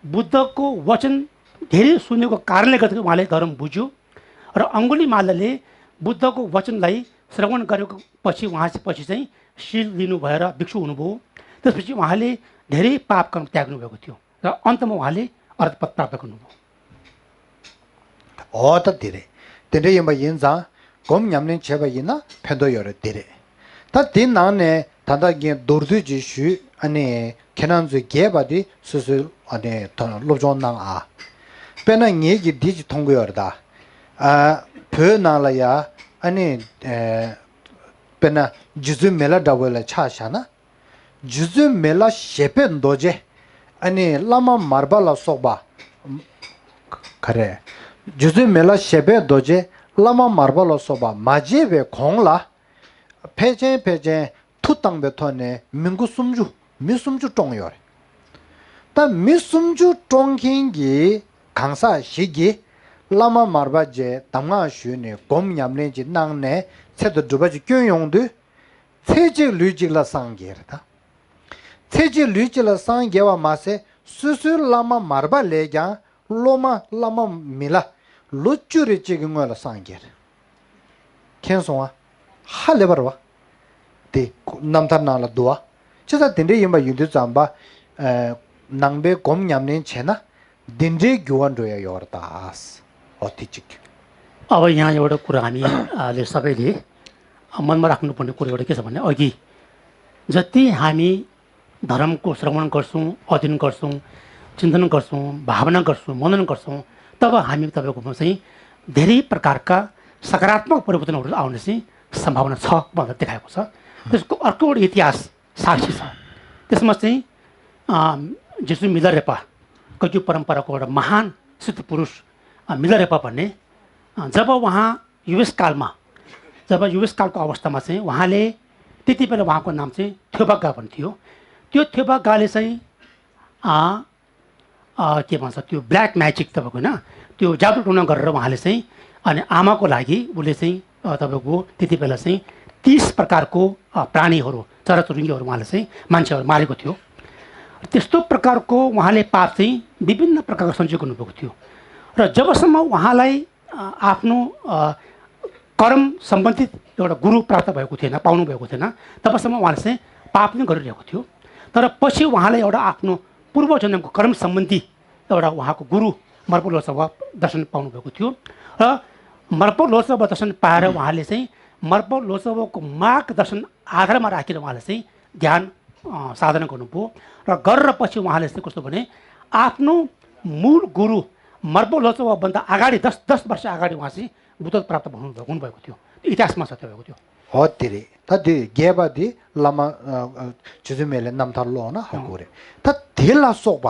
बुद्धको वचन धेरै सुनेको कारणले गर्दाखेरि उहाँले धर्म बुझ्यो। र अङ्गुलीमालाले बुद्धको वचनलाई श्रवण गरेको पछि उहाँ पछि चाहिँ शील लिनु भएर भिक्षु हुनुभयो। त्यसपछि उहाँले धेरै पाप कर्म त्याग्नुभएको थियो र अन्तमा उहाँले अरहत पद प्राप्त गर्नुभयो। འོ་ད་དེ་རེད། དེ་འདྲ་ཡིན་པ་ཡིན་ཙང་སྒོམ་ཉམས་ལེན་བྱས་པ་ཡིན་ན་ཕན་ཐོགས་ཡོད་རེད། དེ་རེད། ད་དེ་ནང་ནས་ད་ལྟ་ངས་མདོར་བསྡུས་ཅིག་ཞུས། ཨ་ནི་ཁྱེད་རང་ཚོས་རྒྱས་པ་དེ་སོ་སོའི་ཨ་ནི་ཐོ་སློབ་སྦྱོང་གནང་ཨ། དཔེར་ན་ངེད་ཀྱིས་འདི་ཅིག་མཐོང་གི་ཡོད་རེད་ད། ཨ། བོད་ནང་ལ་ཡ་ཨ་ནི་ཨེ། དཔེར་ན་རྗེ་བཙུན་མི་ལ་འདྲ་བོ་ལ་ཆ་བཞག་ན། རྗེ་བཙུན་མི་ལ་བཞད་པའི་རྡོ་རྗེ། ཨ་ནི་བླ་མ་མར་པ་ལ་སོགས་པ། ག་རེ། རྗེ་བཙུན་མི་ལ་བཞད་པའི་རྡོ་རྗེ་བླ་མ་མར་པ་ལ་སོགས་པ་མ་མཇལ་བའི་གོང་ལ། ཕལ་ཆེར་ཕལ་ཆེར་མཐུ་བཏང་པའི་ཐོག་ནས་མི་མགོ་སུམ་ཅུ། མི་སུམ་ཅུ་བཀྲོངས་ཡོད་རེད། ད་མི་སུམ་ཅུ་བཀྲོངས་མཁན་གྱི་གང་ཟག་ཞིག་གིས་བླ་མ་མར་པ་མཇལ། གདམས་ངག་ཞུས་ནས་སྒོམ་ཉམས་ལེན་ཅིག་གནང་ནས་ཚེ་དང་སྒྲུབ་པ་ཅིག་བསྐྱོན་ཡོང་དུས། ཚེ་གཅིག་ལུས་གཅིག་ལ་སངས་རྒྱས་རེད་ད། ཚེ་གཅིག་ལུས་གཅིག་ལ་སངས་རྒྱས་པ་མ་ཟད་སོ་སོའི་བླ་མ་མར་པ་ལས་ཀྱང་སློབ་མ་བླ་མ་མི་ལ་ལོ་བཅུ་རེ་གཅིག་གི་སྔོན་ལ་སངས་རྒྱས་རེད། མཁྱེན་སོང་ཨ། ཧ་ལས་པ་རེད་བ། དེ་རྣམ་ཐར་ནང་ལ་འདུག་བ། བྱས་ཙང་དེ་འདྲ་ཡིན་པ་ཡིན་དུས་ཙམ་པ། ནང་པའི་སྒོམ་ཉམས་ལེན་བྱས་ན། འདི་འདྲའི་འགྱུར་བ་འགྲོ་ཡ་ཡོད་རེད་ད། འོ་དེ་གཅིག अब यहाँ एउटा कुरा हामी ले सबैले मनमा राख्नुपर्ने कुरा एउटा के छ भने अघि जति हामी धर्मको श्रवण गर्छौँ, अध्ययन गर्छौँ, चिन्तन गर्छौँ, भावना गर्छौँ, मनन गर्छौँ, तब हामी तपाईँकोमा चाहिँ धेरै प्रकारका सकारात्मक परिवर्तनहरू आउने चाहिँ सम्भावना छ भनेर देखाएको छ। त्यसको अर्को एउटा इतिहास साक्षी छ। त्यसमा चाहिँ जिसु मिलारेपा कज्यु परम्पराको एउटा महान सिद्ध पुरुष मिलारेपा भन्ने जब उहाँ युवेशकालमा जब युवेशकालको अवस्थामा चाहिँ उहाँले त्यति बेला उहाँको नाम चाहिँ थ्योबाग्गा भन्थ्यो। त्यो थ्योबाग्गाले चाहिँ के भन्छ त्यो ब्ल्याक म्याजिक तपाईँको होइन त्यो जादु टोना गरेर उहाँले चाहिँ अनि आमाको लागि उसले चाहिँ तपाईँको त्यति बेला चाहिँ तिस प्रकारको प्राणीहरू चराचुरुङ्गीहरू उहाँले चाहिँ मान्छेहरू मारेको थियो। त्यस्तो प्रकारको उहाँले पाप चाहिँ विभिन्न प्रकारको सन्चय गर्नुभएको थियो। र जबसम्म उहाँलाई आफ्नो कर्म सम्बन्धित एउटा गुरु प्राप्त भएको थिएन, पाउनु भएको थिएन, तबसम्म उहाँले चाहिँ पाप नै गरिरहेको थियो। तर पछि उहाँले एउटा आफ्नो पूर्वजन्मको कर्म सम्बन्धी एउटा उहाँको गुरु मर्पलोचव दर्शन पाउनुभएको थियो। र मर्पलोचव दर्शन पाएर उहाँले चाहिँ मर्पलोचवको मार्गदर्शन आधारमा राखेर उहाँले चाहिँ ध्यान साधना गर्नुभयो। र गरेर पछि उहाँले चाहिँ कस्तो भने आफ्नो मूल गुरु मर्पलोचवभन्दा अगाडि दस दस वर्ष अगाडि उहाँ चाहिँ बुद्धत्व प्राप्त हुनुभएको हुनुभएको थियो। इतिहासमा छ त्यो भएको थियो। हो तेरे। ད་དེ་རྒྱས་པ་དེ་བླ་མ་རྗེ་བཙུན་མི་ལའི་རྣམ་ཐར་ཀློག་ན་ཧ་གོ་རེད། ད་དེ་ལ་སོགས་པ་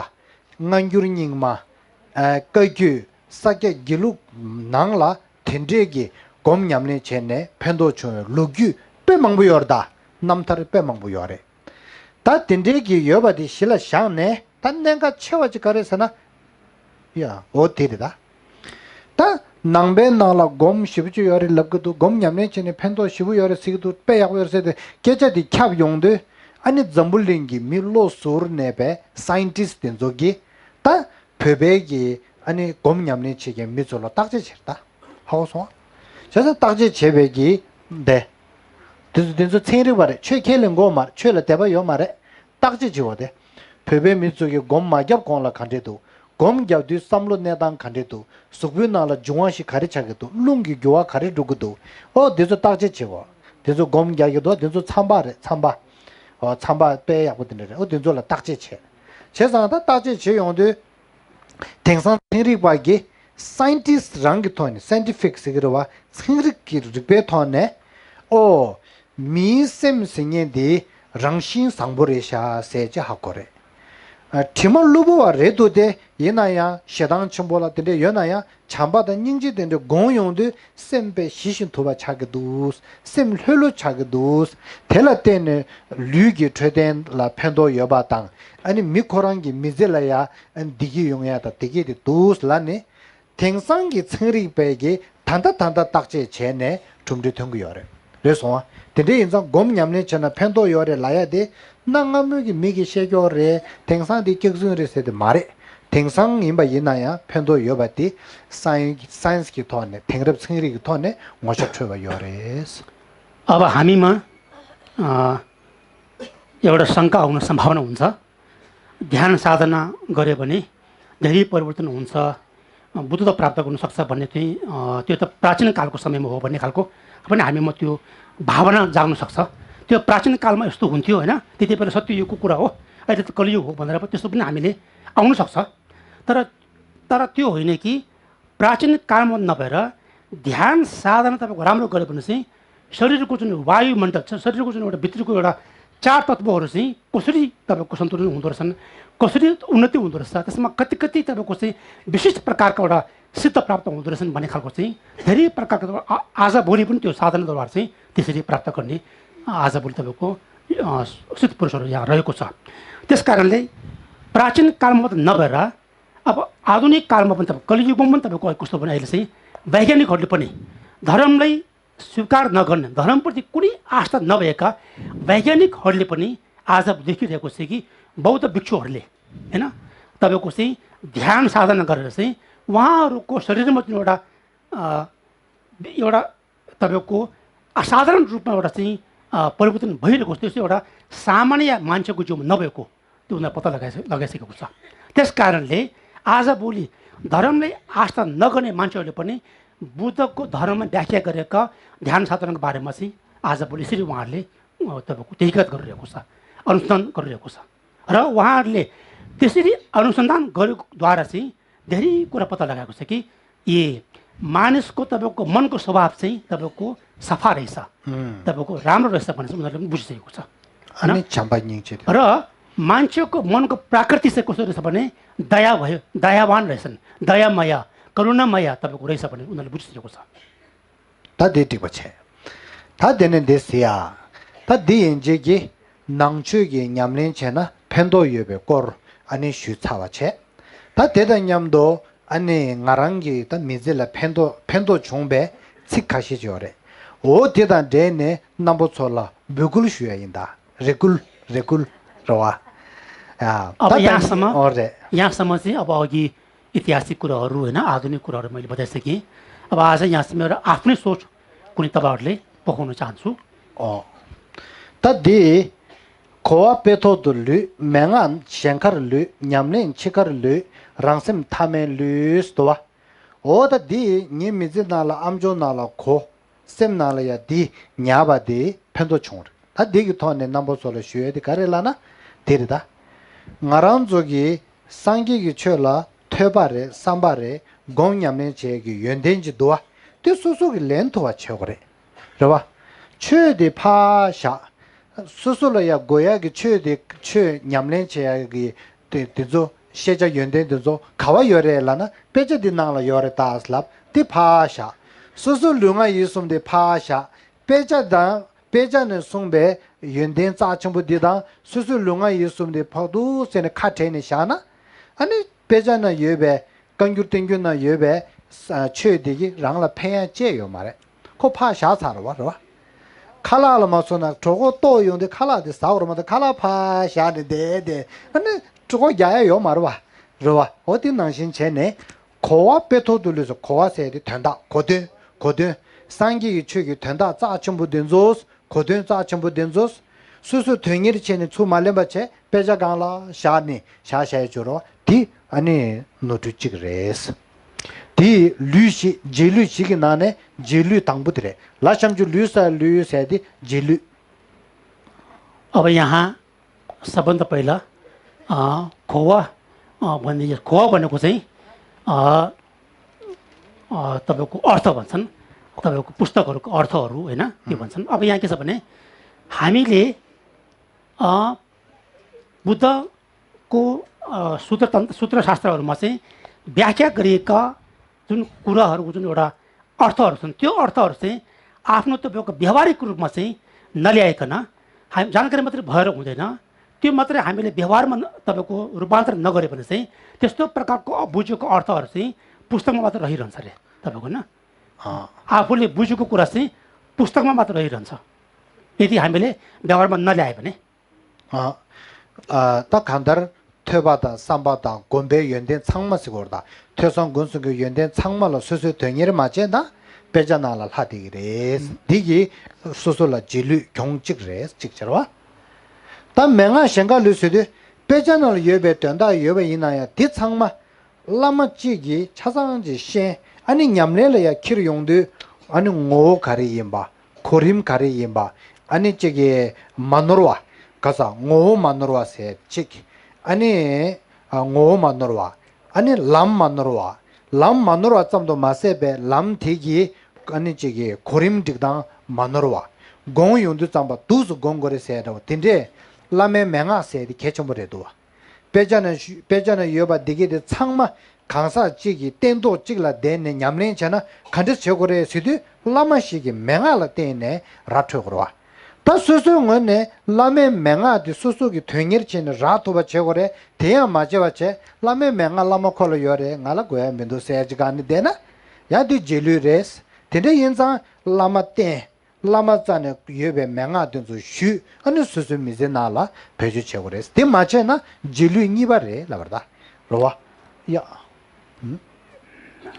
སྔ་འགྱུར་རྙིང་མ་བཀའ་བརྒྱུད་ས་སྐྱ་དགེ་ལུགས་ནང་ལ་དེ་འདྲས་ཀྱི་སྒོམ་ཉམས་ལེན་བྱས་ནས་ཕན་ཐོགས་བྱུང་བའི་ལོ་རྒྱུས་དཔེ་མང་པོ་ཡོད་རེད། ད་རྣམ་ཐར་དཔེ་མང་པོ་ཡོད་རེད། ད་དེ་འདྲས་ཀྱི་ཡོད་པ་དེ་གཞི་ལ་བཞག་ནས། ད་གནད་འགག་ཆེ་བ་ཅིག་ག་རེ་ཟེར་ན། ཡ། འོ་དེ་རེད་ད། ད་ནང་པའི་ནང་ལ་སྒོམ་ཞེ་པོ་ཅིག་ཡོད་རེད་ལབ་གི་འདུག་སྒོམ་ཉམས་ལེན་བྱས་ནས་ཕན་ཐོགས་ཞེ་པོ་ཡོད་རེད་ཟེར་གི་འདུག་དཔེ་ཡག་པོ་ཡོད་རེད་ཟེར་ཏེ་སྐད་ཆ་དེ་ཁྱབ་ཡོང་དུས། ཨ་ནི་འཛམ་བུ་གླིང་གི་མི་བློ་གཟུར་གནས་པའི་སའིན་ཊིསཊ་དེ་ཚོ་གིས་ད་བོད་པའི་གི་ཨ་ནི་སྒོམ་ཉམས་ལེན་བྱེད་མཁན་མི་ཚོ་ལ་བརྟག་དཔྱད་བྱེད་ད། ཧ་གོ་སོང་ཨ། བྱས་ཙང་བརྟག་དཔྱད་བྱས་པའི་གི་འདི། དེ་ཚོ་དེ་ཚོ་ཚན་རིག་པ་རེད། ཆོས་ཁས་ལེན་དགོས་མ་རེད། ཆོས་ལ་དད་པ་ཡོད་མ་རེད། བརྟག་དཔྱད་བྱེད་འོ་དེ། བོད་པའི་མི་ཚོ་གིས་སྒོམ་མ་བརྒྱབ་གོང་ལ་ག་འདྲས་འདུག་སྒོམ་བརྒྱབ་དུས་བསམ་བློ་གནས་སྟངས་ག་འདྲས་འདུག་གཟུགས་པོའི་ནང་ལ་འབྱུང་བ་ཞིག་ག་རེ་ཆགས་ཀྱི་འདུག་རླུང་གི་རྒྱུ་བ་ག་རེ་འགྲོ་གི་འདུག་འོ་དེ་ཚོ་བརྟག་དཔྱད་བྱེད་འོ། དེ་ཚོ་སྒོམ་རྒྱག་གི་འདུག་དེ་ཚོ་མཚམས་པ་རེད། མཚམས་པ། འོ་མཚམས་པ་དཔེ་ཡག་པོ་དེ་འདྲ་རེད། འོ་དེ་ཚོ་ལ་བརྟག་དཔྱད་བྱེད། བྱས་ཙང་ད་བརྟག་དཔྱད་བྱེད་ཡོང་དུས། དེང་སང་ཚན་རིག་པ་གིས་སའེན་ཊིསི་རང་གི་ཐོག་ནས། སའེན་ཊི་ཕིག་ཟེར་གྱི་རེད་བ། ཚན་རིག་གི་རིག་པའི་ཐོག་ནས། ཨོ། མིའི་སེམས་ཟེར་མཁན་དེ་རང་བཞིན་བཟང་པོ་རེད་ཤག་ཟེར་ཅིག་ཧ་གོ་རེད། ཨ། དྲི་མ་གློ་བུར་བ་རེད་འདུག་སྟེ། ཡིན་ན་ཡང་ཞེ་སྡང་ཆེན་པོ་ལ་དེ་འདྲ་ཡོད་ན་ཡང་། བྱམས་པ་དང་སྙིང་རྗེ་དེ་འདྲ་སྒོམ་ཡོང་དུས་སེམས་དཔེ་ཞི་ཞིང་དུལ་བ་ཆགས་ཀྱི་འདུག་སེམས་ལྷོད་ལྷོད་ཆགས་ཀྱི་འདུག་དེ་ལ་བརྟེན་ནས་ལུས་ཀྱི་འཕྲོད་བསྟེན་ལ་ཕན་ཐོགས་ཡོད་པ་དང་། ཨ་ནི་མི་ཁོ་རང་གི་མི་ཚེ་ལ་ཡང་ཨ་ནི་བདེ་སྐྱིད་ཡོང་ཡ་དང་བདེ་སྐྱིད་དེ་འདུག་ལབ་ནས། དེང་སང་གི་ཚན་རིག་པས་ཀྱིས་ད་ལྟ་ད་ལྟ་བརྟག་དཔྱད་བྱས་ནས་གྲུབ་འབྲས་ཐོན་གྱི་ཡོད་རེད། རེད་སོང་ཨ། དེ་འདྲ་ཡིན་ཙང་སྒོམ་ཉམས་ལེན་བྱས་ན་ཕན་ཐོགས་ཡོད་རེད་ལབ་ཡ་དེ། གནའ་སྔ་མོའི་གི་མི་གི་བཤད་ཀྱོག་རེད། དེང་སང་དེ་སྐྱག་རྫུན་རེད་ཟེར་དེ་མ་རེད། དེང་སང་ཡིན་པ་ཡིན་ན་ཡང་ཕན་ཐོགས་ཡོད་པ་དེ་སའེན་སའེན་སི་གི་ཐོག་ནས། དེང་རབས་ཚན་རིག་གི་ཐོག་ནས་ངོ་ཚ་འཕྲོད་པ་ཡོད་རེད། अब हामीमा अ, एउटा शंका आउन सम्भावना हुन्छ। ध्यान साधना गऱ्यो भने धेरै परिवर्तन हुन्छ, बुद्धत्व प्राप्त गर्नु सक्छ भन्ने चाहिँ अ, त्यो त प्राचीन कालको समयमा हो भन्ने खालको पनि हामीमा त्यो भावना जाग्न सक्छ। त्यो प्राचीन कालमा यस्तो हुन्थ्यो, होइन? त्यति बेला सत्ययुगको कुरा हो, अहिले त कलियुग हो भनेर पनि त्यस्तो पनि हामीले आउन सक्छ। तर तर त्यो होइन कि प्राचीन कालमा नभएर ध्यान साधना तपाईँको राम्रो गऱ्यो भने चाहिँ शरीरको जुन वायुमण्डल छ, शरीरको जुन एउटा भित्रको एउटा चार तत्त्वहरू चाहिँ कसरी तपाईँको सन्तुलन हुँदो रहेछन्, कसरी उन्नति हुँदो रहेछ, त्यसमा कति कति तपाईँको चाहिँ विशिष्ट प्रकारको एउटा सिद्ध प्राप्त हुँदो रहेछन् भन्ने खालको चाहिँ धेरै प्रकारको आ- आजभोलि पनि त्यो साधनाद्वारा चाहिँ त्यसरी प्राप्त गर्ने आजभोलि तपाईँको अ, सिद्ध पुरुषहरू यहाँ रहेको छ। त्यस कारणले प्राचीन कालमा मात्र नभएर अब आधुनिक कालमा पनि तपाईँ, कलियुगमा पनि तपाईँको कस्तो भने अहिले चाहिँ वैज्ञानिकहरूले पनि धर्मलाई स्वीकार नगर्ने, धर्मप्रति कुनै आस्था नभएका वैज्ञानिकहरूले पनि आज देखिरहेको छ कि बौद्ध भिक्षुहरूले, होइन, तपाईँको चाहिँ ध्यान साधना गरेर चाहिँ उहाँहरूको शरीरमा जुन एउटा अ, एउटा तपाईँको असाधारण रूपमा एउटा चाहिँ अ, परिवर्तन भइरहेको छ, त्यो चाहिँ एउटा सामान्य मान्छेको जिउमा नभएको त्यो उनीहरूले पत्ता लगाइस लगाइसकेको छ। त्यस कारणले आजभोलि धर्मलाई आस्था नगर्ने मान्छेहरूले पनि बुद्धको धर्ममा व्याख्या गरेका ध्यान साधनाको बारेमा चाहिँ आजभोलि यसरी उहाँहरूले अ, तपाईँको तहकिकात गरिरहेको छ, अनुसन्धान गरिरहेको छ। र उहाँहरूले त्यसरी अनुसन्धान गरेको द्वारा चाहिँ धेरै कुरा पत्ता लगाएको छ कि ए, मानिसको, तपाईँको मनको स्वभाव चाहिँ तपाईँको सफा रहेछ, उम्। तपाईँको राम्रो रहेछ भनेर चाहिँ उनीहरूले पनि बुझिसकेको छ, होइन? अनि क्षमा निङ्चे र मान्छेको मनको प्रकृति चाहिँ कस्तो रहेछ भने दया भयो, दयावान रहेछन्, दयामय, करुणामय तपाईँको रहेछ भनेर उनीहरूले बुझिसकेको छ। ད་དེ་འགྲིག་པ་བྱས། ད་དེ་ནས་འདི་ཟེར་ཡ། ད་འདི་ཡན་ཆད་ཀྱི་ནང་ཆོས་ཀྱི་ཉམས་ལེན་བྱས་ན་ཕན་ཐོགས་ཡོད་པའི་སྐོར་ཨ་ནི་ཞུས་ཚར་བ་བྱས། ད་དེ་དང་མཉམ་དུ་ཨ་ནི་ང་རང་གི་ད་མི་ཚེ་ལ་ཕན་ཐོགས་ཕན་ཐོགས་བྱུང་བའི་ཚིག་ཁ་ཤས་ཅིག་ཡོད་རེད། འོ་དེ་དང་འབྲེལ་ནས་རྣམ་པ་ཚོ་ལ་འབོད་སྐུལ་ཞུ་ཡ་ཡིན་ད། རེ་སྐུལ། རེ་སྐུལ་རེད་བ། ཡ། अब ད་ད་यहाँसम्म, ཨོ་རེད། यहाँसम्म चाहिँ अब अघि ऐतिहासिक कुराहरू, होइन, आधुनिक कुराहरू मैले बताइसकेँ। अब आज यहाँसम्म एउटा आफ्नै सोच कुनै तपाईँहरूले पोखाउन चाहन्छु। ཨོ། ད་འདི། གོ་བ་དཔེ་ཐོག་ཏུ་ལུས། མན་ངག་གཞན་ཁར་ལུས། ཉམས་ལེན་འཆི་ཁར་ལུས། རང་སེམས་ཐ་མལ་ལུས་སུ་འདུ་བ། འོ་ད་འདི་ངའི་མི་ཚེ་ནང་ལ་ཨམ་ཅོག་ནང་ལ་གོ། སེམས་ནང་ལ་ཡ་འདི་ཉར་བ་དེ་ཕན་ཐོགས་བྱུང་རེད། ད་འདི་གི་ཐོག་ནས་རྣམ་པ་ཚོ་ལ་ཞུ་ཡ་དེ་ག་རེ་ལབ་ན། དེ་རེད་ད། ང་རང་ཚོ་གི་སངས་རྒྱས་ཀྱི་ཆོས་ལ་ཐོས་པ་རེད། བསམ་པ་རེད། སྒོམ་ཉམས་ལེན་བྱེད་ཀྱི་ཡོན་ཏན་ཅིག་འདུག་བ། དེ་སོ་སོ་གི་ལེན་ཐུབ་པ་བྱེད་དགོས་རེད། རེད་བ། ཆོས་དེ་ཕར་བཞག་སོ་སོ་ལ་ཡ་དགོས་ཡ་གི་ཆོས་དེ། ཆོས་ཉམས་ལེན་བྱེད་ཡ་གི་དེ་དེ་ཚོ། ཤེས་བྱ་ཡོན་ཏན་དེ་ཚོ་ག་བ་ཡོད་རེད་ལབ་ན། དཔེ་ཆ་འདི་ནང་ལ་ཡོད་རེད་ད་ལབ། དེ་ཕར་བཞག་སོ་སོ་ལུས་ངག་ཡིད་གསུམ་དེ་ཕར་བཞག་དཔེ་ཆ་དང་། དཔེ་ཆ་ནས་གསུངས་པའི་ཡོན་ཏན་རྩ་ཆེན་པོ་འདི་དང་སོ་སོའི་ལུས་ངག་ཡིད་གསུམ་དེ་ཕར་འདུག་ཟེར་ནས་ཁ་བྲལ་ནས་བཞག་ན། ཨ་ནི་དཔེ་ཆ་ན་ཡོད་པའི། བཀའ་འགྱུར་བསྟན་འགྱུར་ན་ཡོད་པའི་ས་ཆོས་དེ་གིས་རང་ལ་ཕན་ཡ་ཅི་ཡང་ཡོད་མ་རེད། ཁོ་ཕར་བཞག་ཚར་བ་རེད་བ། ཁ་ལག་ལ་མ་སོང་ན་གྲོད་ཁོག་ལྟོགས་ཡོང་དུས་ཁ་ལག་དེ་ཟ་དགོས་རེད་མ་གཏོགས། ཁ་ལག་ཕར་བཞག་ནས་བསྡད་དེ་ཨ་ནི་གྲོད་ཁོག་རྒྱག་ཡ་ཡོད་མ་རེད་བ། རེད་བ། འོ་དེ་ནང་བཞིན་བྱས་ནས། གོ་བ་དཔེ་ཐོག་ཏུ་ལུས་སོ། གོ་བ་ཟེར་དེ་དོན་དག་གོ་དོན། གོ་དོན། སངས་རྒྱས་ཀྱི་ཆོས་ཀྱི་དོན་དག་རྩ་ཆེན་པོ་དེ་ཚོ། གོ་དོན་རྩ་ཆེན་པོ་དེ་ཚོ། སོ་སོས་དོན་གཉེར་བྱས་ནས་ཚུར་མ་ལེན་པ་བྱས། དཔེ་ཆ་སྒང་ལ་བཞག་ནས་བཞག་བཞག་ཡ་ཅིག་ཡོད་རེད་བ། དེ་ཨ་ནི་ནོར་འཁྲུལ་གཅིག་རེད། དེ་ལུས་བཞི། རྗེས་ལུས་བཞི་གི་ནང་ནས་རྗེས་ལུས་དང་པོ་དེ་རེད། ལ་ཤམ་ཆུ་ལུས་ས་ལུས་ཟེར་དེ་རྗེས་ལུས། अब यहाँ सबभन्दा पहिला अ, खोवा अ, भन्ने, यो घ भनेको चाहिँ, अ, अ, तपाईँको अर्थ भन्छन्, तपाईँको पुस्तकहरूको अर्थहरू, होइन, त्यो भन्छन्। अब यहाँ के छ भने, हामीले, अ, बुद्धको, अ, सूत्र तन्त्र, सूत्रशास्त्रहरूमा चाहिँ व्याख्या गरिएका जुन कुराहरूको जुन एउटा अर्थहरू छन्, त्यो अर्थहरू चाहिँ आफ्नो तपाईँको व्यावहारिक रूपमा चाहिँ नल्याइकन, हामी जानकारी मात्रै भएर हुँदैन, त्यो मात्रै हामीले व्यवहारमा न-, तपाईँको रूपान्तर नगरे भने चाहिँ त्यस्तो प्रकारको बुझेको अर्थहरू चाहिँ पुस्तकमा मात्र रहिरहन्छ अरे, तपाईँको, होइन? अँ। आफूले बुझेको कुरा चाहिँ पुस्तकमा मात्र रहिरहन्छ, यदि हामीले व्यवहारमा नल्याए भने। ཨ་ཨ་ད་གང་ལྟར་ཐོས་པ་དང་བསམ་པ་དང་སྒོམ་པའི་ཡོན་ཏན་ཚང་མ་ཟེར་དགོས་རེད་ད། ཐོས་བསམ་སྒོམ་གསུམ་གྱི་ཡོན་ཏན་ཚང་མ་ལ་སོ་སོའི་དོན་གཉེར་མ་བྱས་ན་དཔེ་ཆ་ནང་ལ་ལྷག་བསྡད་ཀྱི་རེད། འདི་གིས་སོ་སོ་ལ་རྗེས་ལུས་གྱོང་གཅིག་རེད། གཅིག་བྱ་བ། ད་མན་ངག་གཞན་དག་ལུས་ཟེར་དུས་དཔེ་ཆ་ནང་ལ་ཡོད་པའི་དོན་དག་ཡོད་པ་ཡིན་ན་ཡང་དེ་ཚང་མ་བླ་མ་གཅིག་གིས་ཆ་ཚང་ཅིག་ཤེས། ཨ་ནི་ཉམས་ལེན་ལ་ཡང་འཁྱེར་ཡོང་དུས་ཨ་ནི་ངོ་བོ་ག་རེ་ཡིན་པ། གོ་རིམ་ག་རེ་ཡིན་པ། ཨ་ནི་གཅིག་གིས་མ་ནོར་བ། ག་ས་ངོ་བོ་མ་ནོར་བ་ཟེར་གཅིག་ཨ་ནི་ཨ་ངོ་བོ་མ་ནོར་བ། ཨ་ནི་ལམ་མ་ནོར་བ། ལམ་མ་ནོར་བ་ཙམ་དུ་མ་ཟད་པའི་ལམ་དེ་གི་ཨ་ནི་གཅིག་གི་གོ་རིམ་སྒྲིག་སྟངས་མ་ནོར་བ། སྒོམ་ཡོང་དུས་ཙམ་པ་འདུག་སེ་སྒོམ་དགོས་རེད་ཟེར་འདྲ་བ་དེ་འདྲས་བླ་མའི་མན་ངག་ཟེར་དེ་གལ་ཆེན་པོ་རེད་འདུག་བ། དཔེ་ཆ་ན་ཞུ་དཔེ་ཆ་ན་ཡོད་པ་འདི་གས་དེ་ཚང་མ་གང་ཟག་གཅིག་གིས་སྟན་ཐོག་གཅིག་ལ་བསྡད་ནས་ཉམས་ལེན་བྱས་ན་ག་འདྲ་བྱེད་དགོས་རེད་ཟེར་དུས་བླ་མ་ཞིག་གི་མན་ངག་ལ་བརྟེན་ནས་ར་འཕྲོད་དགོས་རེད་བ། ད་སོ་སོའི་ངོས་ནས་བླ་མའི་མན་ངག་དེ་སོ་སོ་གི་དོན་གཉེར་བྱས་ནས་རག་ཐུབ་པ་བྱེད་དགོས་རེད། དེ་ཡང་མ་བྱས་པ་བྱས་བླ་མའི་མན་ངག་བླ་མ་ཁོ་ལ་ཡོད་རེད། ང་ལ་དགོས་ཡ་མི་འདུག་ཟེར་ཅིག་ག་ནི་བསྡད་ན་ཡང་དེ་རྗེས་ལུས་རེད། དེ་འདྲ་ཡིན་ཙང་བླ་མ་བསྟེན། བླ་མ་རྩ་ནས་ཡོད་པའི་མན་ངག་དེ་ཚོ་ཞུས། ཨ་ནི་སོ་སོའི་མི་ཚེ་ནང་ལ་བེད་སྤྱོད་བྱེད་དགོས་རེད། དེ་མ་བྱས་ན་རྗེས་ལུས་གཉིས་པ་རེད་ལབ་པ་རེད་ད། རེད་བ། ཡ།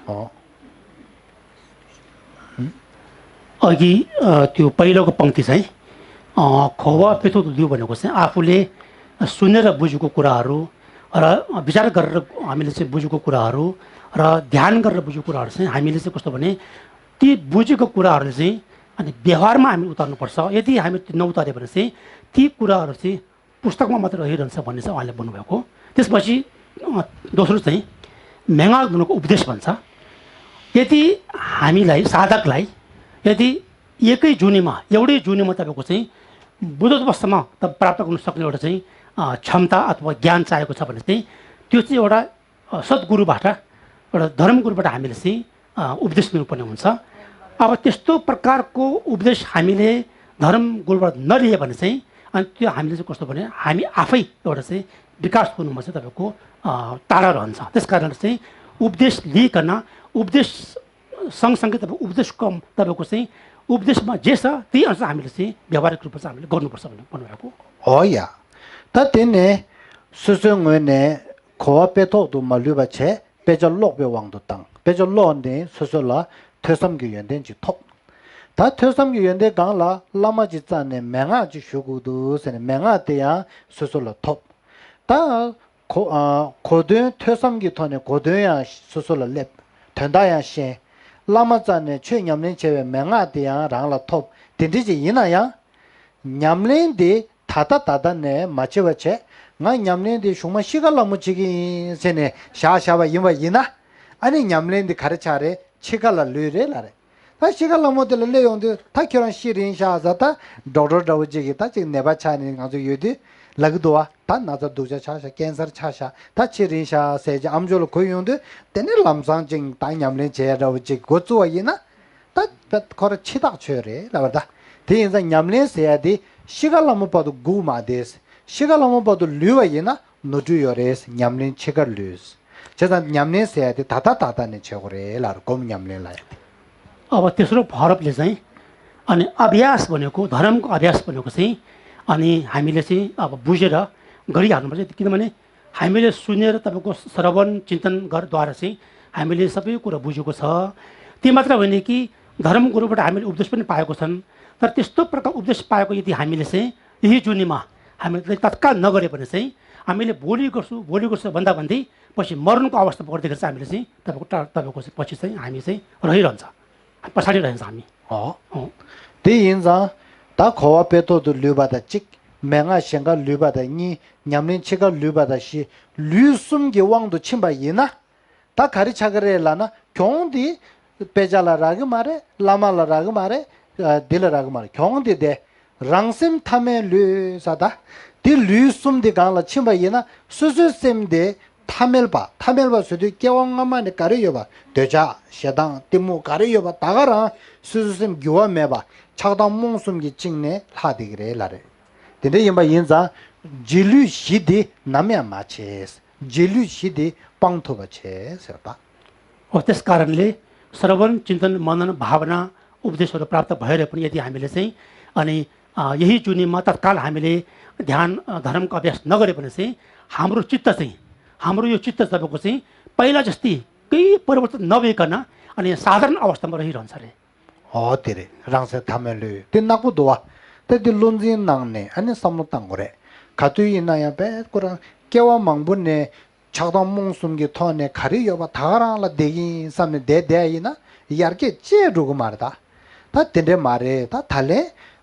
ཨོ། अघि, अ, त्यो पहिलोको पंक्ति चाहिँ, अ, घ वा पेथो दु भनेको चाहिँ आफूले सुनेर बुझेको कुराहरू र विचार गरेर हामीले चाहिँ बुझेको कुराहरू र ध्यान गरेर बुझेको कुराहरू चाहिँ हामीले चाहिँ कस्तो भने ती बुझेको कुराहरू चाहिँ अनि व्यवहारमा हामी उतार्नुपर्छ। यदि हामी त्यो नउतार्यो भने चाहिँ ती कुराहरू चाहिँ पुस्तकमा मात्र रहिरहन्छ भन्ने चाहिँ उहाँले भन्नुभएको। त्यसपछि, अ, दोस्रो चाहिँ म्याङा गुणको उपदेश भन्छ। यदि हामीलाई, साधकलाई यदि एकै जुनीमा, एउटै जुनीमा तपाईँको चाहिँ बुद्धत्वसम्म त प्राप्त गर्न सक्ने एउटा चाहिँ, अ, क्षमता अथवा ज्ञान चाहेको छ भने चाहिँ त्यो चाहिँ एउटा अ, सद्गुरुबाट, एउटा धर्मगुरुबाट हामीले चाहिँ, अ, उपदेश लिनुपर्ने हुन्छ। अब त्यस्तो प्रकारको उपदेश हामीले धर्मगुरुबाट नलियो भने चाहिँ अनि त्यो हामीले चाहिँ कस्तो भने हामी आफै एउटा चाहिँ विकास हुनुमा चाहिँ तपाईँको, अ, टाढा रहन्छ। त्यस कारण चाहिँ उपदेश लिइकन उपदेश सँगसँगै तपाईँ उपदेशको, तपाईँको चाहिँ उपदेशमा जे छ त्यही अनुसार हामीले चाहिँ व्यावहारिक रूपमा चाहिँ हामीले गर्नुपर्छ भनेर भन्नुभएको। हो या। त तेने सुसु ङुने घ་ཝ་དཔེ་ཐོག་ཏུ་མ་ལུས་པ་བྱས་དཔེ་ཆ་ཀློག་པའི་དབང་དུ་བཏང་། དཔེ་ཆ་ཀློག་ནས་སོ་སོ་ལ་ཐོས་བསམ་གྱི་ཡོན་ཏན་ཅིག་ཐོབ། ད་ཐོས་བསམ་གྱི་ཡོན་ཏན་སྒང་ལ་བླ་མ་ཅིག་རྩ་ནས་མན་ངག་ཅིག་ཞུ་དགོས་འདུག་ཟེར་ནས་མན་ངག་དེ་ཡང་སོ་སོ་ལ་ཐོབ། ད་གོ་ཨ་གོ་དོན་ཐོས་བསམ་གྱི་ཐོག་ནས་གོ་དོན་ཡང་སོ་སོ་ལ་སླེབས། དོན་དག་ཡང་ཤེས། བླ་མ་རྩ་ནས་ཆོས་ཉམས་ལེན་བྱས་པའི་མན་ངག་དེ་ཡང་རང་ལ་ཐོབ། དེ་འདྲ་ཅིག་ཡིན་ན་ཡང་། ཉམས་ལེན་དེ་ད་ལྟ་ད་ལྟ་ནས་མ་བྱེད་པ་བྱས། ང་ཉམས་ལེན་དེ་གཞུག་མ་ཤི་ཁ་ལ་མོ་བྱེད་ཀྱི་ཡིན་ཟེར་ནས་བཞག་བཞག་པ་ཡིན་པ་ཡིན་ན། ཨ་ནི་ཉམས་ལེན་དེ་ག་རེ་ཆགས་རེད། འཆི་ཁ་ལ་ལུས་རེད་ལབ་རེད། ད་ཤི་ཁ་ལ་མོ་དེ་ལ་སླེབས་ཡོང་དུས་ད་ཁྱོད་རང་ཤི་རན་ཤག་ཟེར། ད་ཌོག་ཊར་འདྲ་བོ་ཅིག་གིས་ད་ཅིག་ནད་པ་ཆགས་ནས་ང་ཚོ་ཡོད་དུས་ལབ་ཀྱི་འདུག་བ། ད་ན་ཚ་སྡུག་ཅག་ཆགས་ཤག་ཀན་སར་ཆགས་ཤག་ད་འཆི་རན་ཤག་ཟེར་ཅིག་ཨམ་ཅོག་ལ་གོ་ཡོང་དུས་དེ་ནས་ལམ་སང་ཅིག་ད་ཉམས་ལེན་བྱེད་ཡ་འདྲ་བོ་ཅིག་འགོ་བཙུགས་པ་ཡིན་ན། ད་ད་ཁོ་ར་འཆི་བདག་ཆོས་རེད་ལབ་པ་ད། དེ་ཡིན་ཙང་ཉམས་ལེན་ཟེར་ཡ་དེ་ཤི་ཁ་ལ་མོ་བར་དུ་སྒུག་མ་བསྡད། ཤི་ཁ་ལ་མོ་བར་དུ་ལུས་པ་ཡིན་ན་ནོར་འཁྲུལ་ཡོད་རེད། ཉམས་ལེན་འཆི་ཁར་ལུས། བྱས་ཙང་ཉམས་ལེན་ཟེར་ཡ་དེ་ད་ལྟ་ད་ལྟ་ནས་བྱེད་དགོས་རེད་ལབ་རེད། སྒོམ་ཉམས་ལེན་ལབ་ཡ་དེ། अब तेस्रो फरकले चाहिँ अनि अभ्यास भनेको, धर्मको अभ्यास भनेको चाहिँ अनि हामीले चाहिँ अब बुझेर गरिहाल्नुपर्छ। किनभने हामीले सुनेर तपाईँको श्रवण चिन्तन गर् द्वारा चाहिँ हामीले सबै कुरा बुझेको छ। त्यो मात्र होइन कि धर्म गुरुबाट हामीले उपदेश पनि पाएको छन्। तर त्यस्तो प्रकार उपदेश पाएको यदि हामीले चाहिँ यही जुनीमा हामीले चाहिँ तत्काल नगरे भने चाहिँ हामीले भोलि गर्छु, भोलि गर्छु भन्दा भन्दै पछि मरणको अवस्था पर्दाखेरि चाहिँ हामीले चाहिँ तपाईँको टा- तपाईँको चाहिँ पछि चाहिँ हामी चाहिँ रहिरहन्छ, पछाडि रहन्छ हामी। हो। हो। त्यही हिँड्छ। ད་གོ་བ་དཔེ་ཐོག་ཏུ་ལུས་པ་དང་གཅིག་མན་ངག་གཞན་ཁར་ལུས་པ་དང་གཉིས། ཉམས་ལེན་ཕྱི་ཁར་ལུས་པ་དང་བཞི། ལུས་གསུམ་གྱི་དབང་དུ་ཕྱིན་པ་ཡིན་ན། ད་ག་རེ་ཆགས་ཀྱི་རེད་ལབ་ན། གྱོང་དེ་དཔེ་ཆ་ལ་རག་གི་མ་རེད། བླ་མ་ལ་རག་གི་མ་རེད། ཨ། འདི་ལ་རག་གི་མ་རེད། གྱོང་དེ་དེ། རང་སེམས་ཐ་མལ་ལུས་ཟེར། ད་དེ་ལུས་གསུམ་དེ་སྒང་ལ་ཕྱིན་པ་ཡིན་ན། སོ་སོའི་སེམས་དེ་ཐ་མལ་པ། ཐ་མལ་པ་ཟེར་དུས་སྐྱེ་བ་སྔ་མ་ནས་ག་རེ་ཡོད་པ། འདོད་ཆགས་ཞེ་སྡང་གཏི་མུག་ག་རེ་ཡོད་པ་ད་ག་རང་སོ་སོའི་སེམས་འགྱུར་བ་མེད་པ། ཆགས་སྡང་རྨོངས་གསུམ་གྱིས་བཅིངས་ནས་ལྷག་བསྡད་ཀྱི་རེད་ལབ་རེད། དེ་འདྲ་ཡིན་པ་ཡིན་ཙང་། རྗེས་ལུས་བཞི་འདི་ནམ་ཡང་མ་བྱེད། རྗེས་ལུས་བཞི་འདི་སྤང་ཐུབ་པ་བྱེད་ཟེར་བ། और त्यस कारणले श्रवण चिन्तन मनन भावना उपदेशहरू प्राप्त भएर पनि यदि हामीले चाहिँ अनि अ, यही जुनीमा तत्काल हामीले ध्यान अ, धर्मको अभ्यास नगरे पनि चाहिँ हाम्रो चित्त चाहिँ हाम्रो यो चित्त तपाईँको चाहिँ पहिला जस्ती केही परिवर्तन नभइकन अनि साधारण अवस्थामा रहिरहन्छ अरे। ཨོ་དེ་རེད། རང་སེམས་ཐ་མལ་ལུས་དེ་ནག་པོ་འདུག་བ། ད་དེ་བློ་འཛིན་གནང་ནས་ཨ་ནི་བསམ་བློ་བཏང་དགོས་རེད། ག་དུས་ཡིན་ན་ཡང་དཔེ་ཁོ་རང་སྐྱེ་བ་མང་པོ་ནས་ཆགས་སྡང་རྨོངས་གསུམ་གྱི་ཐོག་ནས་ག་རེ་ཡོད་པ་ད་ག་རང་ལ་བསྡད་ཀྱི་ཡིན་བསམ་ནས་བསྡད་བསྡད་ཡིན་ན་ཡར་རྒྱས་ཅི་འགྲོ་གི་མ་རེད་ད། ད་དེ་འདྲས་མ་རེད། ད་ད་ལན་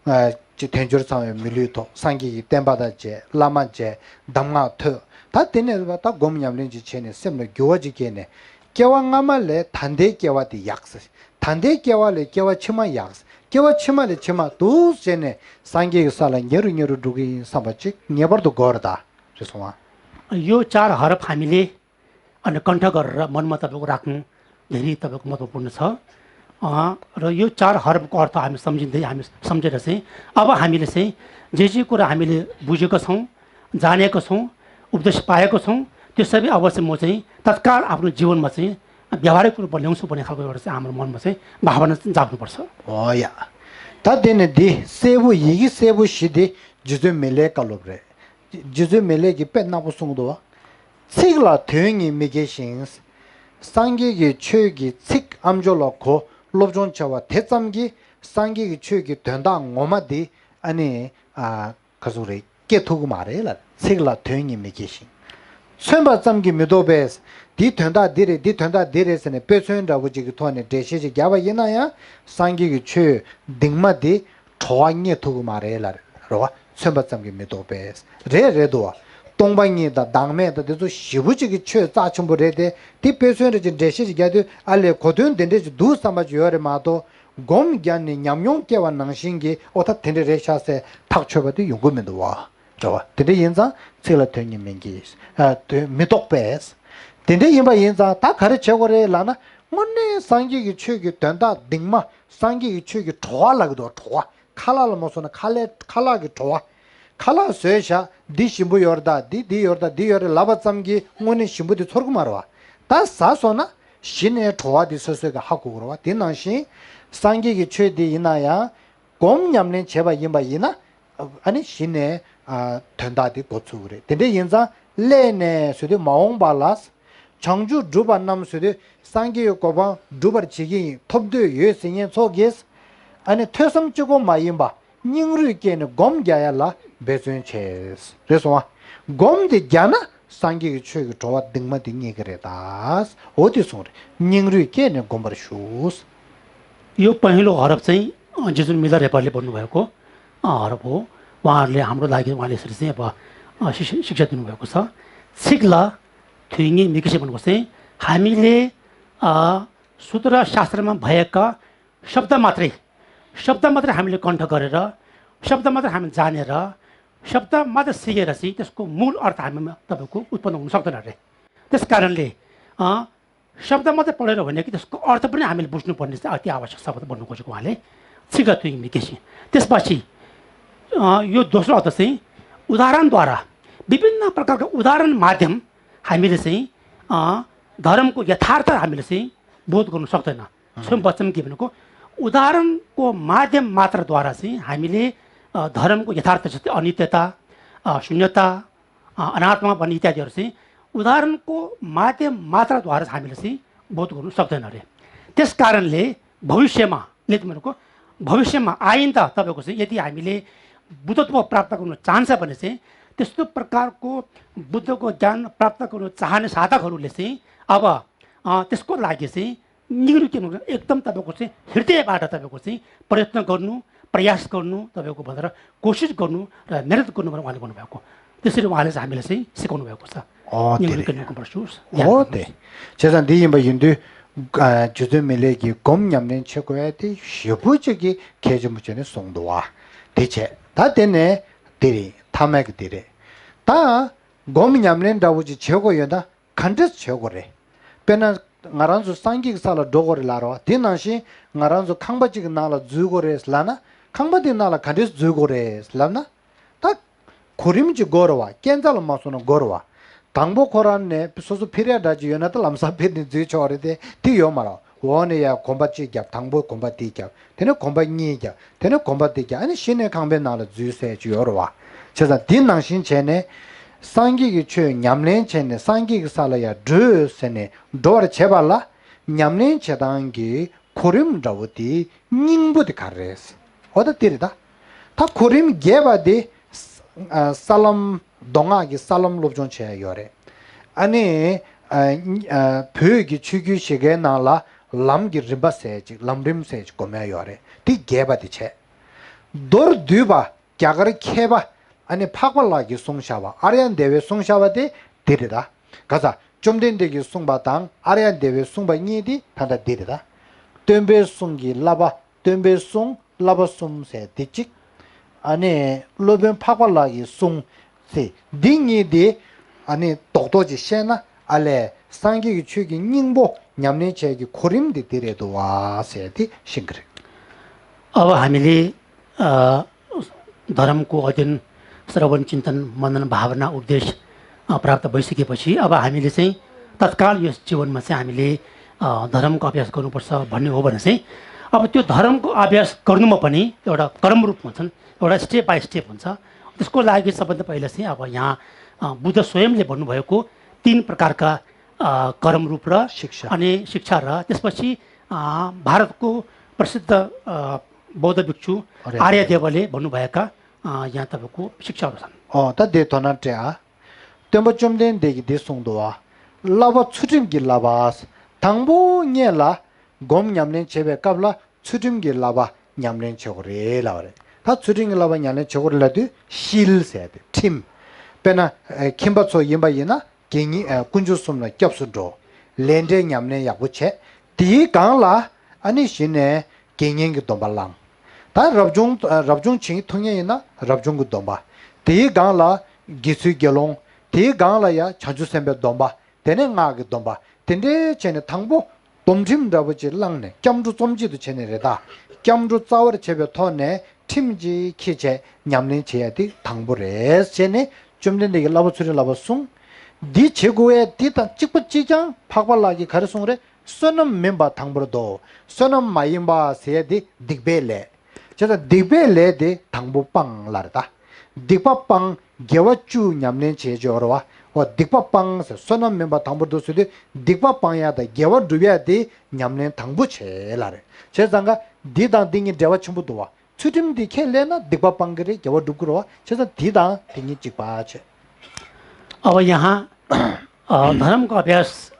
ཨ་ཅི་དལ་འབྱོར་ཚང་བའི་མི་ལུས་ཐོབ། སངས་རྒྱས་ཀྱི་བསྟན་པ་དང་མཇལ། བླ་མ་མཇལ། གདམས་ངག་ཐོས། ད་དེ་ནས་ད་སྒོམ་ཉམས་ལེན་ཅིག་བྱས་ནས་སེམས་ལ་འགྱུར་བ་ཅིག་སྐྱེས་ནས། སྐྱེ་བ་སྔ་མ་ལས་ད་ལྟའི་སྐྱེ་བ་དེ་ཡག་ཟེར། ད་ལྟའི་སྐྱེ་བ་ལས་སྐྱེ་བ་ཕྱི་མ་ཡག་ཟེར། སྐྱེ་བ་ཕྱི་མ་ལས་ཕྱི་མ་སྡུག་བྱས་ནས་སངས་རྒྱས་ཀྱི་ས་ལ་ཉེ་རུ་ཉེ་རུ་འགྲོ་གི་ཡིན་བསམ་པ་ཅིག་ངེས་པར་དུ་དགོས་རེད་ད། རེད་སོང་ཨ། यो चार हरफ हामीले अनि कण्ठ गरेर मनमा तपाईँको राख्नु धेरै तपाईँको महत्त्वपूर्ण छ। अँ, र यो चार हरफको अर्थ हामी सम्झिँदै हामी सम्झेर चाहिँ अब हामीले चाहिँ जे जे कुरा हामीले बुझेका छौँ, जानेका छौँ, उपदेश पाएका छौँ, त्यो सबै अब चाहिँ म चाहिँ तत्काल आफ्नो जीवनमा चाहिँ व्यावहारिक रूपमा ल्याउँछु भन्ने खालको एउटा चाहिँ हाम्रो मनमा चाहिँ भावना चाहिँ जाग्नुपर्छ। ཨོ་ཡ། ད་དེ་ནི་འདི་གསལ་པོ་ཡི་གེ་གསལ་པོ་བཞི་དེ་རྗེ་བཙུན་མི་ལའི་བཀའ་སློབ་རེད། རྗེ་བཙུན་མི་ལས་ཀྱིས་དཔེ་ནག་པོ་གསུངས་འདུག་བ། ཚིག་ལ་དོན་གཉིས་མི་སྐྱེ་ཞིང་། སངས་རྒྱས་ཀྱི་ཆོས་ཀྱི་ཚིག་ཨམ་ཅོག་ལ་གོ། སློབ་སྦྱོང་བྱ་བ་དེ་ཙམ་གྱིས་སངས་རྒྱས་ཀྱི་ཆོས་ཀྱི་དོན་དག་ངོ་མ་འདི་ཨ་ནི་ཨ་ག་ཟུག་རེད། སྐྱེ་ཐུབ་ཀྱི་མ་རེད་ལ། ཚིག་ལ་དོན་གཉིས་མི་སྐྱེ་ཞིང་། མཚོན་པ་ཙམ་གྱིས་མི་རྟོགས་པས། འདིའི་དོན་དག་འདི་རེད། འདིའི་དོན་དག་འདི་རེད་ཟེར་ནས་དཔེ་མཚོན་འདྲ་བོ་ཅིག་གི་ཐོག་ནས་འགྲེལ་བཤད་ཅིག་བརྒྱབ་པ་ཡིན་ན་ཡང་སངས་རྒྱས་ཀྱི་ཆོས་གདིང་མ་འདི་གྲོལ་བ་རྙེད་ཐུབ་ཀྱི་མ་རེད་ལ། རེད་བ། མཚོན་པ་ཙམ་གྱིས་མི་རྟོགས་པས། རེད་རེད་འདུག་བ། སྟོང་པ་ཉིད་དང་བདག་མེད་དང་དེ་ཚོ་ཞེ་པོ་ཅིག་གི་ཆོས་རྩ་ཆེན་པོ་རེད་དེ། དེ་དཔེ་མཚོན་འདྲ་ཅིག་འགྲེལ་བཤད་ཅིག་བརྒྱབ་དུས་ཨ་ལས་གོ་དོན་འདི་འདྲ་ཅིག་འདུག་བསམ་པ་ཅིག་ཡོད་རེད་མ་གཏོགས། སྒོམ་བརྒྱབ་ནས་ཉམས་མྱོང་སྐྱེ་བ་ནང་བཞིན་གྱི་ཨོ་ད་དེ་འདྲ་རེད་ཤག་ཟེར་ཐག་ཆོད་པ་དེ་ཡོང་གི་མི་འདུག་བ། རེད་བ། དེ་འདྲ་ཡིན་ཙང་ཚིག་ལ་དོན་གཉིས་མི་འགྱེད། ཨ། དོན་མི་རྟོགས་པས། དེ་འདྲ་ཡིན་པ་ཡིན་ཙང་ད་ག་རེ་བྱེད་དགོས་རེད་ལབ་ན། དངོས་གནས་སངས་རྒྱས་ཀྱི་ཆོས་ཀྱི་དོན་དག་གདིང་མ། སངས་རྒྱས་ཀྱི་ཆོས་ཀྱི་གྲོལ་བ་ལབ་ཀྱི་འདུག་གྲོལ་བ། ཁ་ལག་ལ་མ་སོང་ན་ཁ་ལས་ཁ་ལག་གི་གྲོལ་བ། ཁ་ལག་བཟོས་བཞག་འདི་ཞིམ་པོ་ཡོད་རེད་ད། འདི་འདི་ཡོད་རེད་ད། འདི་ཡོད་རེད་ལབ་པ་ཙམ་གྱིས་དངོས་གནས་ཞིམ་པོ་འདི་ཚོར་གི་མ་རེད་བ། ད་ཟ་སོང་ན་གཞི་ནས་གྲོལ་བ་འདི་སོ་སོས་ཀྱི་ཧ་གོ་དགོས་རེད་བ། དེ་ནང་བཞིན་སངས་རྒྱས་ཀྱི་ཆོས་འདི་ཡིན་ན་ཡང་། སྒོམ་ཉམས་ལེན་བྱས་པ་ཡིན་པ་ཡིན་ན། ཨ་ནི་གཞི་ནས་ཨ་དོན་དག་དེ་གོ་ཚུགས་ཀྱི་རེད། དེ་འདྲ་ཡིན་ཙང་སླད་ནས་ཟེར་དུས་མ་འོངས་པ་ལ། བྱང་ཆུབ་སྒྲུབ་པ་རྣམས་ཟེར་དུས་སངས་རྒྱས་ཀྱི་གོ་འཕང་སྒྲུབ་པར་བྱེད་ཀྱི་ཡིན། ཐོབ་འདོད་ཡོད་ཟེར་མཁན་ཚོ་གིས། ཨ་ནི་ཐོས་བསམ་གཅིག་པོ་མ་ཡིན་པ་སྙིང་རུས་བསྐྱེད་ནས་སྒོམ་རྒྱག་ཡ་ལ་འབད་བརྩོན་བྱས། རེད་སོང་ཨ། སྒོམ་དེ་རྒྱག་ན། སངས་རྒྱས་ཀྱི་ཆོས་ཀྱི་གྲོལ་བ་གདིང་མ་དེ་རྙེད་ཀྱི་རེད་ད། འོ་དེ་གསུངས་རེད། སྙིང་རུས་བསྐྱེད་ནས་སྒོམ་པར་ཞུ། यो पहिलो हरफ चाहिँ अ, जिजुन मिलर हेपारले भन्नुभएको अ, हरफ हो। उहाँहरूले हाम्रो लागि उहाँले यसरी चाहिँ अब अ, शिक्षा शिक्षा दिनुभएको छ। ཚིག་ལ་དོན་གཉིས་མི་སྐྱེ་ཞིང भन्नुको चाहिँ हामीले अ, सूत्र शास्त्रमा भएका शब्द मात्रै शब्द मात्रै हामीले कण्ठ गरेर शब्द मात्रै हामी जानेर शब्द मात्र सिकेर चाहिँ त्यसको मूल अर्थ हामीमा तपाईँको उत्पन्न हुन सक्दैन अरे। त्यस कारणले अ, शब्द मात्रै पढेर होइन कि त्यसको अर्थ पनि हामीले बुझ्नुपर्ने चाहिँ अति आवश्यक छ भनेर भन्नु खोजेको उहाँले। छिका तुई मिकेसी। त्यसपछि अ, यो दोस्रो अर्थ चाहिँ उदाहरणद्वारा विभिन्न प्रकारका उदाहरण माध्यम हामीले चाहिँ अ, धर्मको यथार्थ हामीले चाहिँ बोध गर्नु सक्दैन। स्वयं वचन के भनेको उदाहरणको माध्यम मात्रद्वारा चाहिँ हामीले अ, धर्मको यथार्थ जस्तै अनित्यता, अ, शून्यता, अ, अनात्मा भन्ने इत्यादिहरू चाहिँ उदाहरणको माध्यम मात्रद्वारा चाहिँ हामीले चाहिँ बोध गर्नु सक्दैन अरे। त्यस कारणले भविष्यमा, यदि भनेको भविष्यमा आइन्दा तपाईँको चाहिँ यदि हामीले बुद्धत्व प्राप्त गर्नु चाहन्छ भने चाहिँ त्यस्तो प्रकारको बुद्धको ज्ञान प्राप्त गर्नु चाहने साधकहरूले चाहिँ अब अ, त्यसको लागि चाहिँ निग्रो के भन्नु एकदम तपाईँको चाहिँ हृदयबाट तपाईँको चाहिँ प्रयत्न गर्नु, प्रयास गर्नु, तपाईँको भनेर कोसिस गर्नु र मेहनत गर्नु भनेर उहाँले भन्नुभएको। त्यसरी उहाँले चाहिँ हामीलाई चाहिँ सिकाउनु भएको छ। अँ, नियम धेरै। रुकेन गर्नुपर्छु। हो, त्यही। चाहिँ नि, त्यही ཡིན་པ་ཡིན་དུས། ཨ། རྗེ་བཙུན་མི་ལས་ཀྱིས་སྒོམ་ཉམས་ལེན་བྱེད་དགོས་ཡ་དེ་ཞེ་པོ་ཅིག་གི་གལ་ཆེན་པོ་བྱས་ནས་གསུངས་འདུག་བ། དེ་བྱས། ད་དེ་ནས་དེ་རེད། ཐ་མ་གི་དེ་རེད། ད་སྒོམ་ཉམས་ལེན་འདྲ་བོ་ཅིག་བྱེད་དགོས་ཡོད་ན། ག་འདྲས་བྱེད་དགོས་རེད། དཔེར་ན། ང་རང་ཚོ་སངས་རྒྱས་ཀྱི་ས་ལ་འགྲོ་དགོས་རེད་ལབ་རེད་བ། དེ་ནང་བཞིན་ང་རང་ཚོ་ཁང་པ་གཅིག་གི་ནང་ལ་འཛུལ་དགོས་རེད་ལབ་ན། ཁང་པ་དེའི་ནང་ལ་ག་འདྲས་འཛུལ་དགོས་རེད་ལབ་ན། ད་གོ་རིམ་གཅིག་དགོས་རེད་བ། རྐྱེན་རྩ་ལ་མ་སོང་ན་དགོས་རེད་བ། དང་པོ་ཁོ་རང་ནས་སོ་སོ་ཕི་རེ་འདྲ་ཅིག་ཡོད་ན། ད་ལམ་སང་ཕི་རེ་ནས་འཛུལ་ཆོག་རེད་དེ། དེ་ཡོད་མ་རེད། འོག་ནས་ཡར་གོམ་པ་གཅིག་བརྒྱབ། དང་པོ་གོམ་པ་དེ་བརྒྱབ། དེ་ནས་གོམ་པ་གཉིས་བརྒྱབ། དེ་ནས་གོམ་པ་དེ་བརྒྱབ། ཨ་ནི་གཞི་ནས་ཁང་པའི་ནང་ལ་འཛུལ་ཟེར་ཅིག་ཡོད་རེད་བ། བྱས་ཙང་དེ་ནང་བཞིན་བྱས་ནས། སངས་རྒྱས་ཀྱི་ཆོས་ཉམས་ལེན་བྱས་ནས་སངས་རྒྱས་ཀྱི་ས་ལ་ཡར་འགྲོ་ཟེར་ནས་འགྲོ་བར་བྱེད་པ་ལ། ཉམས་ལེན་བྱེད་སྟངས་ཀྱི་གོ་རིམ་འདྲ་བོ་དེའི་སྙིང་པོ་དེ་ག་རེ་རེད། འོ་ད་དེ་རེད་ད། ད་གོ་རིམ་རྒྱས་པ་དེ། ས་ཨ། ས་ལམ། མདོ་སྔགས་ཀྱི་ས་ལམ་སློབ་སྦྱོང་བྱེད་ཡ་ཡོད་རེད། ཨ་ནི། ཨ། ཨ། བོད་ཀྱི་ཆོས་བརྒྱུད་བཞི་ཀའི་ནང་ལ་ལམ་གྱི་རིམ་པ་ཟེར་ཅིག་ལམ་རིམ་ཟེར་ཅིག་སྒོམ་ཡ་ཡོད་རེད། དེ་རྒྱས་པ་དེ་བྱས། མདོར་བསྡུས་པ། རྒྱ་གར་མཁས་པ། ཨ་ནི་འཕགས་པ་ལགས་ཀྱིས་གསུངས་བཞག་པ། ཨཱརྱ་དེ་བས་གསུངས་བཞག་པ་དེ་འདི་རེད་ད། ག་ས། བཅོམ་ལྡན་འདས་ཀྱིས་གསུངས་པ་དང་ཨཱརྱ་དེ་བས་གསུངས་པ་གཉིས་དེ་ད་ལྟ་འདི་རེད་ད། སྟོན་པའི་གསུང་གི་བསླབ་པ། སྟོན་པའི་གསུང་བསླབ་པ་གསུམ་ཟེར་དེ་གཅིག་ཨ་ནི་སློབ་དཔོན་འཕགས་པ་ལགས་ཀྱི་གསུང་ཟེར་འདི་གཉིས་དེ། ཨ་ནི་རྡོག་རྡོག་ཅིག་བཤད་ན། ཨ་ལས། སངས་རྒྱས་ཀྱི་ཆོས་ཀྱི་སྙིང་པོ་ཉམས་ལེན་བྱེད་ཀྱི་གོ་རིམ་དེ་འདི་རེད་འདུག་བ་ཟེར་དེ་ཤེས་ཀྱི་རེད། अब हामीले अ, धर्मको अध्ययन, श्रवण, चिन्तन, मनन, भावना, उपदेश, अ, प्राप्त भइसकेपछि अब हामीले चाहिँ तत्काल यस जीवनमा चाहिँ हामीले, अ, धर्मको अभ्यास गर्नुपर्छ भन्ने हो भने चाहिँ, अब त्यो धर्मको अभ्यास गर्नुमा पनि एउटा क्रम रूप हुन्छन्, एउटा step by step हुन्छ। त्यसको लागि सबभन्दा पहिला चाहिँ अब यहाँ, अ, बुद्ध स्वयंले भन्नुभएको तीन प्रकारका, अ, कर्म रूप र शिक्षा। अनि शिक्षा र त्यसपछि, अ, भारतको प्रसिद्ध, अ, बौद्ध भिक्षु आर्य आर्यदेवले भन्नुभएका, अ, यहाँ तपाईँको शिक्षाहरू छन्। अँ, त दे थोना ट्या। སྟོན་པ་བཅོམ་ལྡན་འདས་ཀྱིས་འདི་གསུངས་འདུག་བ། བསླབ་པ་ཚུལ་ཁྲིམས་ཀྱི་བསླབ་པ། དང་པོ་ཉིད་ལ་སྒོམ་ཉམས་ལེན་བྱེད་པའི་སྐབས་ལ་ཚུལ་ཁྲིམས་ཀྱི་བསླབ་པ་ཉམས་ལེན་བྱེད་དགོས་རེད་ལབ་པ་རེད། ད་ཚུལ་ཁྲིམས་ཀྱི་བསླབ་པ་ཉམས་ལེན་བྱེད་དགོས་རེད་ལབ་དུས་ཤིལ་ཟེར་ཏེ་ཁྲིམས། དཔེར་ན། ཨ། ཁྱིམ་པ་ཚོ་ཡིན་པ་ཡིན་ན། དགེ་བསྙེན། ཨ། དཀོན་མཆོག་གསུམ་ལ་སྐྱབས་སུ་འགྲོ། ལས་འབྲས་ཉམས་ལེན་ཡག་པོ་བྱས། དེའི་སྒང་ལ་ཨ་ནི་གཞི་ནས་དགེ་བསྙེན་གྱི་སྡོམ་པ་བླངས། ད་རབ་བྱུང་། ཨ། རབ་བྱུང་བྱེད་ཐུབ་མཁན་ཡིན་ན་རབ་བྱུང་གི་སྡོམ་པ། དེའི་སྒང་ལ་དགེ་ཚུལ་དགེ་སློང་། དེའི་སྒང་ལ་ཡང་བྱང་ཆུབ་སེམས་དཔའི་སྡོམ་པ། དེ་ནས་སྔགས་ཀྱི་སྡོམ་པ། དེ་འདྲའི་བྱས་ནས་དང་པོ་སྡོམ་ཁྲིམས་འདྲ་པོ་ཅིག་བླངས་ནས། སྐྱབས་འགྲོ་རྩོམ་གཅིག་ཏུ་བྱས་ནས་རེད་ད། སྐྱབས་འགྲོ་རྩ་བར་བྱས་པའི་ཐོག་ནས་ཁྲིམས་ཅིག་འཁྱེར་བྱས་ཉམས་ལེན་བྱེད་ཡ་དེ་དང་པོ་རེད་ཟེར་ནས། བཅོམ་ལྡན་འདས་ཀྱིས་བསླབ་པ་ཚུལ་ཁྲིམས་བསླབ་པ་གསུངས། འདི་བྱེད་དགོས་ཡ་འདི་དང་གཅིག་པ་གཅིག་རྐྱང་འཕགས་པ་ལགས་ཀྱིས་ག་རེ་གསུངས་རེད། བསོད་ནམས་མིན་པ་དང་པོར་འདོད། བསོད་ནམས་མ་ཡིན་པ་ཟེར་ཡ་དེ་སྡིག་པའི་ལས། བྱས་ཙང་སྡིག་པའི་ལས་དེ་དང་པོ་སྤང་ལབ་རེད་ད། སྡིག་པ་སྤང་། དགེ་བ་བཅུ་ཉམས་ལེན་བྱེད་ཅེས་ཡོད་རེད་བ། འོ། སྡིག་པ་སྤང་ཟེར། བསོད་ནམས་མིན་པ་དང་པོར་འདོད་ཟེར་དུས། སྡིག་པ་སྤང་ཡ་དང་དགེ་བ་སྒྲུབ་ཡ་དེ་ཉམས་ལེན་དང་པོ་བྱེད་ལབ་རེད། བྱས་ཙང་ཀ་འདི་དང་འདི་གཉིས་འབྲེལ་བ་ཆེན་པོ་འདུག་བ། ཚུལ་ཁྲིམས་འདི་ཁས་ལེན་ན་སྡིག་པ་སྤང་གི་རེད། དགེ་བ་སྒྲུབ་ཀྱི་རེད་བ། བྱས་ཙང་འདི་དང་འདི་གཉིས་གཅིག་པ་བྱེད། अब यहाँ, अ, धर्मको अभ्यास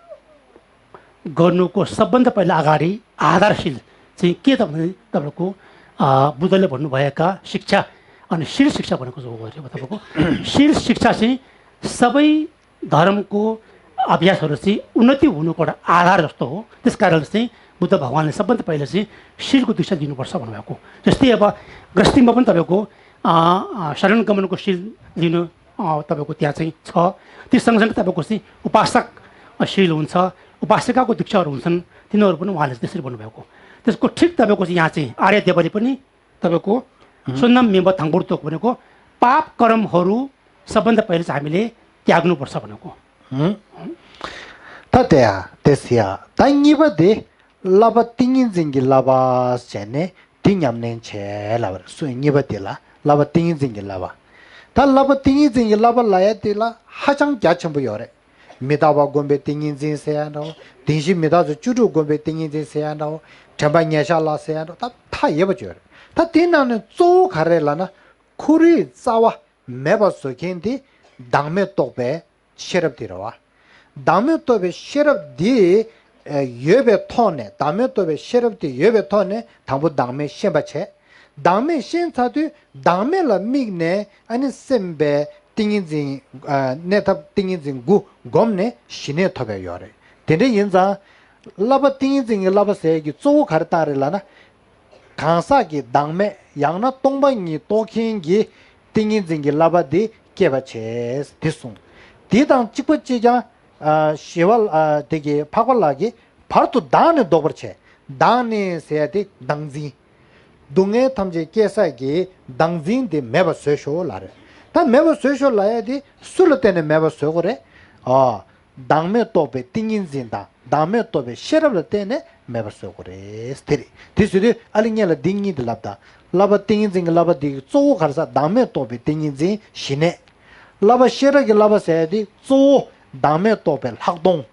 गर्नुको सबभन्दा पहिला अगाडि आधारशील चाहिँ के त भने, तपाईँको, अ, बुद्धले भन्नुभएका शिक्षा, अनि शील शिक्षा भनेको जो हो अरे, तपाईँको शील शिक्षा चाहिँ सबै धर्मको अभ्यासहरू चाहिँ उन्नति हुनुको एउटा आधार जस्तो हो। त्यस कारणले चाहिँ बुद्ध भगवानले सबभन्दा पहिला चाहिँ शीलको दीक्षा दिनुपर्छ भन्नुभएको। जस्तै अब गृहस्थीमा पनि तपाईँको, अ, अ, शरण गमनको शील लिनु, अ, तपाईँको त्यहाँ चाहिँ छ। त्यो सँगसँगै तपाईँको चाहिँ उपासक, अ, शील हुन्छ, उपासिकाको दीक्षाहरू हुन्छन्, तिनीहरू पनि उहाँले त्यसरी भन्नुभएको। त्यसको ठिक तपाईँको चाहिँ यहाँ चाहिँ आर्यदेवले पनि तपाईँको, हुँ। सोनम मेम्बर थाङपुर तोक भनेको पाप कर्महरू सबभन्दा पहिले चाहिँ हामीले त्याग्नुपर्छ भनेको। हुँ। ད་དེ་ཡ་དེ་སི་ཡ་ད་གཉིས་པ་དེ། བསླབ་པ་ཏིང་ངེ་འཛིན་གྱི་བསླབ་པ་བྱས་ནས་དེ་ཉམས་ལེན་བྱས་ལབ་པ་རེད། སུ་གཉིས་པ་དེ་ལ་བསླབ་པ་ཏིང་ངེ་འཛིན་གྱི་བསླབ་པ། ད་བསླབ་པ་ཏིང་ངེ་འཛིན་གྱི་བསླབ་པ་ལབ་ཡ་དེ་ལ་ཧ་ཅང་རྒྱ་ཆེན་པོ་ཡོད་རེད། མི་རྟག་པ་སྒོམ་པའི་ཏིང་ངེ་འཛིན་ཟེར་ཡ་འདྲ་བོ། བདེན་བཞི་མི་རྟག་སོགས་བཅུ་དྲུག་སྒོམ་པའི་ཏིང་ངེ་འཛིན་ཟེར་ཡ་འདྲ་བོ། དྲན་པ་ཉེར་བཞག་ལ་ཟེར་ཡ་འདྲ་བོ། ད་མཐའ་ཡས་པ་ཅིག་ཡོད་རེད། ད་དེའི་ནང་ནས་གཙོ་བོ་ག་རེ་ལབ་ན། ཁོར་ཡུག་རྩ་བ་མེད་པ་བཟོ་མཁན་དེ་བདག་མེད་རྟོགས་པའི་ཤེས་རབ་དེ་རེད་བ། བདག་མེད་རྟོགས་པའི་ཤེས་རབ་དེ་ཡོད་པའི་ཐོག་ནས། བདག་མེད་རྟོགས་པའི་ཤེས་རབ་དེ་ཡོད་པའི་ཐོག་ནས་དང་པོ་བདག་མེད་ཤེས་པ་བྱས། བདག་མེད་ཤེས་ཚར་དུས་བདག་མེད་ལ་དམིགས་ནས་ཨ་ནི་སེམས་པའི་ཏིང་ངེ་འཛིན། ཨ། གནས་ཐབས་ཏིང་ངེ་འཛིན་དགུ་བསྒོམས་ནས་ཞི་གནས་ཐོབ་པ་ཡོད་རེད། དེ་འདྲ་ཡིན་ཙང་བསླབ་པ་ཏིང་ངེ་འཛིན་གྱི་བསླབ་པ་ཟེར་གྱི་གཙོ་བོ་ག་རེ་བཏང་རེད་ལབ་ན། གང་ཟག་གི་བདག་མེད་ཡང་ན་སྟོང་པ་ཉིད་རྟོགས་མཁན་གྱི་ཏིང་ངེ་འཛིན་གྱི་བསླབ་པ་འདི་སྐྱེད་པ་བྱས་དེ་གསུངས། དེ་དང་གཅིག་པ་གཅིག་རྐྱང་། ཨ། ཞི་བ། ཨ། དེ་གི་འཕགས་པ་ལགས་ཀྱིས་བར་དུ་བདག་ནི་ལྡོག་པར་བྱས། བདག་ནི་ཟེར་ཡ་དེ་བདག་འཛིན། སྡུག་བསྔལ་ཐམས་ཅད་སྐྱེ་ས་གི་བདག་འཛིན་དེ་མེད་པར་བཟོས་ཤོག་ལབ་རེད། ད་མེད་པར་བཟོས་ཤོག་ལབ་ཡ་དེ་སུ་ལ་བརྟེན་ནས་མེད་པར་བཟོ་དགོས་རེད། ཨ། བདག་མེད་རྟོགས་པའི་ཏིང་ངེ་འཛིན་དང་བདག་མེད་རྟོགས་པའི་ཤེས་རབ་ལ་བརྟེན་ནས་མེད་པར་བཟོ་དགོས་རེད། དེ་རེད། དེ་ཟེར་དུས་ཨ་ལེ་ངས་ལ་འདི་གཉིས་དེ་ལབ་དང་། བསླབ་པ་ཏིང་ངེ་འཛིན་གྱི་བསླབ་པ་འདི་གི་གཙོ་བོ་ག་རེ་ཟེར། བདག་མེད་རྟོགས་པའི་ཏིང་ངེ་འཛིན་ཞི་གནས། བསླབ་པ་ཤེས་རབ་ཀྱི་བསླབ་པ་ཟེར་ཡ་དེ་གཙོ་བོ་བདག་མེད་རྟོགས་པའི་ལྷག་མཐོང་།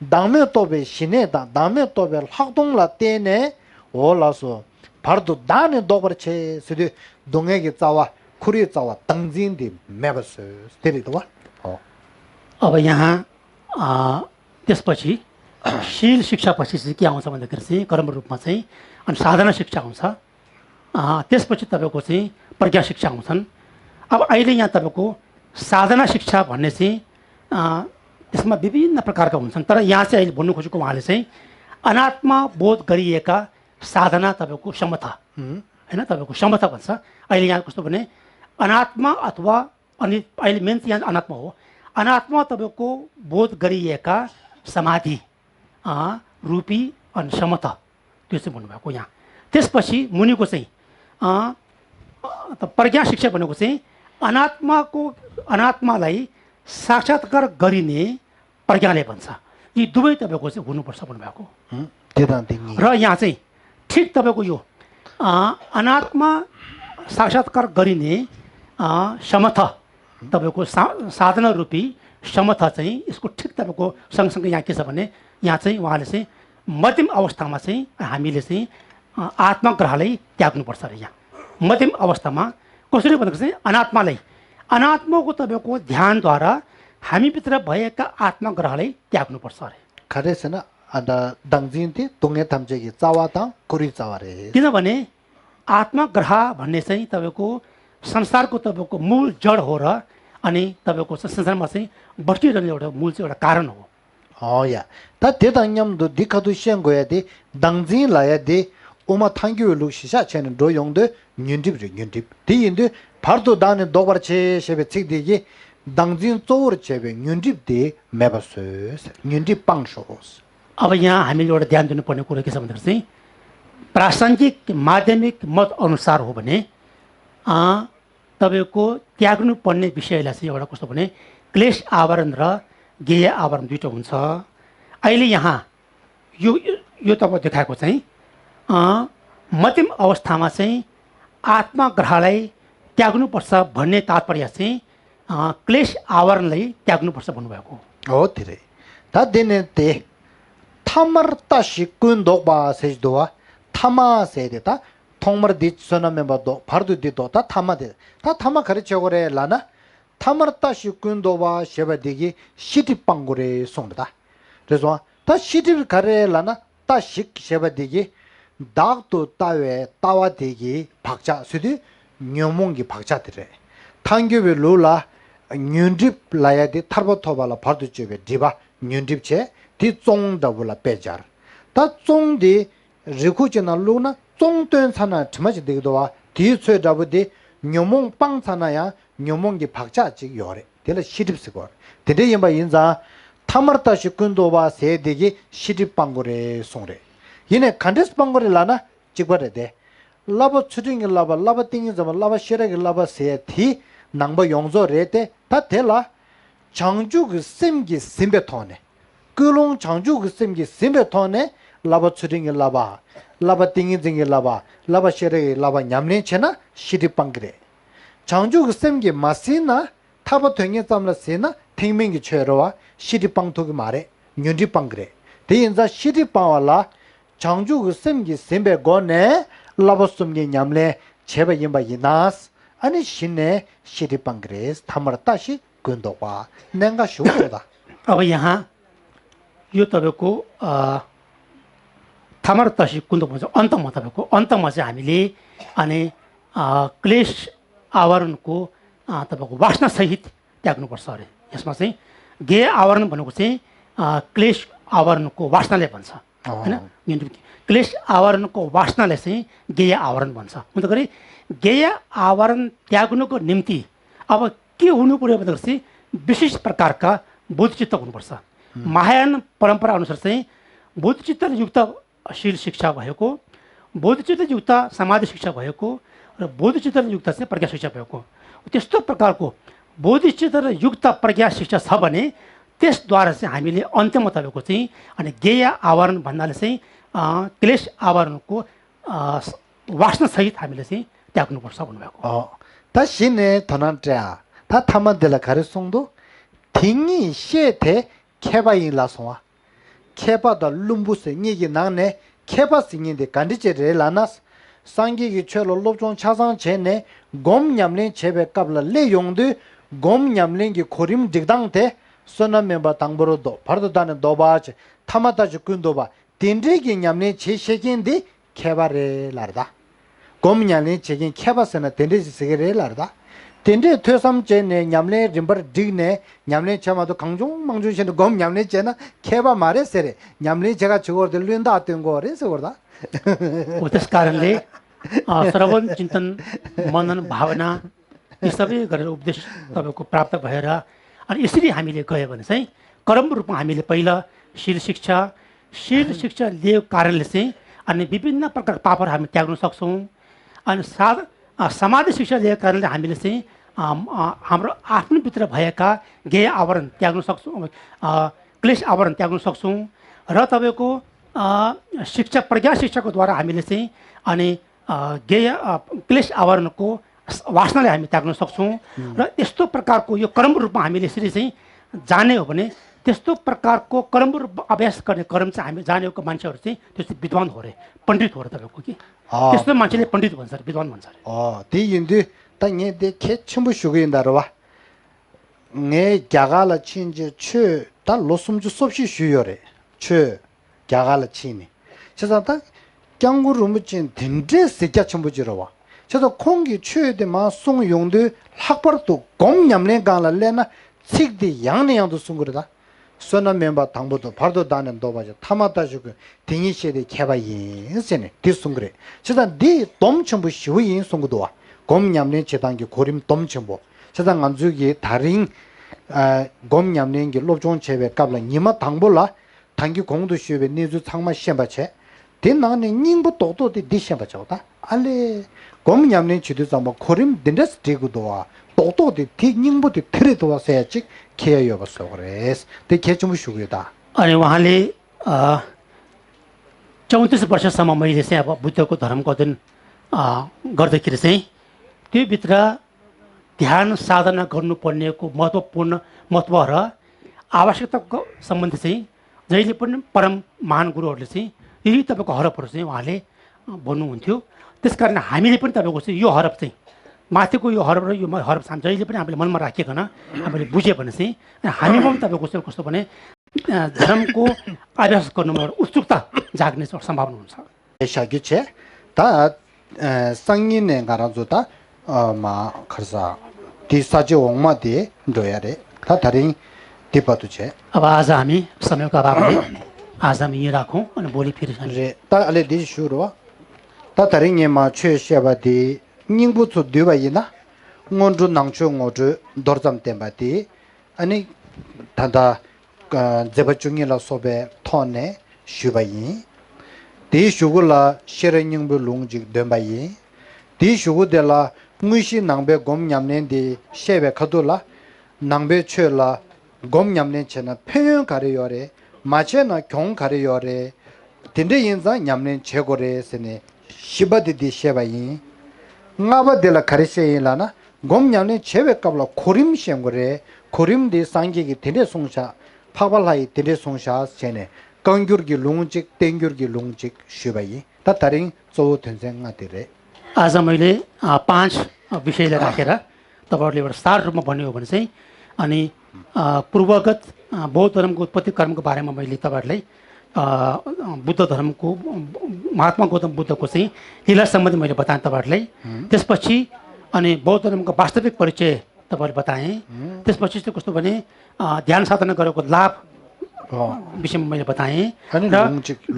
བདག་མེད་རྟོགས་པའི་ཞི་གནས་དང་བདག་མེད་རྟོགས་པའི་ལྷག་མཐོང་ལ་བརྟེན་ནས། འོ་ལགས་སོ། བར་དུ་བདག་ནི་ལྡོག་པར་བྱེད་ཟེར་དུས་སྡུག་བསྔལ་གྱི་རྩ་བ་འཁོར་བའི་རྩ་བ་བདག་འཛིན་དེ་མེད་པར་བཟོས་དེ་རེད་དོ། ཨོ། अब यहाँ अ, त्यसपछि शील शिक्षापछि चाहिँ के आउँछ भन्दाखेरि चाहिँ कर्म रूपमा चाहिँ अनि साधना शिक्षा हुन्छ। अ, त्यसपछि तपाईँको चाहिँ प्रज्ञा शिक्षा आउँछन्। अब अहिले यहाँ तपाईँको साधना शिक्षा भन्ने चाहिँ अ, त्यसमा विभिन्न प्रकारका हुन्छन्, तर यहाँ चाहिँ अहिले भन्नु खोजेको उहाँले चाहिँ अनात्मा बोध गरिएका साधना तपाईँको समथ, होइन, तपाईँको समथ भन्छ। अहिले यहाँ कस्तो भने अनात्मा अथवा, अनि अहिले मेन चाहिँ यहाँ अनात्मा हो। अनात्मा तपाईँको बोध गरिएका समाधि अ, रूपी अनि समथ, त्यो चाहिँ भन्नुभएको यहाँ। त्यसपछि मुनिको चाहिँ अ, त प्रज्ञा शिक्षा भनेको चाहिँ अनात्माको, अनात्मालाई साक्षात्कार गरिने प्रज्ञाले भन्छ। यी दुवै तपाईँको चाहिँ हुनुपर्छ भन्नुभएको। हुँ, त्यो त त्यही। र यहाँ चाहिँ ठिक तपाईँको यो अ, अनात्मा साक्षात्कार गरिने अ, समथ, तपाईँको सा साधना रूपी समथ चाहिँ यसको ठिक तपाईँको सँगसँगै यहाँ के छ भने यहाँ चाहिँ उहाँले चाहिँ मध्यम अवस्थामा चाहिँ हामीले चाहिँ अ, आत्माग्रहलाई त्याग्नुपर्छ अरे। यहाँ मध्यम अवस्थामा कसरी भन्दाखेरि चाहिँ अनात्मालाई, अनात्माको तपाईँको ध्यानद्वारा हामीभित्र भएका आत्माग्रहलाई त्याग्नुपर्छ अरे। खरे छैन। अन्त दङजिन ती दुङ्गे थम्चेकी चावा ताङ कुरी चावा रे। किनभने आत्माग्रह भन्ने चाहिँ तपाईँको संसारको तपाईँको मूल जड हो र अनि तपाईँको संसारमा चाहिँ बस्टिरहने एउटा मूल चाहिँ एउटा कारण हो। हो या। त दे दङ न्याम दु दि खदु सेन गो या दे दङजिन ला या दे उमा थाङ्ग्यु लुक सिसा छेन ड्रो योङ दु न्युन्डिप रे न्युन्डिप। दि यिन्दु भर दु दाने दोबर छे सेबे छिक दि गि दङजिन चोर छेबे न्युन्डिप दे मेबसोस न्युन्डिप पाङ्सोस। अब यहाँ हामीले एउटा ध्यान दिनुपर्ने कुरो के छ भन्दाखेरि चाहिँ प्रासङ्गिक माध्यमिक मत अनुसार हो भने अँ, तपाईँको त्याग्नुपर्ने विषयलाई चाहिँ एउटा कस्तो भने क्लेश आवरण र गेय आवरण दुइटा हुन्छ। अहिले यहाँ यो यो तपाईँ देखाएको चाहिँ अँ, मध्यम अवस्थामा चाहिँ आत्माग्रहलाई त्याग्नुपर्छ भन्ने तात्पर्य चाहिँ अँ, क्लेश आवरणलाई त्याग्नुपर्छ भन्नुभएको हो। हो तिरै। त देने ते थमर तसी कुन दोक बा सेज दोवा थमा से दे त थोमर दि सोना मेम्बा दो भर दु दि दो त थमा दे त थमा खरे चेगो रे लाना थमर तसी कुन दो बा सेबा दिगी सिटी पंगु रे सोंग दा। रे सों त सिटी खरे लाना ད་ཞིག་ཞེས་པ་འདི་གིས་བདག་ཏུ་ལྟ་བའི་ལྟ་བ་དེ་གི་བག་ཆགས་ཟེར་དུས་ཉོན་མོངས་ཀྱི་བག་ཆགས་དེ་རེད། ཐལ་འགྱུར་བའི་ལུགས་ལ་ཉོན་སྒྲིབ་ལབ་ཡ་དེ་ཐར་པ་ཐོབ་པ་ལ་བར་དུ་གཅོད་པའི་སྒྲིབ་པ་ཉོན་སྒྲིབ་བྱས་དེ་ཙོང་འདྲ་བོ་ལ་དཔེ་སྦྱར། ད་ཙོང་དེ་རི་ཁུག་ཅིག་ནང་བླུགས་ན་ཙོང་བཏོན་ཚར་ན་དྲི་མ་ཅིག་འདུག་གི་འདུག་བ། དེའི་ཚོད་འདྲ་བོ་དེ་ཉོན་མོངས་སྤངས་ཚར་ན་ཡང་ཉོན་མོངས་ཀྱི་བག་ཆགས་ཅིག་ཡོད་རེད། དེ་ལ་ཤེས་སྒྲིབ་ཟེར་གོ། དེ་འདྲ་ཡིན་པ་ཡིན་ཙང་། ཐ་མར་ལྟ་ཞིག་ཀུན་རྟོག་པ་ཟེར་དེ་གིས་ཤེས་སྒྲིབ་སྤང་དགོས་རེད་གསུངས་རེད། ཡིན་ནའི་ག་འདྲས་སྤང་དགོས་རེད་ལབ་ན་གཅིག་པ་རེད་དེ། བསླབ་པ་ཚུལ་ཁྲིམས་ཀྱི་བསླབ་པ་བསླབ་པ་ཏིང་ངེ་འཛིན་པ་བསླབ་པ་ཤེས་རབ་ཀྱི་བསླབ་པ་ཟེར་དེ་ནང་པ་ཡོངས་རྫོགས་རེད་དེ། ད་དེ་ལ་བྱང་ཆུབ་ཀྱི་སེམས་ཀྱིས་ཟིན་པའི་ཐོག་ནས། ཀུན་སློང་བྱང་ཆུབ་ཀྱི་སེམས་ཀྱིས་ཟིན་པའི་ཐོག་ནས་བསླབ་པ་ཚུལ་ཁྲིམས་ཀྱི་བསླབ་པ། བསླབ་པ་ཏིང་ངེ་འཛིན་གྱི་བསླབ་པ། བསླབ་པ་ཤེས་རབ་ཀྱི་བསླབ་པ་ཉམས་ལེན་བྱས་ན་ཤེས་སྒྲིབ་སྤང་གི་རེད། བྱང་ཆུབ་ཀྱི་སེམས་ཀྱིས་མ་ཟིན་ན། ཐར་པ་དོན་གཉེར་ཙམ་ལ་ཟིན་ན་ཐེག་དམན་གྱི་ཆོས་རེད་བ། ཤེས་སྒྲིབ་སྤང་ཐུབ་ཀྱི་མ་རེད། ཉོན་སྒྲིབ་སྤང་གི་རེད། དེ་ཡིན་ཙང་ཤེས་སྒྲིབ་སྤང་བ་ལ། བྱང་ཆུབ་ཀྱི་སེམས་ཀྱིས་ཟིན་པའི་སྒོ་ནས་བསླབ་པ་གསུམ་གྱི་ཉམས་ལེན་བྱས་པ་ཡིན་པ་ཡིན་ན། ཨ་ནི་གཞི་ནས་ཤེས་སྒྲིབ་སྤང་གི་རེད། ཐ་མར་ལྟ་ཞིག་ཀུན་རྟོག་པ་གནད་འགག་ཞུ་དགོས་ད། अब यहाँ यो तपाईँको अ, थमर तसी कुन त भन्छ अन्तमा तपाईँको अन्तमा चाहिँ हामीले अनि क्लेश आवरणको, अ, तपाईँको वासना सहित त्याग्नुपर्छ अरे। यसमा चाहिँ गेय आवरण भनेको चाहिँ, अ, क्लेश आवरणको वासनाले भन्छ। होइन? क्लेश आवरणको वासनाले चाहिँ गेय आवरण भन्छ। हुँदाखेरि गेय आवरण त्याग्नुको निम्ति अब के हुनु पर्यो भन्दाखेरि चाहिँ विशेष प्रकारका बोधिचित्त हुनुपर्छ। महायान परम्परा अनुसार चाहिँ बोधिचित्तले युक्त शील शिक्षा भएको, बोधिचित्तले युक्त समाधि शिक्षा भएको र बोधिचित्तले युक्त चाहिँ प्रज्ञा शिक्षा भएको, त्यस्तो प्रकारको बोधिचित्तले युक्त प्रज्ञा शिक्षा छ भने त्यसद्वारा चाहिँ हामीले अन्त्यमा तपाईँको चाहिँ अनि गेय आवरण भन्नाले चाहिँ, अ, क्लेश आवरणको, अ, वासनासहित हामीले चाहिँ त्याग्नुपर्छ भन्नुभएको। ད་གཞི་ནས་དོ་སྣང་སྤྲད་ཨ། ད་ཐ་མ་འདི་ལ་ག་རེ་གསུངས་འདུག་དེ་ཉིད་ཤེས་དེ་མཁས་པ་ཡིན་ལ་སོང་བ། མཁས་པ་དང་བླུན་པོ་ཟེར་གཉིས་ཀྱི་ནང་ནས་མཁས་པ་ཟེར་མཁན་དེ་ག་འདྲ་ཅིག་རེད་ལབ་ན། སངས་རྒྱས་ཀྱི་ཆོས་ལ་སློབ་སྦྱོང་ཆ་ཚང་བྱས་ནས་སྒོམ་ཉམས་ལེན་བྱེད་པའི་སྐབས་ལ་སླེབས་ཡོང་དུས་སྒོམ་ཉམས་ལེན་གྱི་གོ་རིམ་སྒྲིག་སྟངས་དེ་བསོད་ནམས་དམན་པ་དང་པོ་རུ་ལྡོག་བར་དུ་བཏང་ནས་ལྡོག་པ་བྱས་ཐ་མ་ལྟ་ཞིག་ཀུན་ལྡོག་པ་དེ་འདྲའི་གི་ཉམས་ལེན་བྱེད་ཤེས་མཁན་འདི་མཁས་པ་རེད་ལབ་རེད་ད། སྒོམ་ཉམས་ལེན་བྱེད་མཁན་མཁས་པ་ཟེར་ན་དེ་འདྲས་ཞིག་ཟེར་གི་རེད་ལབ་རེད་ད། དེ་འདྲས་ཐོས་བསམ་བྱས་ནས་ཉམས་ལེན་རིམ་པར་བསྒྲིགས་ནས་ཉམས་ལེན་བྱས་མ་གཏོགས་གང་བྱུང་མང་བྱུང་བྱས་ནས་སྒོམ་ཉམས་ལེན་བྱས་ན་མཁས་པ་མ་རེད་ཟེར་རེད། ཉམས་ལེན་བྱེད་ག་བྱེད་དགོས་རེད་དེ་བླུན་རྟགས་སྟོན་དགོས་རེད་ཟེར་དགོས་རེད་ད། वो त्यस कारणले, अ, श्रवण चिन्तन, मनन भावना, यी सबै गरेर उपदेश तपाईँको प्राप्त भएर अनि यसरी हामीले गयो भने चाहिँ कर्म रूपमा हामीले पहिला शील शिक्षा, शील शिक्षा लिएको कारणले चाहिँ अनि विभिन्न प्रकारका पापहरू हामी त्याग्न सक्छौँ। अनि साध अ, समाधि शिक्षा लिएको कारणले हामीले चाहिँ, अम, अ, हाम्रो आफ्नोभित्र भएका गेय आवरण त्याग्न सक्छौँ, अ, क्लेश आवरण त्याग्न सक्छौँ। र तपाईँको, अ, शिक्षा, प्रज्ञा शिक्षाको द्वारा हामीले चाहिँ अनि, अ, गेय, अ, क्लेश आवरणको वासनालाई हामी त्याग्न सक्छौँ। र यस्तो प्रकारको यो कर्म रूपमा हामीले यसरी चाहिँ जाने हो भने त्यस्तो प्रकारको कर्म रूप अभ्यास गर्ने कर्म चाहिँ हामी जानेको मान्छेहरू चाहिँ त्यो चाहिँ विद्वान हो रे, पण्डित हो रे तपाईँको कि। त्यस्तो मान्छेले पण्डित भन्छ अरे, विद्वान भन्छ अरे। अँ, त्यही यिन्दु त ངས་དེ་གལ་ཆེན་པོ་ཞུ་གི་ཡིན་ད་རེད་བ། ངས་རྒྱ་གར་ལ་ཕྱིན་རྗེས་ཆོས་ད་ལོ་སུམ་ཅུ་སོ་བཞི་བཞུགས་ཡོད་རེད། ཆོས་རྒྱ་གར་ལ་ཕྱིན་ནས། བྱས་ཙང་ད་སྐྱབས་མགོན་རིན་པོ་ཆེ་དེ་འདྲའི་གཟི་རྒྱ་ཆེན་པོ་ཅིག་རེད་བ། བྱས་ཙང་ཁོང་གིས་ཆོས་དེ་མར་གསུངས་ཡོང་དུས་ལྷག་པར་དུ་སྒོམ་ཉམས་ལེན་སྒང་ལ་སླེབས་ན་ཚིག་དེ་ཡང་ནས་ཡང་དུ་གསུང་གི་རེད་ད། བསོད་ནམས་དམན་པ་དང་པོ་དང་བར་དུ་བཏང་ནས་ལྡོག་པ་ཞིག་ཐ་མ་ལྟ་ཞིག་གི་དེ་ཉིད་ཤེས་དེ་མཁས་པ་ཡིན་ཟེར་ནས་འདི་གསུང་གི་རེད། བྱས་ཙང་འདི་སྡོམ་ཆེན་པོ་ཞེ་པོ་ཡིན་གསུང་གི་འདུག་བ། སྒོམ་ཉམས་ལེན་བྱེད་སྟངས་ཀྱི་གོ་རིམ་སྡོམ་ཆེན་པོ། བྱས་ཙང་ང་ཚོའི་གི་ད་རིང་ཨ་སྒོམ་ཉམས་ལེན་གྱི་སློབ་སྦྱོང་བྱེད་པའི་སྐབས་ལ་ཉི་མ་དང་པོ་ལ་ད་གིན་གོང་དུ་ཞུས་པའི་གནས་ཚུལ་ཚང་མ་ཤེས་པ་བྱས། དེ་ནང་ནས་སྙིང་པོ་རྡོག་རྡོག་དེ་འདི་ཤེས་པ་བྱའོ་ད། ཨ་ལས། སྒོམ་ཉམས་ལེན་བྱེད་དུས་ཙམ་པ་གོ་རིམ་འདི་འདྲས་སྒྲིག་དགོས་འདུག་བ། རྡོག་རྡོག་དེ་དེ་སྙིང་པོ་དེ་དེ་རེད་འདུག་བ་ཟེར་ཡ་གཅིག་ཁྱེར་ཡ་ཡོད་པ་བཟོ་གི་རེད། དེ་གལ་ཆེན་པོ་ཞུ་གི་ཡོད་ད། अरे उहाँले, अ, चौतिस वर्षसम्म मैले चाहिँ अब बुद्धको धर्मको अध्ययन, अ, गर्दाखेरि चाहिँ त्योभित्र ध्यान साधना गर्नुपर्नेको महत्त्वपूर्ण महत्त्व र आवश्यकताको सम्बन्धी चाहिँ जहिले पनि परम महान गुरुहरूले चाहिँ यही तपाईँको हरफहरू चाहिँ उहाँले, अ, भन्नुहुन्थ्यो। त्यस कारण हामीले पनि तपाईँको चाहिँ यो हरफ चाहिँ, माथिको यो हरफ र यो म-, हरफ चाहिँ जहिले पनि हामीले मनमा राखिकन हामीले बुझ्यो भने चाहिँ, अनि हामीमा पनि तपाईँको चाहिँ कस्तो भने, अ, धर्मको अभ्यास गर्नुमा एउटा उत्सुकता जाग्ने चाहिँ सम्भावना हुन्छ। བཞག་རྒྱུ་བྱས། ད་ཨ་སང་ཉིན་ནས་ང་རང་ཚོ་ད་ཨ་མ་ག་རེ་ཟ། དེ་ས་བཅད་འོག་མ་དེ་འགྲོ་ཡ་རེད། ད་ད་རིང་འདི་བར་དུ་བྱས། अब आज हामी समयको अभावले आज हामी यहीँ राखौँ, अनि भोलि फेरि हामी རེད། ད་ཨ་ལས་འདི་ཞུ་རོགས། ད་ད་རིང་ངས་མ་ཆོས་བཤད་པ་དེ་སྙིང་པོ་ཚོ་བསྡུས་པ་ཡིན་ན། སྔོན་འགྲོ་ནང་ཆོས་ངོ་སྤྲོད་མདོར་ཙམ་བསྟན་པ་དེ། ཨ་ནི། ད་ལྟ། ཨ་མཛད་པ་བཅུ་གཉིས་ལ་སོགས་པའི་ཐོག་ནས་ཞུས་པ་ཡིན། དེའི་གཞུག་གུ་ལ་ཤེས་རབ་སྙིང་པོའི་ལུང་ཅིག་འདོན་པ་ཡིན། དེའི་གཞུག་གུ་དེ་ལ་དངོས་གཞི་ནང་པའི་སྒོམ་ཉམས་ལེན་དེ་བཤད་པའི་ཁ་ཐུག་ལ། ནང་པའི་ཆོས་ལ་སྒོམ་ཉམས་ལེན་བྱས་ན་ཕན་ཡོན་ག་རེ་ཡོད་རེད། མ་བྱས་ན་གྱོང་ག་རེ་ཡོད་རེད། དེ་འདྲ་ཡིན་ཙང་ཉམས་ལེན་བྱེད་དགོས་རེད་ཟེར་ནས་བཞི་པ་དེ་འདི་བཤད་པ་ཡིན། ལྔ་པ་དེ་ལ་ག་རེ་བཤད་ཡིན་ལབ་ན། སྒོམ་ཉམས་ལེན་བྱེད་པའི་སྐབས་ལ་གོ་རིམ་ཤེས་དགོས་རེད། གོ་རིམ་དེ་སངས་རྒྱས་ཀྱིས་དེ་འདྲས་གསུངས་ཤག་འཕགས་པ་ལྷ་ཡིས་དེ་འདྲས་གསུངས་ཤག་བྱས་ནས་བཀའ་འགྱུར་གྱི་ལུང་གཅིག་བསྟན་འགྱུར་གྱི་ལུང་གཅིག་ཞུས་པ་ཡིན། ད་ད་རིང་གཙོ་བོ་དོན་ཚན་ལྔ་དེ་རེད། आज मैले, अ, पाँच, अ, विषयलाई राखेर तपाईँहरूले एउटा सार रूपमा भन्नुभयो भने चाहिँ, अनि, अ, पूर्वगत, अ, बौद्ध धर्मको उत्पत्ति क्रमको बारेमा मैले तपाईँहरूलाई अ, बुद्ध धर्मको, महात्मा गौतम बुद्धको चाहिँ लीला सम्बन्धी मैले बताएँ तपाईँहरूलाई। त्यसपछि अनि बौद्ध धर्मको वास्तविक परिचय तपाईँले बताएँ। त्यसपछि चाहिँ कस्तो भने, अ, ध्यान साधना गरेको लाभ विषयमा मैले बताएँ। र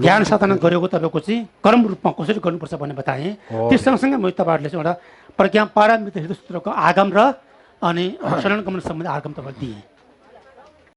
ध्यान साधना गरेको तपाईँको चाहिँ कर्म रूपमा कसरी गर्नुपर्छ भन्ने बताएँ। त्यो सँगसँगै मैले तपाईँहरूलाई चाहिँ एउटा प्रज्ञा पारमित हृदय सूत्रको आगम र अनि शरण गमन सम्बन्धी आगम तपाईँलाई दिएँ।